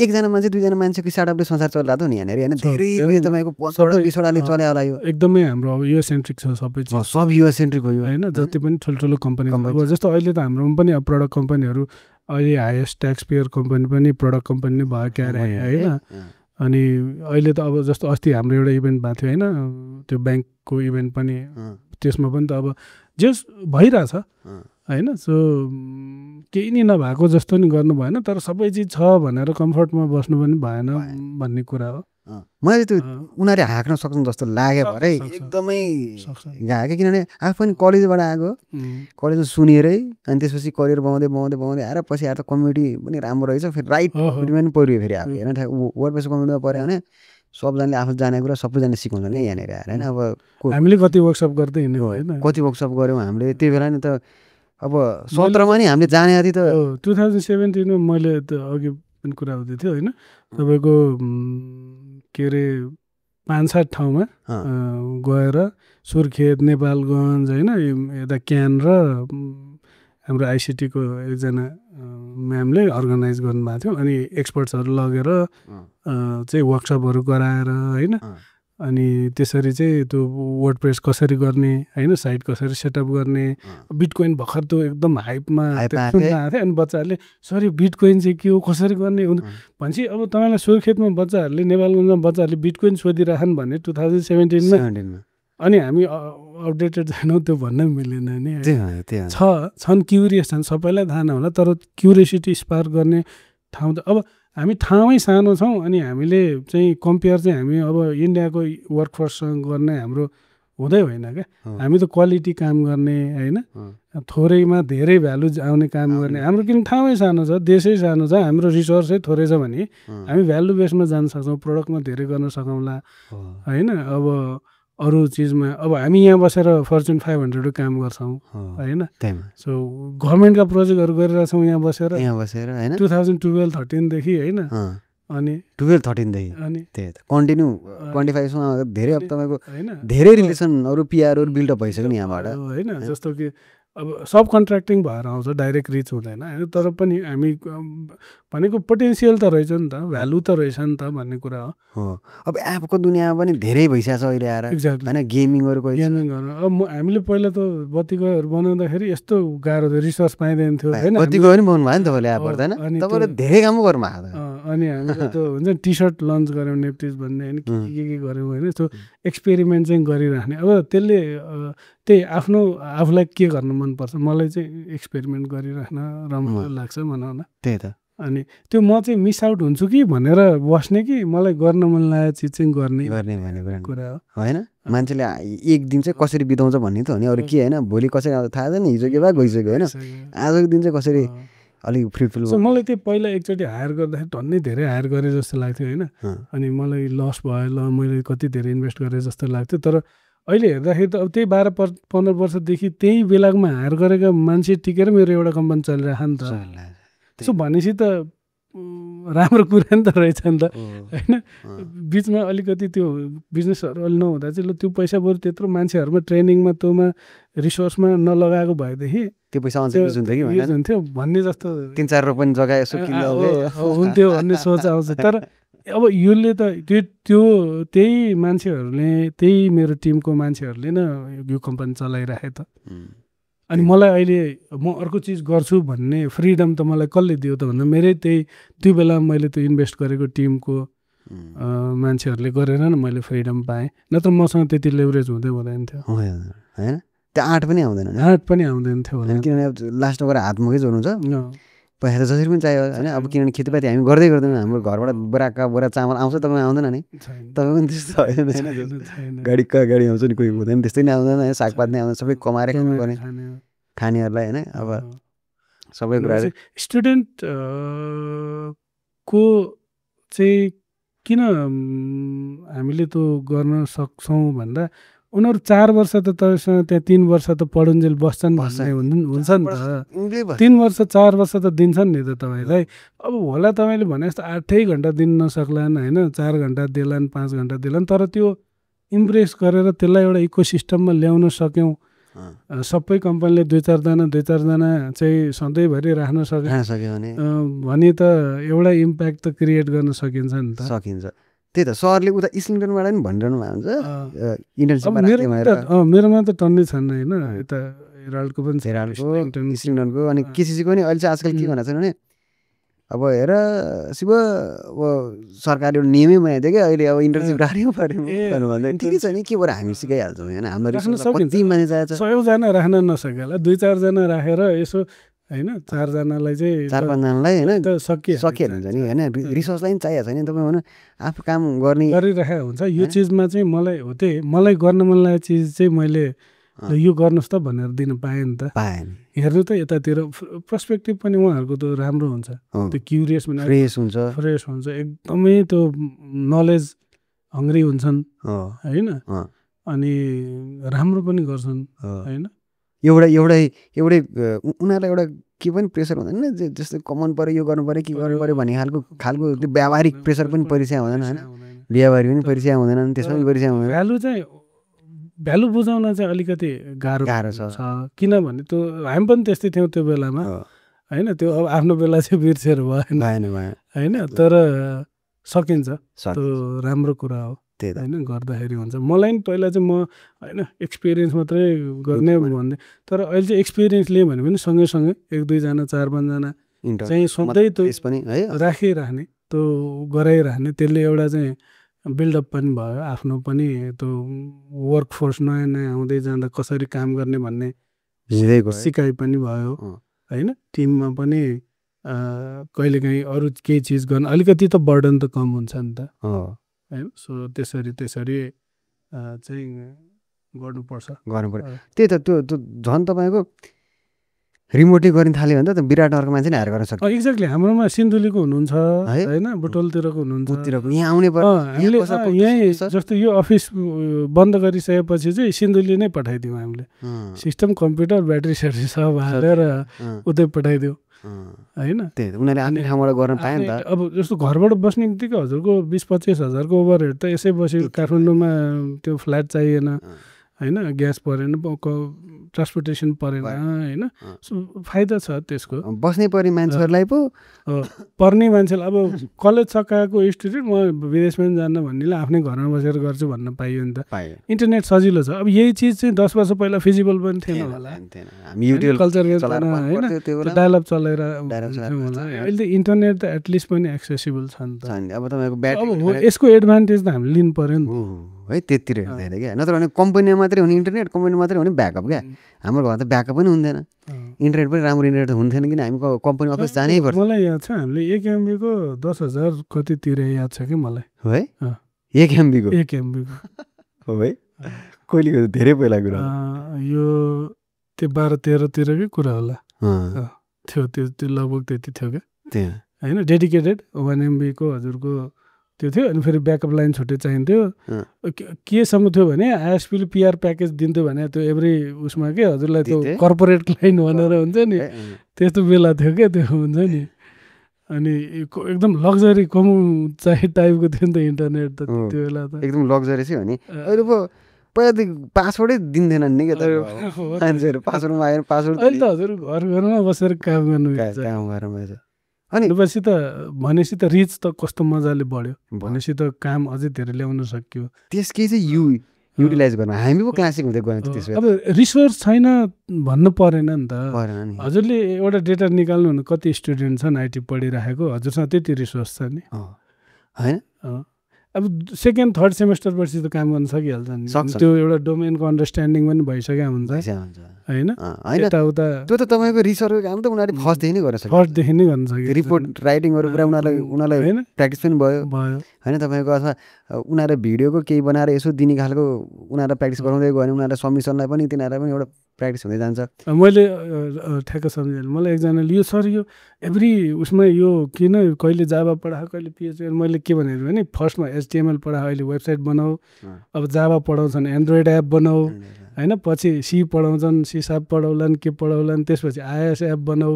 एकजना मान्छे 2 जना मान्छेको स्टार्टअपले संसार चलिरहेको थियो नि यहाँनिर होइन धेरै तपाईँको 15-20वटाले चल्या होला यो एकदमै हाम्रो अब युएस सेन्ट्रिक छ सबै सब युएस सेन्ट्रिक हो यो होइन जति पनि ठुल्ठुलो कम्पनी जस्तो अहिले त हाम्रोमा पनि अब प्रडक्ट कम्पनीहरू अहिले हाइएस्ट ट्याक्स पेयर कम्पनी पनि प्रडक्ट कम्पनी नै भयो क्यारे होइन अनि अहिले त अब जस्तो अस्ति हाम्रो एउटा इभेन्ट भएको थियो होइन त्यो ब्याङ्कको इभेन्ट पनि त्यसमा पनि त अब जस भइरहेछ होइन। सो केही नि नभएको जस्तो नि गर्नु भएन, तर सबै चिज छ भनेर कम्फर्टमा बस्नु पनि भएन भन्ने कुरा हो। मलाई त्यो उनीहरूले हाँक्न सक्छन् जस्तो लाग्यो भरे एकदमै गएको, किनभने आफू पनि कलेजबाट आएको, कलेजमा सुनेरै अनि त्यसपछि करियर बनाउँदै बनाउँदै बनाउँदै आएर पछि आएर त कम्युनिटी पनि राम्रो रहेछ, फेरि राइट कम्युनिटीमा पनि पऱ्यो फेरि अब हेर्न वर्डप्रेस कम्युनिटीमा पऱ्यो भने सबजनाले आफू जाने कुरा सबैजना सिकाउँछ नि यहाँनिर आएर होइन। अब हामीले कति वर्कसप गर्दै हिँड्यौँ होइन, कति वर्कसप गऱ्यौँ हामीले त्यो बेला नि त अब 17मा नि हामीले जाने आदि त 2017मा मैले त अघि पनि कुरा हुँदै थियो होइन, तपाईँको के अरे 5-7 ठाउँमा गएर सुर्खेत, नेपालगञ्ज होइन, यता क्यान र हाम्रो आइसिटीको एकजना म्यामले अर्गनाइज गर्नुभएको थियो। अनि एक्सपर्ट्सहरू लगेर चाहिँ वर्कसपहरू गराएर होइन, अनि त्यसरी चाहिँ त्यो वर्डप्रेस कसरी गर्ने होइन, साइट कसरी सेटअप गर्ने, बिटकोइन भर्खर त्यो एकदम हाइपमा सुन्न आएको थियो। अनि बच्चाहरूले सरी बिटकोइन चाहिँ के हो कसरी गर्ने भनेपछि अब तपाईँलाई सुर्खेतमा बच्चाहरूले, नेपालगञ्जमा बच्चाहरूले बिटकोइन सोधिरहन् भने 2017मा, अनि हामी अपडेटेड छैनौँ त्यो भन्न मिलेन नि। छन् क्युरियस छन्, सबैलाई थाहा नहोला, तर क्युरियोसिटी स्पार्क गर्ने ठाउँ त अब हामी ठाउँमै सानो छौँ। अनि हामीले चाहिँ कम्पेयर चाहिँ हामी अब इन्डियाको वर्कफोर्ससँग गर्ने हाम्रो हुँदै होइन क्या, हामी त क्वालिटी काम गर्ने होइन, थोरैमा धेरै भ्यालु आउने काम गर्ने। हाम्रो किन ठाउँै सानो छ, देशै सानो छ, हाम्रो रिसोर्सै थोरै छ भने हामी भ्यालु बेसमा जान सक्छौँ, प्रडक्टमा धेरै गर्न सकौँला होइन। अब अरू चिजमा अब हामी यहाँ बसेर फर्चुन 500 काम गर्छौँ होइन। सो गभर्मेन्टका प्रोजेक्टहरू गरिरहेछौँ यहाँ बसेर होइन, 2012-13देखि होइन, अनि 12-13देखि अनि त्यही त कन्टिन्यू 25 धेरै अब तपाईँको धेरै रिलेसनहरू पिआरहरू बिल्डअप भइसक्यो नि यहाँबाट होइन। जस्तो कि अब सब कन्ट्र्याक्टिङ भएर आउँछ, डाइरेक्ट रिच हुँदैन होइन, तर पनि हामी भनेको पोटेन्सियल त रहेछ नि त, भ्यालु त रहेछ नि त भन्ने कुरा हो। अब एपको दुनियाँमा पनि धेरै भइसकेको छ अहिले आएर होइन, गेमिङहरू अब हामीले पहिला त बत्तीगयोहरू बनाउँदाखेरि यस्तो गाह्रो थियो, रिसोर्स पाइँदैन थियो होइन। बत्तीगयो पनि बनाउनु भयो नि तपाईँले एप पर्दैन, तपाईँले धेरै काम गर्नु भएको थियो। अनि हामीले त्यो हुन्छ टी सर्ट लन्च गऱ्यौँ नेप्टिज भन्ने होइन, के गऱ्यौँ होइन, त्यो एक्सपेरिमेन्ट चाहिँ गरिराख्ने। अब त्यसले त्यही आफ्नो आफूलाई के गर्न मनपर्छ, मलाई चाहिँ एक्सपेरिमेन्ट गरिराख्न रमाइलो लाग्छ भनौँ न, त्यही त। अनि त्यो म चाहिँ मिस आउट हुन्छु कि भनेर बस्ने कि मलाई गर्न मन लागेको चिज चाहिँ गर्ने भन्ने कुरा हो होइन। मान्छेले एक दिन चाहिँ कसरी बिताउँछ भन्ने त हो नि, अरू के होइन, भोलि कसरी आउँछ थाहा छैन, हिजो के भए गइसक्यो होइन, आजको दिन चाहिँ कसरी अलिक फ्रुटफुल। मलाई त्यो पहिला एकचोटि हायर गर्दाखेरि टन्नै धेरै हायर गरेँ जस्तो लाग्थ्यो होइन, अनि मलाई लस भयो, ल मैले कति धेरै इन्भेस्ट गरेँ जस्तो लाग्थ्यो। तर अहिले हेर्दाखेरि त अब त्यही 12-15 वर्षदेखि त्यही बेलामा हायर गरेका मान्छे टिकेर मेरो एउटा कम्पनी चलिरहेको नि त। त्यसो भनेपछि त राम्रो कुरा नि त रहेछ नि त होइन। बिचमा अलिकति त्यो बिजनेसहरू अलि नहुँदा चाहिँ ल त्यो पैसा बरु त्यत्रो मान्छेहरूमा ट्रेनिङमा त्योमा रिसोर्समा नलगाएको भएदेखि त्यो पैसा हुन्थ्यो भन्ने जस्तो 3-4 रुपियाँ जग्गा यसो हुन्थ्यो भन्ने सोच आउँछ। तर अब यसले त त्यही मान्छेहरूले, त्यही मेरो टिमको मान्छेहरूले न यो कम्पनी चलाइराखे त। अनि मलाई अहिले म अर्को चिज गर्छु भन्ने फ्रिडम त मलाई कसले दियो त भन्दा मेरै त्यो बेला मैले त्यो इन्भेस्ट गरेको टिमको मान्छेहरूले गरेर न मैले फ्रिडम पाएँ, नत्र मसँग त्यति लेभरेज हुँदैन थियो होइन। त्यो आँट पनि आउँदैन थियो किनभने लास्टमा गएर हातमुखै जोड्नुहुन्छ, पैसा त जसरी पनि चाहियो होइन। अब किनभने खेतीपाती हामी गर्दै गर्दैनौँ, हाम्रो घरबाट बोरा चामल आउँछ, तपाईँ आउँदैन नि, तपाईँ पनि त्यस्तो होइन, गाडी आउँछ नि, कोही हुँदैन, त्यस्तै नै आउँदैन होइन, सागपात नै आउँदैन, सबै कमाएर गर्ने खानेहरूलाई होइन। अब सबै कुरा स्टुडेन्ट को चाहिँ किन हामीले त्यो गर्न सक्छौँ भन्दा उनीहरू 4 वर्ष त तपाईँसँग त्यहाँ 3 वर्ष त पढुन्जेल बस्छन् भन्ने हुन्छ नि त, 3 वर्ष 4 वर्ष त दिन्छन् नि त तपाईँलाई। अब होला तपाईँले भने जस्तो 8 घन्टा दिन नसक्लान् होइन, 4 घन्टा देलान्, 5 घन्टा देलान्, तर त्यो इम्प्रेस गरेर त्यसलाई एउटा इकोसिस्टममा ल्याउन सक्यौँ, सबै कम्पनीले 2-4 जना चाहिँ सधैँभरि राख्न सक्यो भने त एउटा इम्प्याक्ट त क्रिएट गर्न सकिन्छ नि त। सकिन्छ त्यही त। सरले उता इस्लिङटनबाट पनि भनिरहनु भएको हुन्छ इन्टर्नसिपमा मेरोमा त टन्नै छन् होइन, यता हेराल्डको पनि इस्लिङटनको अनि केसिसीको पनि अहिले चाहिँ आजकल के भनेको छ भने अब हेर शिव अब सरकारले एउटा नियमै बनाइदियो कि अहिले अब इन्टर्नसिप राख्नु पऱ्यो भन्दा ठिकै छ नि के भएर हामी सिकाइहाल्छौँ होइन हाम्रो कति मान्छे चाहिएको छ 100 जना राख्न नसक्यो होला 2-4 जना राखेर यसो होइन 4 जनालाई चाहिँ 4-5 जनालाई होइन सकिहाल्छ नि होइन रिसोर्सलाई पनि चाहिएको छैन तपाईँ भनौँ आफू काम गर्ने गरिराखेको हुन्छ यो चिजमा चाहिँ मलाई गर्न मन लागेको चिज चाहिँ मैले यो गर्नुहोस् त भनेर दिन पाएँ नि त पाएँ हेर्नु त यतातिर पर्सपेक्टिभ पनि उहाँहरूको त राम्रो हुन्छ त्यो क्युरियस पनि फ्रेस हुन्छ एकदमै त्यो नलेज हङ्ग्री हुन्छन् होइन अनि राम्रो पनि गर्छन् होइन एउटै उनीहरूलाई एउटा के पनि प्रेसर हुँदैन जस्तो कमाउनु पऱ्यो यो गर्नु पऱ्यो के गर्नु पऱ्यो भन्ने खालको त्यो व्यावहारिक प्रेसर पनि परिचय हुँदैन होइन व्यावहारिक पनि परिचय हुँदैन त्यसमा पनि परिचय हुँदैन भ्यालु बुझाउन चाहिँ अलिकति गाह्रो छ किनभने त्यो हामी पनि त्यस्तै थियौँ त्यो बेलामा होइन त्यो अब आफ्नो बेला चाहिँ बिर्सेर भएन होइन तर सकिन्छ त्यो राम्रो कुरा हो होइन गर्दाखेरि हुन्छ मलाई नि पहिला चाहिँ म होइन एक्सपिरियन्स मात्रै गर्ने भन्दै तर अहिले चाहिँ एक्सपिरियन्स लिएँ भने पनि सँगैसँगै 1-2 जना 4-5 जना चाहिँ सधैँ त्यो राखिराख्ने त्यो गराइराख्ने त्यसले एउटा चाहिँ बिल्डअप पनि भयो आफ्नो पनि त्यो वर्कफोर्स नयाँ आउँदै जाँदा कसरी काम गर्ने भन्ने सिकाइ पनि भयो होइन टिममा पनि कहिलेकाहीँ अरू केही चिज गर्न अलिकति त बर्डन त कम हुन्छ नि त होइन सो त्यसरी चाहिँ गर्नुपर्छ त्यही त त्यो झन् तपाईँको रिमोटली गर्न थाल्यो भने त विराटनगरको मान्छे नै हायर गर्न सक्छ एक्ज्याक्टली हाम्रोमा सिन्धुलीको हुनुहुन्छ होइन बुटोलतिरको हुनुहुन्छ यहाँ आउने हामीले यहीँ जस्तो यो अफिस बन्द गरिसकेपछि चाहिँ सिन्धुली नै पठाइदिउँ हामीले सिस्टम कम्प्युटर ब्याट्री स्याट्री सब हालेर उतै पठाइदिउँ होइन त्यही उनीहरूले आफ्नै ठाउँबाट गर्न पायो नि त अब जस्तो घरबाट बस्ने बित्तिकै हजुरको 20-25 हजारको ओभरहेड त यसै बस्यो काठमाडौँमा त्यो फ्ल्याट चाहिएन होइन ग्यास परेन ट्रान्सपोर्टेसन परेन होइन फाइदा छ त्यसको बस्नै पर्ने मान्छेहरूलाई पो पर्ने मान्छेलाई अब कलेज सकाएको स्टुडेन्ट म विदेशमा पनि जान्न भन्नेलाई आफ्नै घरमा बसेर गर्छु भन्न पाइयो नि त इन्टरनेट सजिलो छ अब यही चिज चाहिँ 10 वर्ष पहिला फिजिबल पनि थिएन होला कल्चर डायलअप चलाएर अहिले त इन्टरनेट त एटलिस्ट पनि एक्सेसिबल छ नि त अब तपाईँको यसको एडभान्टेज त हामीले लिनु पऱ्यो नि है त्यतिर हेर्दैन क्या नत्र भने कम्पनीमा मात्रै हुने इन्टरनेट कम्पनीमा मात्रै हुने ब्याकअप क्या हाम्रो घरमा त ब्याकअप पनि हुँदैन इन्टरनेट पनि राम्रो इन्टरनेट हुन्थेन किन हामी कम्पनी अफिस जानै पर्छ मलाई याद छ हामीले 1 MB को 10,000 कति तिरे याद छ कि मलाई है 1 MB को हो है कहिलेको धेरै पहिला कुरा यो त्यो 12-13 तिरकै कुरा होला थियो त्यो लगभग त्यति थियो क्या होइन डेडिकेटेड 1 MB को हजुरको त्यो थियो अनि फेरि ब्याकअप लाइन छुट्टै चाहिन्थ्यो केसम्म थियो भने आइएसपीले पिआर प्याकेज दिन्थ्यो भने त्यो एभ्री उसमा के हजुरलाई त्यो कर्पोरेट लाइन भनेर हुन्छ नि त्यस्तो बेला थियो क्या त्यो हुन्छ नि अनि एकदम लग्जरी कम चाहिँ टाइपको थियो नि त इन्टरनेट त त्यो बेला त एकदम लग्जरी थियो नि अहिले पो पहिलादेखि पासवर्डै दिँदैनन् नि क्या त मान्छेहरू पासवर्डमा आएर पासवर्ड अहिले त हजुर घरमा बसेर काम गर्नु अनि भनेपछि त रिच त कस्तो मजाले बढ्यो भनेपछि त काम अझै धेरै ल्याउन सक्यो त्यसकै चाहिँ युटिलाइज गर्नु हामी पो क्लासिक हुँदै गयो त्यसो अब रिसोर्स छैन भन्नु परेन नि त हजुरले एउटा डेटा निकाल्नु भने कति स्टुडेन्ट छन् आइटी पढिराखेको हजुरसँग त्यति रिसोर्स छ नि होइन अब 2nd 3rd सेमेस्टर पछि त काम गर्न सकिहाल्छ नि त्यो एउटा डोमेनको अन्डरस्ट्यान्डिङ पनि भइसक्यो हुन्छ होइन यताउता त्यो त तपाईँको रिसर्चको काम त उनीहरूले फर्स्टदेखि नै गर्न सक्यो फर्स्टदेखि नै गर्न सक्यो रिपोर्ट राइटिङहरू पुरा उनीहरूलाई होइन प्र्याक्टिस पनि भयो होइन तपाईँको अथवा उनीहरूले भिडियोको केही बनाएर यसो दिने खालको उनीहरूलाई प्र्याक्टिस गराउँदै गयो भने उनीहरूलाई सबमिसनलाई पनि तिनीहरूलाई पनि एउटा प्र्याक्टिस हुँदै जान्छ मैले ठ्याक्क सम्झेँ मलाई एकजनाले यो सर यो एभ्री उसमा यो किन कहिले जाभा पढायो कहिले पिएचपी मैले के भनेको भने फर्स्टमा HTML पढायो अहिले वेबसाइट बनाऊ अब जाभा पढाउँछन् एन्ड्रोइड एप बनाऊ होइन पछि सी पढाउँछन् C# पढाउलान् के पढाउलान् त्यसपछि iOS एप बनाऊ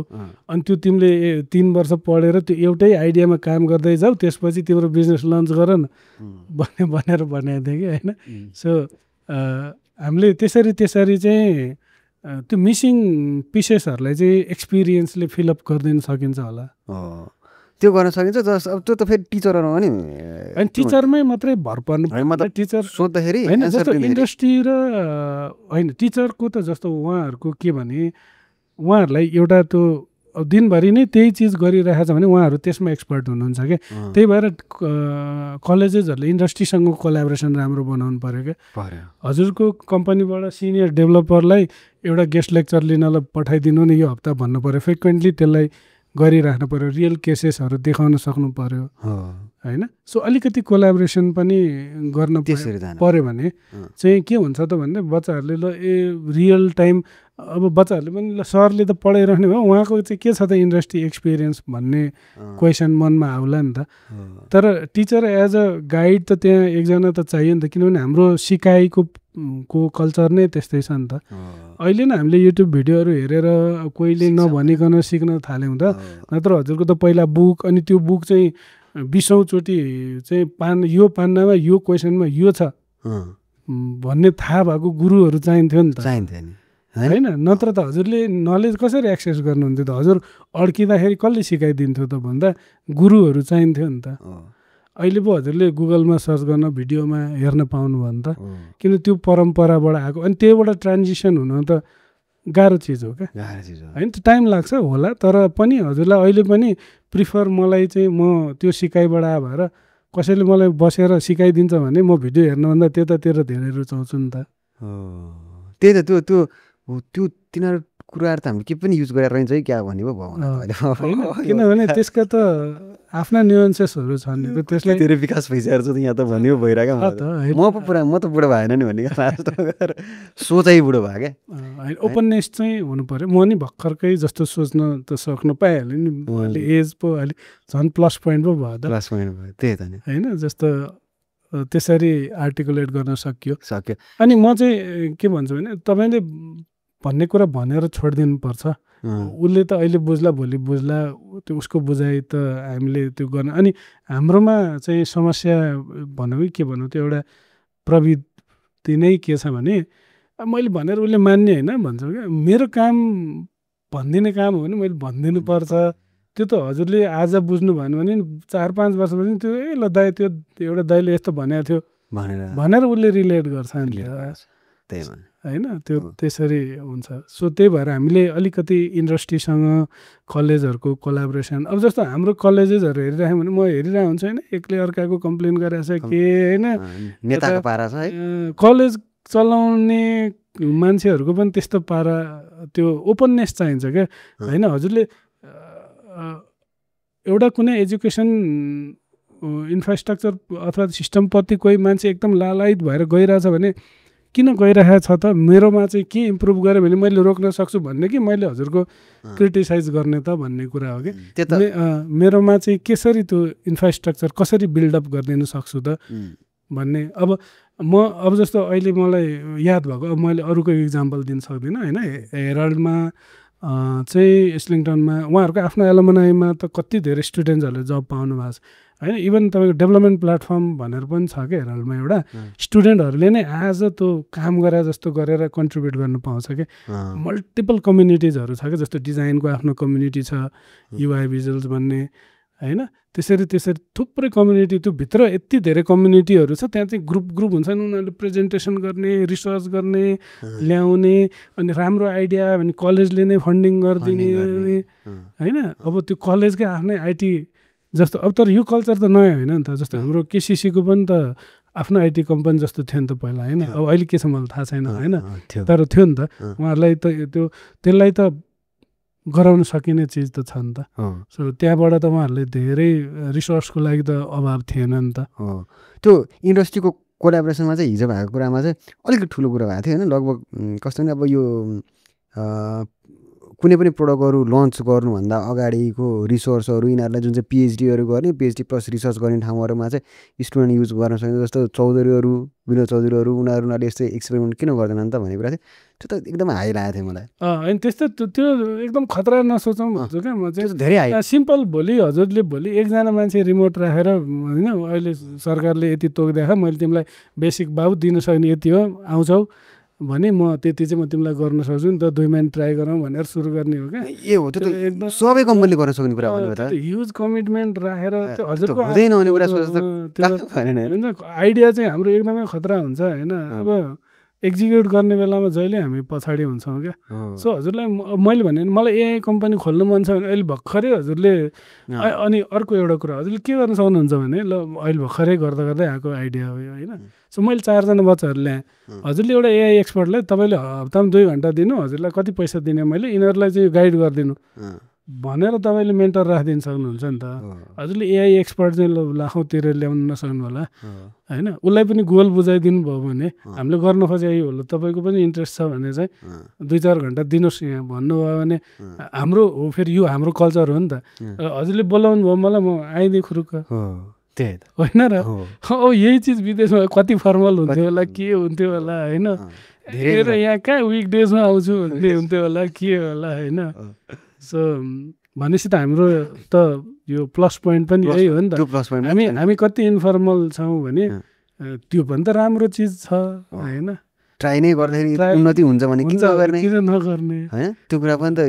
अनि त्यो तिमीले 3 वर्ष पढेर त्यो एउटै आइडियामा काम गर्दै जाऊ त्यसपछि तिम्रो बिजनेस लन्च गर न भनेर भनेको थिएँ कि होइन सो हामीले त्यसरी चाहिँ त्यो मिसिङ पिसेसहरूलाई चाहिँ एक्सपिरियन्सले फिलअप गरिदिन सकिन्छ होला त्यो गर्न सकिन्छ जस अब त्यो त फेरि टिचरहरूमा नि होइन टिचरमै मात्रै भर पर्नु टिचर सोद्धाखेरि होइन जस्तो इन्डस्ट्री र होइन टिचरको त जस्तो उहाँहरूको के भने उहाँहरूलाई एउटा त्यो दिनभरि नै त्यही चिज गरिरहेको छ भने उहाँहरू त्यसमा एक्सपर्ट हुनुहुन्छ क्या। त्यही भएर कलेजेसहरूले इन्डस्ट्रीसँग कोलाबोरेसन राम्रो बनाउनु पऱ्यो क्या। हजुरको कम्पनीबाट सिनियर डेभलपरलाई एउटा गेस्ट लेक्चर लिनलाई पठाइदिनु नि यो हप्ता भन्नु पऱ्यो, फ्रिक्वेन्टली त्यसलाई गरिराख्नु पऱ्यो, रियल केसेसहरू देखाउन सक्नु पऱ्यो होइन। सो अलिकति कोलाबोरेसन पनि गर्न पऱ्यो भने चाहिँ के हुन्छ त भन्दा बच्चाहरूले ल रियल टाइम अब बच्चाहरूले पनि ल सरले त पढाइराख्ने भयो उहाँको चाहिँ के छ त इन्डस्ट्री एक्सपिरियन्स भन्ने क्वेसन मनमा आउला नि त। तर टिचर एज अ गाइड त त्यहाँ एकजना त चाहियो नि त, किनभने हाम्रो सिकाइको कल्चर नै त्यस्तै छ नि त। अहिले नै हामीले युट्युब भिडियोहरू हेरेर कोहीले नभनिकन सिक्न थाल्यौँ त, नत्र हजुरको त पहिला बुक, अनि त्यो बुक चाहिँ 20औँ चोटि चाहिँ यो पान्नामा यो क्वेसनमा यो छ भन्ने थाहा भएको गुरुहरू चाहिन्थ्यो नि त, चाहिन्थ्यो नि होइन। नत्र त हजुरले नलेज कसरी एक्सेस गर्नुहुन्थ्यो त, हजुर अड्किँदाखेरि कसले सिकाइदिन्थ्यो त भन्दा गुरुहरू चाहिन्थ्यो नि त। अहिले पो हजुरले गुगलमा सर्च गर्न भिडियोमा हेर्न पाउनुभयो नि त, किन त्यो परम्पराबाट आएको। अनि त्योबाट ट्रान्जिसन हुन त गाह्रो चिज हो क्या, गाह्रो चिज हो होइन। टाइम लाग्छ होला, तर पनि हजुरलाई अहिले पनि प्रिफर मलाई चाहिँ म त्यो सिकाइबाट आयो भएर कसैले मलाई बसेर सिकाइदिन्छ भने म भिडियो हेर्नुभन्दा त्यतातिर धेरै रुचाउँछु नि त। त्यही त त्यो तिनीहरू कुराहरू त हामीले के पनि युज गरेर रहन्छ है क्या भन्ने पो भयो होइन। किनभने त्यसका त आफ्ना न्युएन्सेसहरू छन्, त्यसलाई धेरै विकास भइसकेको छ यहाँ त भन्ने भइरहेको म त बुढो भएन नि भन्ने सोचाइ बुढो भयो क्या। ओपननेस चाहिँ हुनु पऱ्यो। म नि भर्खरकै जस्तो सोच्न त सक्नु पाइहाल्यो नि, अहिले एज पो अहिले झन् प्लस पोइन्ट पो भयो त, प्लस पोइन्ट भयो त्यही त नि होइन। जस्तो त्यसरी आर्टिकुलेट गर्न सक्यो। अनि म चाहिँ के भन्छु भने तपाईँले भन्ने कुरा भनेर छोडिदिनु पर्छ। उसले त अहिले बुझ्ला भोलि बुझ्ला, त्यो उसको बुझाइ त हामीले त्यो गर्न। अनि हाम्रोमा चाहिँ समस्या भनौँ कि के भनौँ, त्यो एउटा प्रवृत्ति नै के छ भने मैले भनेर उसले मान्ने होइन भन्छु क्या। मेरो काम भनिदिने काम हो भने मैले भनिदिनु पर्छ। त्यो त हजुरले आज बुझ्नु भएन भने 4-5 वर्षपछि त्यो ल दाइ त्यो एउटा दाइले यस्तो भनेको थियो भनेर उसले रिलेट गर्छ नि, होइन। त्यो त्यसरी हुन्छ। सो त्यही भएर हामीले अलिकति इन्डस्ट्रीसँग कलेजहरूको कोलाबोरेसन, अब जस्तो हाम्रो कलेजेसहरू हेरिराख्यो भने म हेरिरहेको हुन्छु होइन, एकले अर्काको कम्प्लेन गरेको छ के होइन, नेताको पारा छ है। कलेज चलाउने मान्छेहरूको पनि त्यस्तो पारा, त्यो ओपननेस चाहिन्छ क्या, होइन। हजुरले एउटा कुनै एजुकेसन इन्फ्रास्ट्रक्चर अथवा सिस्टमप्रति कोही मान्छे एकदम लालायित भएर गइरहेछ भने किन गइरहेको छ त, मेरोमा चाहिँ के इम्प्रुभ गरेँ भने मैले रोक्न सक्छु भन्ने कि मैले हजुरको क्रिटिसाइज गर्ने त भन्ने कुरा हो कि। मेरोमा चाहिँ कसरी त्यो इन्फ्रास्ट्रक्चर कसरी बिल्डअप गरिदिनु सक्छु त भन्ने। अब जस्तो अहिले मलाई याद भएको, अब मैले अरूको इक्जाम्पल दिन सक्दिनँ होइन। हेराल्डमा चाहिँ इस्लिङटनमा उहाँहरूको आफ्नो एलुमनाईमा त कति धेरै स्टुडेन्ट्सहरूले जब पाउनु भएको छ होइन। इभन तपाईँको डेभलपमेन्ट प्लेटफर्म भनेर पनि छ क्या हेराल्डमा, एउटा स्टुडेन्टहरूले नै आज त्यो काम गरे जस्तो गरेर कन्ट्रिब्युट गर्नु पाउँछ क्या। मल्टिपल कम्युनिटिजहरू छ क्या, जस्तो डिजाइनको आफ्नो कम्युनिटी छ, युआई भिजुअल्स भन्ने होइन। त्यसरी थुप्रै कम्युनिटी, त्यो भित्र यति धेरै कम्युनिटीहरू छ, त्यहाँ चाहिँ ग्रुप हुन्छन्, उनीहरूले प्रेजेन्टेसन गर्ने, रिसर्च गर्ने, ल्याउने, अनि राम्रो आइडिया भने कलेजले नै फन्डिङ गरिदिने होइन। अब त्यो कलेजकै आफ्नै आइटी जस्तो, अब तर यो कल्चर त नयाँ होइन नि त। जस्तो हाम्रो केसिसीको पनि त आफ्नो आइटी कम्पनी जस्तो थियो नि त पहिला होइन। अब अहिले के छ मलाई थाहा छैन होइन, तर थियो नि त। उहाँहरूलाई त त्यसलाई त गराउन सकिने चिज त छ नि त। सो त्यहाँबाट त उहाँहरूले धेरै रिसोर्सको लागि त अभाव थिएन नि त। त्यो इन्डस्ट्रीको कोलाबोरेसनमा चाहिँ हिजो भएको कुरामा चाहिँ अलिकति ठुलो कुरा भएको थियो होइन। लगभग कस्तो भने अब यो कुनै पनि प्रडक्टहरू लन्च गर्नुभन्दा अगाडिको रिसोर्सहरू यिनीहरूलाई जुन चाहिँ पिएचडीहरू गर्ने, पिएचडी प्लस रिसर्च गर्ने ठाउँहरूमा चाहिँ स्टुडेन्ट युज गर्न सक्ने, जस्तो चौधरीहरू, विनोद चौधरीहरू, उनीहरूले यस्तै एक्सपेरिमेन्ट किन गर्दैनन् त भन्ने कुरा थियो। त्यो त एकदम हाई लागेको थियो मलाई। होइन त्यस्तो त्यो एकदम खतरा नसोचौँ भन्छु क्या म चाहिँ। धेरै हाई सिम्पल, हजुरले भोलि एकजना मान्छे रिमोट राखेर होइन, अहिले सरकारले यति तोकिदिएको मैले तिमीलाई बेसिक बाबु दिन सक्ने यति हो, आउँछौ भने म त्यति चाहिँ म तिमीलाई गर्न सक्छु नि त, 2 महिना ट्राई गरौँ भनेर सुरु गर्ने हो क्या। ए हो, त्यो त एकदम सबै कम्पनीले गर्न सक्ने कुरा भन्नु त। ह्युज कमिटमेन्ट राखेर हजुरको हुँदैन हुने कुरा सोच्दा आइडिया चाहिँ हाम्रो एकदमै खतरा हुन्छ होइन। अब एक्जिक्युट गर्ने बेलामा जहिले हामी पछाडि हुन्छौँ क्या। सो हजुरलाई मैले भने मलाई एआई कम्पनी खोल्नु मन छ भने अहिले भर्खरै हजुरले अनि अर्को एउटा कुरा हजुरले के गर्न सक्नुहुन्छ भने ल अहिले भर्खरै गर्दा गर्दै आएको आइडिया हो यो होइन। सो मैले 4 जना बच्चाहरू ल्याएँ, हजुरले एउटा एआई एक्सपर्टलाई तपाईँले हप्तामा 2 घन्टा दिनु, हजुरलाई कति पैसा दिने मैले यिनीहरूलाई चाहिँ गाइड गरिदिनु भनेर तपाईँले मेन्टर राखिदिनु सक्नुहुन्छ नि त। हजुरले एआई एक्सपर्ट चाहिँ लाखौँतिर ल्याउनु नसक्नु होला होइन। उसलाई पनि गोल बुझाइदिनु भयो भने हामीले गर्न खोजेको यही होला, तपाईँको पनि इन्ट्रेस्ट छ भने चाहिँ 2-4 घन्टा दिनुहोस् यहाँ भन्नुभयो भने हाम्रो हो। फेरि यो हाम्रो कल्चर हो नि त। हजुरले बोलाउनु भयो मलाई, म आइदिएँ खुरुक्क होइन र। यही चिज विदेशमा कति फर्मल हुन्थ्यो होला, के हुन्थ्यो होला होइन। हेर यहाँ कहाँ विकडेजमा आउँछु भन्ने हुन्थ्यो होला, के होला होइन। सो भनेपछि त हाम्रो त यो प्लस पोइन्ट पनि यही हो नि त। हामी कति इन्फर्मल छौँ भने त्यो पनि त राम्रो चिज छ होइन। ट्राई नै गर्दाखेरि उन्नति हुन्छ भने किन नगर्ने होइन। त्यो कुरा पनि त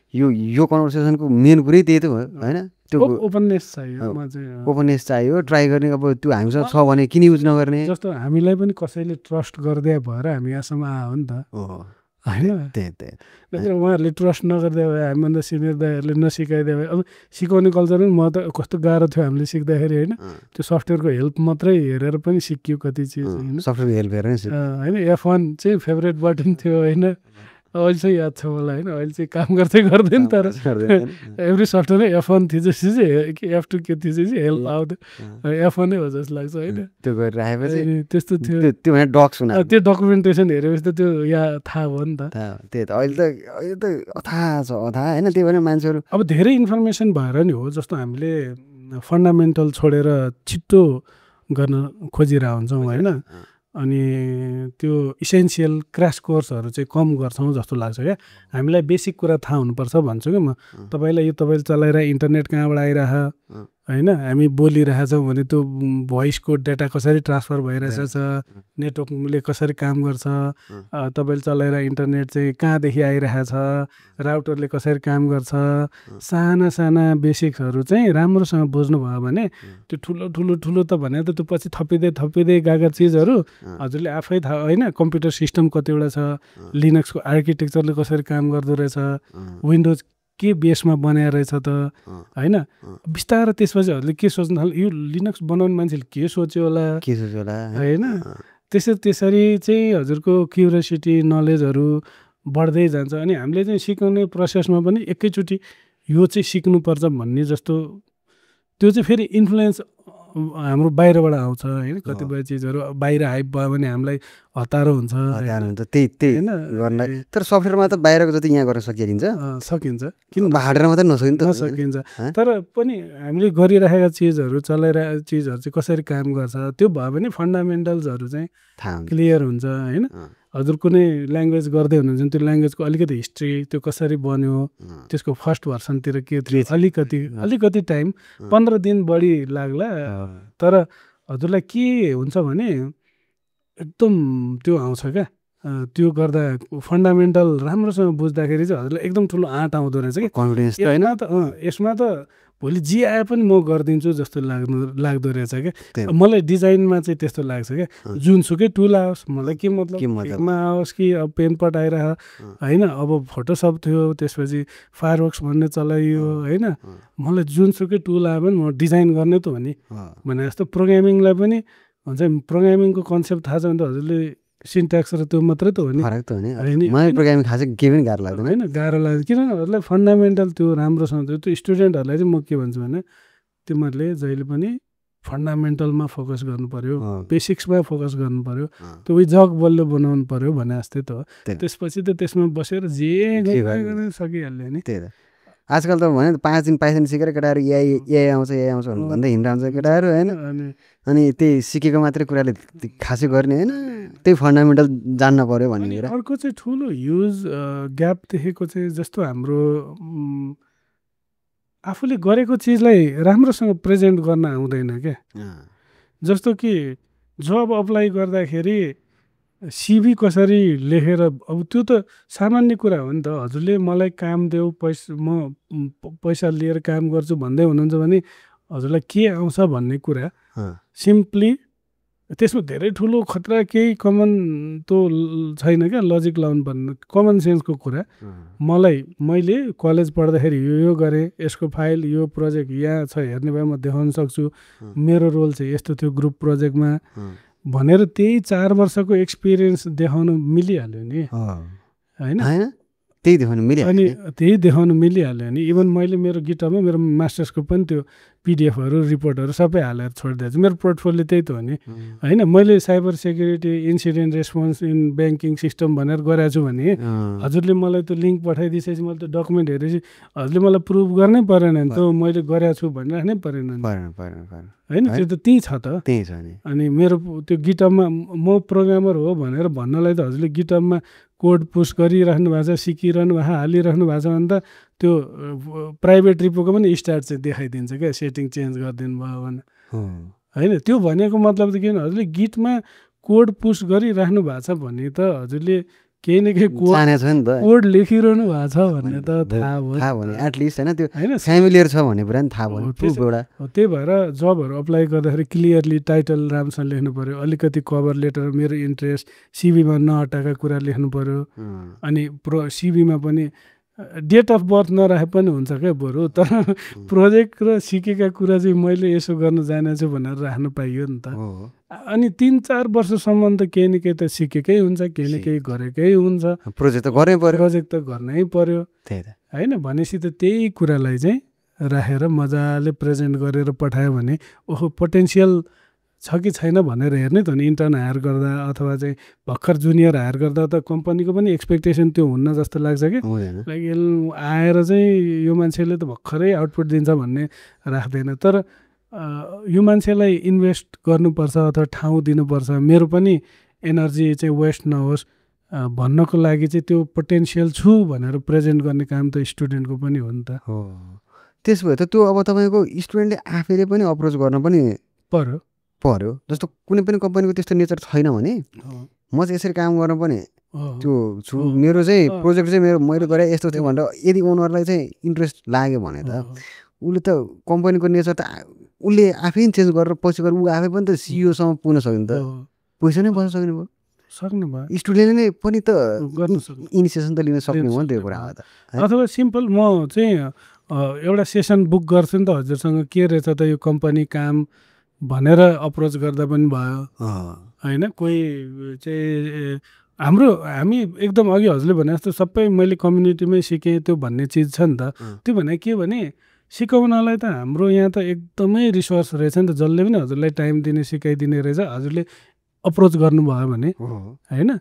यो कन्भर्सेसनको मेन कुरै त्यही त हो होइन। त्यो ओपननेस चाहियो ट्राई गर्ने। अब त्यो हामीसँग छ भने किन युज नगर्ने। जस्तो हामीलाई पनि कसैले ट्रस्ट गरिदिए भएर हामी यहाँसम्म आयो नि त होइन। उहाँहरूले ट्रस्ट नगरिदियो भए हामीभन्दा सिनियर दाइहरूले नसिकाइदियो भए अब सिकाउने कल्चर पनि म त कस्तो गाह्रो थियो हामीले सिक्दाखेरि होइन। त्यो सफ्टवेयरको हेल्प मात्रै हेरेर पनि सिकियो कति चिज होइन। सफ्टवेयर हेल्प हेरेर होइन। F1 चाहिँ फेभरेट बटन थियो होइन। अहिले चाहिँ याद छ मलाई होइन। अहिले चाहिँ काम गर्दै गर्दैन तर एभ्री सफ्टवेयर F1 थिएपछि चाहिँ F2 के थिएपछि हेल्प आउँथ्यो। F1 नै हो जस्तो लाग्छ होइन। त्यो गरिराखेपछि त्यस्तो थियो। त्यो भने डक्स हुना त्यो डकुमेन्टेसन हेरेपछि त त्यो यहाँ थाहा भयो नि त। त्यही त अहिले त अथाह छ अथाह होइन। त्यही भएर मान्छेहरू अब धेरै इन्फर्मेसन भएर नि हो। जस्तो हामीले फन्डामेन्टल छोडेर छिट्टो गर्न खोजिरहेको हुन्छौँ होइन। अनि त्यो इसेन्सियल क्रास कोर्सहरू चाहिँ कम गर्छौँ जस्तो लाग्छ क्या। हामीलाई बेसिक कुरा थाहा हुनुपर्छ भन्छु क्या म। तपाईँलाई यो तपाईँले चलाएर इन्टरनेट कहाँबाट आइरह होइन। हामी बोलिरहेछौँ भने त्यो भोइसको डेटा कसरी ट्रान्सफर भइरहेछ, नेटवर्कले कसरी काम गर्छ, तपाईँले चलाएर इन्टरनेट चाहिँ कहाँदेखि आइरहेछ, राउटरले कसरी काम गर्छ, साना साना बेसिक्सहरू चाहिँ राम्रोसँग बुझ्नुभयो भने त्यो ठुलो ठुलो ठुलो त भने त त्यो पछि थपिँदै गएका चिजहरू हजुरले आफै थाहा होइन। कम्प्युटर सिस्टम कतिवटा छ, लिनक्सको आर्किटेक्चरले कसरी काम गर्दो रहेछ, विन्डोज के बेसमा बनाएर रहेछ त होइन। बिस्तारै त्यसपछि हजुरले के सोच्नु थाल्यो, यो लिनक्स बनाउने मान्छेले के सोच्यो होला होइन। त्यसरी चाहिँ हजुरको क्युरियोसिटी नलेजहरू बढ्दै जान्छ। अनि हामीले चाहिँ सिकाउने प्रोसेसमा पनि एकैचोटि यो चाहिँ सिक्नुपर्छ भन्ने जस्तो त्यो चाहिँ फेरि इन्फ्लुएन्स हाम्रो बाहिरबाट आउँछ होइन। कतिपय चिजहरू बाहिर हाइप भयो भने हामीलाई हतारो हुन्छ त्यही गर्न। तर सफ्टवेयरमा त बाहिरको जति यहाँ गर्न सकिन्छ किन हार्डवेयर मात्रै नसकिन्छ। तर पनि हामीले गरिरहेका चिजहरू चलाइरहेका चिजहरू चाहिँ कसरी काम गर्छ त्यो भयो भने फन्डामेन्टल्सहरू चाहिँ क्लियर हुन्छ होइन। हजुर कुनै ल्याङ्ग्वेज गर्दै हुनुहुन्छ त्यो ल्याङ्ग्वेजको अलिकति हिस्ट्री, त्यो कसरी बन्यो, त्यसको फर्स्ट भर्सनतिर के थियो, अलिकति टाइम 15 दिन बढी लाग्ला। तर हजुरलाई के हुन्छ भने एकदम त्यो आउँछ क्या। त्यो गर्दा फन्डामेन्टल राम्रोसँग बुझ्दाखेरि चाहिँ हजुरलाई एकदम ठुलो आँट आउँदो रहेछ क्या, कन्फिडेन्स होइन। यसमा त भोलि जे आए पनि म गरिदिन्छु जस्तो लाग्दो रहेछ क्या। मलाई डिजाइनमा चाहिँ त्यस्तो लाग्छ क्या। जुनसुकै टुल आओस् मलाई के मतलब, केमा आओस् कि अब पेन पट आइरह होइन। अब फोटोसप थियो, त्यसपछि फायरवर्क्स भन्ने चलाइयो होइन। मलाई जुनसुकै टुल आयो भने म डिजाइन गर्ने त हो नि भने जस्तो। प्रोग्रामिङलाई पनि भन्छ प्रोग्रामिङको कन्सेप्ट थाहा छ भने त हजुरले सिन्ट्याक्स र त्यो मात्रै त हो नि, फरक त हो नि। मलाई प्रोग्रामिङ खास केही पनि गाह्रो लाग्दैन होइन। गाह्रो लाग्दैन किनभने हजुरलाई फन्डामेन्टल त्यो राम्रोसँग त्यो स्टुडेन्टहरूलाई चाहिँ म के भन्छु भने तिमीहरूले जहिले पनि फन्डामेन्टलमा फोकस गर्नु पर्यो, बेसिक्समा फोकस गर्नु पर्यो, त्यो उही जग बल्ल बनाउनु पर्यो भने जस्तै त हो। त्यसपछि त त्यसमा बसेर जे गर्न सकिहाल्यो नि। त्यही त आजकल त भने 5 दिन पाइथन सिकेर केटाहरू एआई आउँछ भन्दै हिँडिरहन्छ केटाहरू होइन। अनि त्यही सिकेको मात्रै कुराले खासै गर्ने होइन, त्यही फन्डामेन्टल जान्न पर्यो भन्ने कुरा। अर्को चाहिँ ठुलो ह्युज ग्याप देखेको चाहिँ जस्तो हाम्रो आफूले गरेको चिजलाई राम्रोसँग प्रेजेन्ट गर्न आउँदैन क्या। जस्तो कि जब अप्लाई गर्दाखेरि सिभी कसरी लेखेर, अब त्यो त सामान्य कुरा हो नि त। हजुरले मलाई काम देऊ, म पैसा लिएर काम गर्छु भन्दै हुनुहुन्छ भने हजुरलाई के आउँछ भन्ने कुरा सिम्पली त्यसमा धेरै ठुलो खतरा केही कमन त छैन क्या, लजिक लाउनु पर्ने कमन सेन्सको कुरा। मैले कलेज पढ्दाखेरि यो गरेँ, यसको फाइल यो प्रोजेक्ट यहाँ छ हेर्ने भए म देखाउन सक्छु, मेरो रोल चाहिँ यस्तो थियो ग्रुप प्रोजेक्टमा भनेर त्यही 4 वर्षको एक्सपिरियन्स देखाउन मिलिहाल्यो नि होइन, त्यही देखाउनु मिलिहाल्यो। अनि त्यही देखाउनु मिलिहाल्यो नि। इभन मैले मेरो गिटमा मेरो मास्टर्सको पनि त्यो पिडिएफहरू रिपोर्टहरू सबै हालेर छोडिदिएको छु। मेरो पोर्टफोलियो त्यही त हो नि होइन। मैले cyber security incident response in banking system भनेर गरेको छु भने हजुरले मलाई त्यो लिङ्क पठाइदिएपछि मैले त्यो डकुमेन्ट हेरेपछि हजुरले मलाई प्रुभ गर्नै परेन नि त मैले गरेको छु भनिराख्नै परेन होइन। त्यो त त्यही छ त, त्यही छ नि। अनि मेरो त्यो गिटमा म प्रोग्रामर हो भनेर भन्नलाई त हजुरले गिटमा कोड पुस गरिराख्नु भएको छ, सिकिरहनु भएको, हालिराख्नु भएको छ भने त त्यो प्राइभेट रिपोको पनि स्टार्ट चाहिँ देखाइदिन्छ क्या, सेटिङ चेन्ज गरिदिनु भयो भने होइन। त्यो भनेको मतलब त के भने हजुरले गिटमा कोड पुस गरिराख्नु भएको छ भने त हजुरले केही न केही कोड लेखिरहनु भएको छ भन्ने त थाहा भयो एटलिस्ट होइन। त्यो होइन फ्यामिलियर छ भन्ने कुरा नि थाहा भयो। त्यही भएर जबहरू अप्लाई गर्दाखेरि क्लियरली टाइटल राम्रोसँग लेख्नु पऱ्यो, अलिकति कभर लेटर मेरो इन्ट्रेस्ट सिभीमा नअटाएका कुरा लेख्नु पऱ्यो। अनि सिभीमा पनि डेट अफ बर्थ नराखे पनि हुन्छ क्या बरु, तर प्रोजेक्ट र सिकेका कुरा चाहिँ मैले यसो गर्न जानेछु भनेर राख्नु पाइयो नि त। अनि 3-4 वर्षसम्म त केही न केही त सिकेकै हुन्छ, केही न केही गरेकै हुन्छ, प्रोजेक्ट त गर्नै पर्यो होइन। भनेपछि त त्यही कुरालाई चाहिँ राखेर मजाले प्रेजेन्ट गरेर पठायो भने ओहो पोटेन्सियल छ कि छैन भनेर हेर्ने त हो नि। इन्टर्न हायर गर्दा अथवा चाहिँ भर्खर जुनियर हायर गर्दा त कम्पनीको पनि एक्सपेक्टेसन त्यो हुन्न जस्तो लाग्छ कि लाइक आएर चाहिँ यो मान्छेले त भर्खरै आउटपुट दिन्छ भन्ने राख्दैन। तर यो मान्छेलाई इन्भेस्ट गर्नुपर्छ अथवा ठाउँ दिनुपर्छ, मेरो पनि एनर्जी चाहिँ वेस्ट नहोस् भन्नको लागि चाहिँ त्यो पोटेन्सियल छु भनेर प्रेजेन्ट गर्ने काम त स्टुडेन्टको पनि हो नि त। त्यसो भए त त्यो अब तपाईँको स्टुडेन्टले आफैले पनि अप्रोच गर्न पनि पर्यो। जस्तो कुनै पनि कम्पनीको त्यस्तो नेचर छैन भने म चाहिँ यसरी काम गर्न पनि त्यो छु, मेरो चाहिँ प्रोजेक्ट चाहिँ मैले गरे यस्तो थियो भनेर यदि ओनरलाई चाहिँ इन्ट्रेस्ट लाग्यो भने त उसले त कम्पनीको नेचर त उसले आफै चेन्ज गरेर पछि गएर ऊ आफै पनि त सिइओसम्म पुग्न सक्यो नि त, पैसा नै बस्न सक्ने भयो। स्टुडेन्टले नै पनि त गर्न सक्ने इनिसिएसन त लिन सक्ने हो नि त्यो कुरामा त। अथवा सिम्पल म चाहिँ एउटा सेसन बुक गर्छु नि त हजुरसँग के रहेछ त यो कम्पनी काम भनेर अप्रोच गर्दा पनि भयो होइन। कोही चाहिँ हामी एकदम अघि हजुरले भने जस्तो सबै मैले कम्युनिटीमै सिकेँ त्यो भन्ने चिज छ नि त। त्यो भने के भने सिकाउनलाई त हाम्रो यहाँ त एकदमै रिसोर्स रहेछ नि त, जसले पनि हजुरलाई टाइम दिने सिकाइदिने रहेछ। हजुरले अप्रोच गर्नुभयो भने होइन,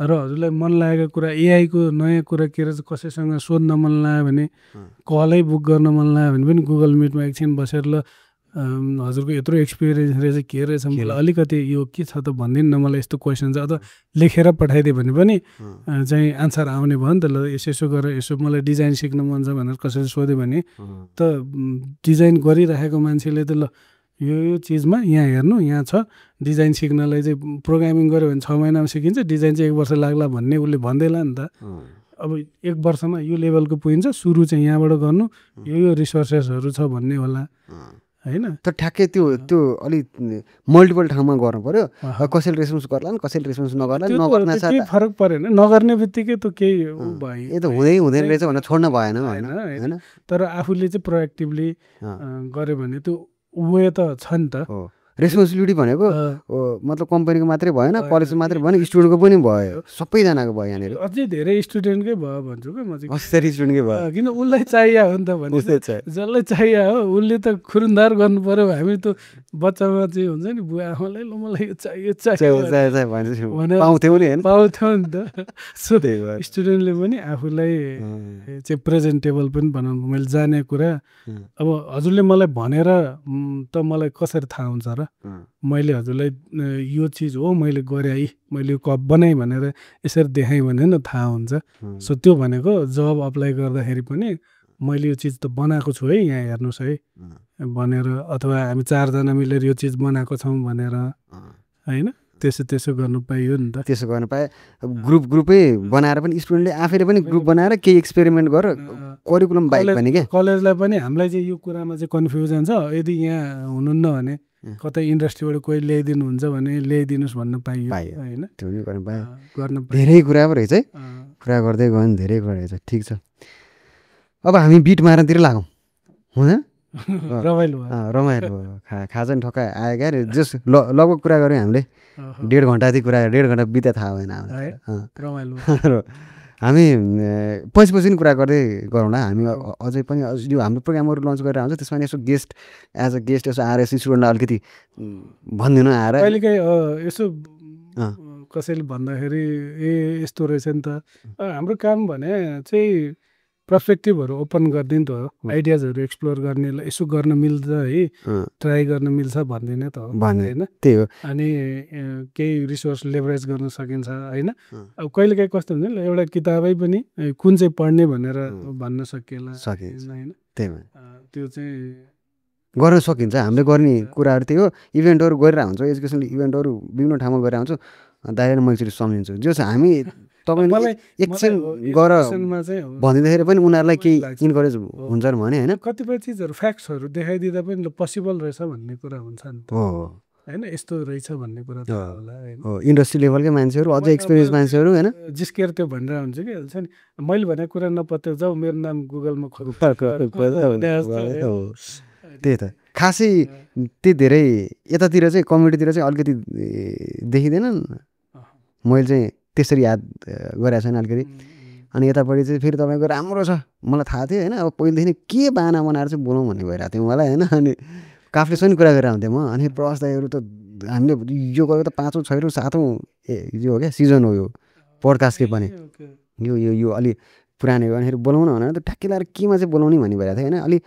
र हजुरलाई मन लागेको कुरा एआईको नयाँ कुरा के रहेछ कसैसँग सोध्न मन लाग्यो भने, कलै बुक गर्न मन लाग्यो भने पनि गुगल मिटमा एकछिन बसेर ल हजुरको यत्रो एक्सपिरियन्स रहेछ के रहेछ मलाई अलिकति यो के छ त भनिदिनु न, मलाई यस्तो क्वेसन छ, अथवा लेखेर पठाइदियो भने पनि चाहिँ आन्सर आउने भयो नि त। ल यसो गरेर यसो मलाई डिजाइन सिक्न मन छ भनेर कसैले सोध्यो भने त डिजाइन गरिराखेको मान्छेले त ल यो चिजमा यहाँ हेर्नु यहाँ छ, डिजाइन सिक्नलाई चाहिँ प्रोग्रामिङ गऱ्यो भने 6 महिनामा सिकिन्छ, डिजाइन चाहिँ 1 वर्ष लाग्ला भन्ने उसले भन्दैला नि त। अब 1 वर्षमा यो लेभलको पुगिन्छ, सुरु चाहिँ यहाँबाट गर्नु, यो रिसोर्सेसहरू छ भन्ने होला होइन। त ठ्याक्कै त्यो अलिक मल्टिपल ठाउँमा गर्नु पर्यो। कसैले रेस्पोन्स गर्ला नि कसैले रेस्पोन्स नगर्ला, नगर्न केही फरक परेन, नगर्ने बित्तिकै त केही भयो, यो त हुँदैन रहेछ भनेर छोड्न भएन होइन। तर आफूले चाहिँ प्रोएक्टिभली गर्यो भने त्यो वे त छ नि त। रेस्पोन्सिबिलिटी भनेको मतलब कम्पनीको मात्रै भएन, कलेजको मात्रै भएन, स्टुडेन्टको पनि भयो, सबैजनाको भयो यहाँनिर। अझै धेरै स्टुडेन्टकै भयो भन्छु क्या म चाहिँ, कसरी स्टुडेन्टकै भयो किन उसलाई चाहियो हो नि त भने जसलाई चाहियो हो उसले त खुरुन्दार गर्नु पऱ्यो। हामी त बच्चामा चाहिँ हुन्छ नि बुवा आमालाई ल मलाई यो चाहियो पाउँथ्यौँ नि त। सो स्टुडेन्टले पनि आफूलाई चाहिँ प्रेजेन्टेबल पनि बनाउनु। मैले जाने कुरा अब हजुरले मलाई भनेर त मलाई कसरी थाहा हुन्छ र, मैले हजुरलाई यो चिज हो मैले गरेँ है, मैले यो कप बनाएँ भनेर यसरी देखाएँ भने न थाहा हुन्छ। सो त्यो भनेको जब अप्लाई गर्दाखेरि पनि मैले यो चिज त बनाएको छु है यहाँ हेर्नुहोस् है भनेर, अथवा हामी 4 जना मिलेर यो चिज बनाएको छौँ भनेर होइन। त्यसो गर्नु पाइयो नि त। त्यसो गर्न पाए ग्रुपै बनाएर पनि स्टुडेन्टले आफैले पनि ग्रुप बनाएर केही एक्सपेरिमेन्ट गरेर करिकुलम बाहेक पनि क्या कलेजलाई पनि हामीलाई चाहिँ यो कुरामा चाहिँ कन्फ्युजन छ। यदि यहाँ हुनुहुन्न भने कतै इन्डस्ट्रीबाट कोही ल्याइदिनुहुन्छ भने ल्याइदिनुहोस् भन्न पाइयो होइन, त्यो पनि गर्न पायो। गर्न धेरै कुरा पो रहेछ है, कुरा गर्दै गयो भने धेरै कुरा रहेछ। ठिक छ, अब हामी बिट मार्नतिर लागौँ हुँदैन? रमाइलो खाजा नि ठक्का आयो क्या जस लगभग कुरा गऱ्यौँ हामीले 1.5 घन्टा कुरा 1.5 घन्टा बित्दा थाहा भएन रमाइलो। हामी पछि नि कुरा गर्दै गरौँला। हामी अझै पनि यो हाम्रो प्रोग्रामहरू लन्च गरेर आउँछ, त्यसमा यसो गेस्ट एज अ गेस्ट यसो आएर स्टुडेन्टलाई अलिकति भनिदिनु आएर कहिलेकाहीँ यसो कसैले भन्दाखेरि यस्तो रहेछ नि त, हाम्रो काम भने चाहिँ पर्सपेक्टिभहरू ओपन गरिदिनु त हो, आइडियाजहरू एक्सप्लोर गर्नेलाई यसो गर्न मिल्छ है, ट्राई गर्न मिल्छ भनिदिने त हो होइन। त्यही हो, अनि केही रिसोर्स लेभरेज गर्न सकिन्छ होइन। अब कहिलेकाहीँ कस्तो हुन्छ नि, एउटा किताबै पनि कुन चाहिँ पढ्ने भनेर भन्न सकिएला होइन। त्यही भएर त्यो चाहिँ गर्न सकिन्छ। हामीले गर्ने कुराहरू त्यही हो। इभेन्टहरू गरिरहेको हुन्छ, एजुकेसनल इभेन्टहरू विभिन्न ठाउँमा गरिरहेको हुन्छु, दाइले म एकचोटि सम्झिन्छु। जो छ हामी तपाईँले एकछिन गर भनिदिँदाखेरि पनि उनीहरूलाई केही इन्करेज हुन्छ भने होइन, कतिपय चिजहरू फ्याक्ट्सहरू देखाइदिँदा पनि पोसिबल रहेछ भन्ने कुरा हुन्छ नि त होइन, यस्तो रहेछ भन्ने कुरा होला हो। इन्डस्ट्री लेभलकै मान्छेहरू, अझै एक्सपिरियन्स मान्छेहरू होइन, जिस्केर त्यो भनेर हुन्छ कि हुन्छ नि, मैले भनेको कुरा नपत्याउ जाऊ मेरो नाम गुगलमा त्यही त। खासै त्यही धेरै यतातिर चाहिँ कम्युनिटीतिर चाहिँ अलिकति देखिँदैनन्, मैले चाहिँ त्यसरी याद गरेको छैन अलिकति। अनि यतापट्टि चाहिँ फेरि तपाईँको राम्रो छ, मलाई थाहा थियो होइन। अब पहिलेदेखि के बाना बनाएर चाहिँ बोलाउँ भन्ने भइरहेको थियो मलाई होइन। अनि काफ्लेसँग कुरा गरेर आउँथेँ म। अनि प्रवास दाइहरू त हामीले यो गरेको त 5औँ 6औँ 7औँ यो हो क्या सिजन हो यो पोडकास्टकै पनि। यो यो यो अलि पुरानो हो भनेर बोलाउन भनेर त ठ्याक्कै लगाएर केमा चाहिँ बोलाउने भन्ने भइरहेको थियो होइन। अलिक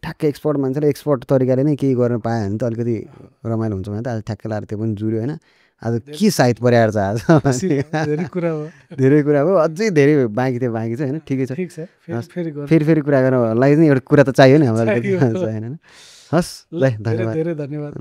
ठ्याक्कै एक्सपर्ट मान्छेले एक्सपर्ट तरिकाले नै केही गर्न पायो भने त अलिकति रमाइलो हुन्छ भने त आज ठ्याक्कै लगाएर त्यो पनि जुर्यो होइन। आज के साइत पर्याएर छ आज धेरै कुरा भयो, अझै धेरै बाँकी थियो होइन। ठिकै छ, फेरि कुरा गर्नलाई नै एउटा कुरा त चाहियो नि हामीलाई होइन। हस् ल, धेरै धन्यवाद।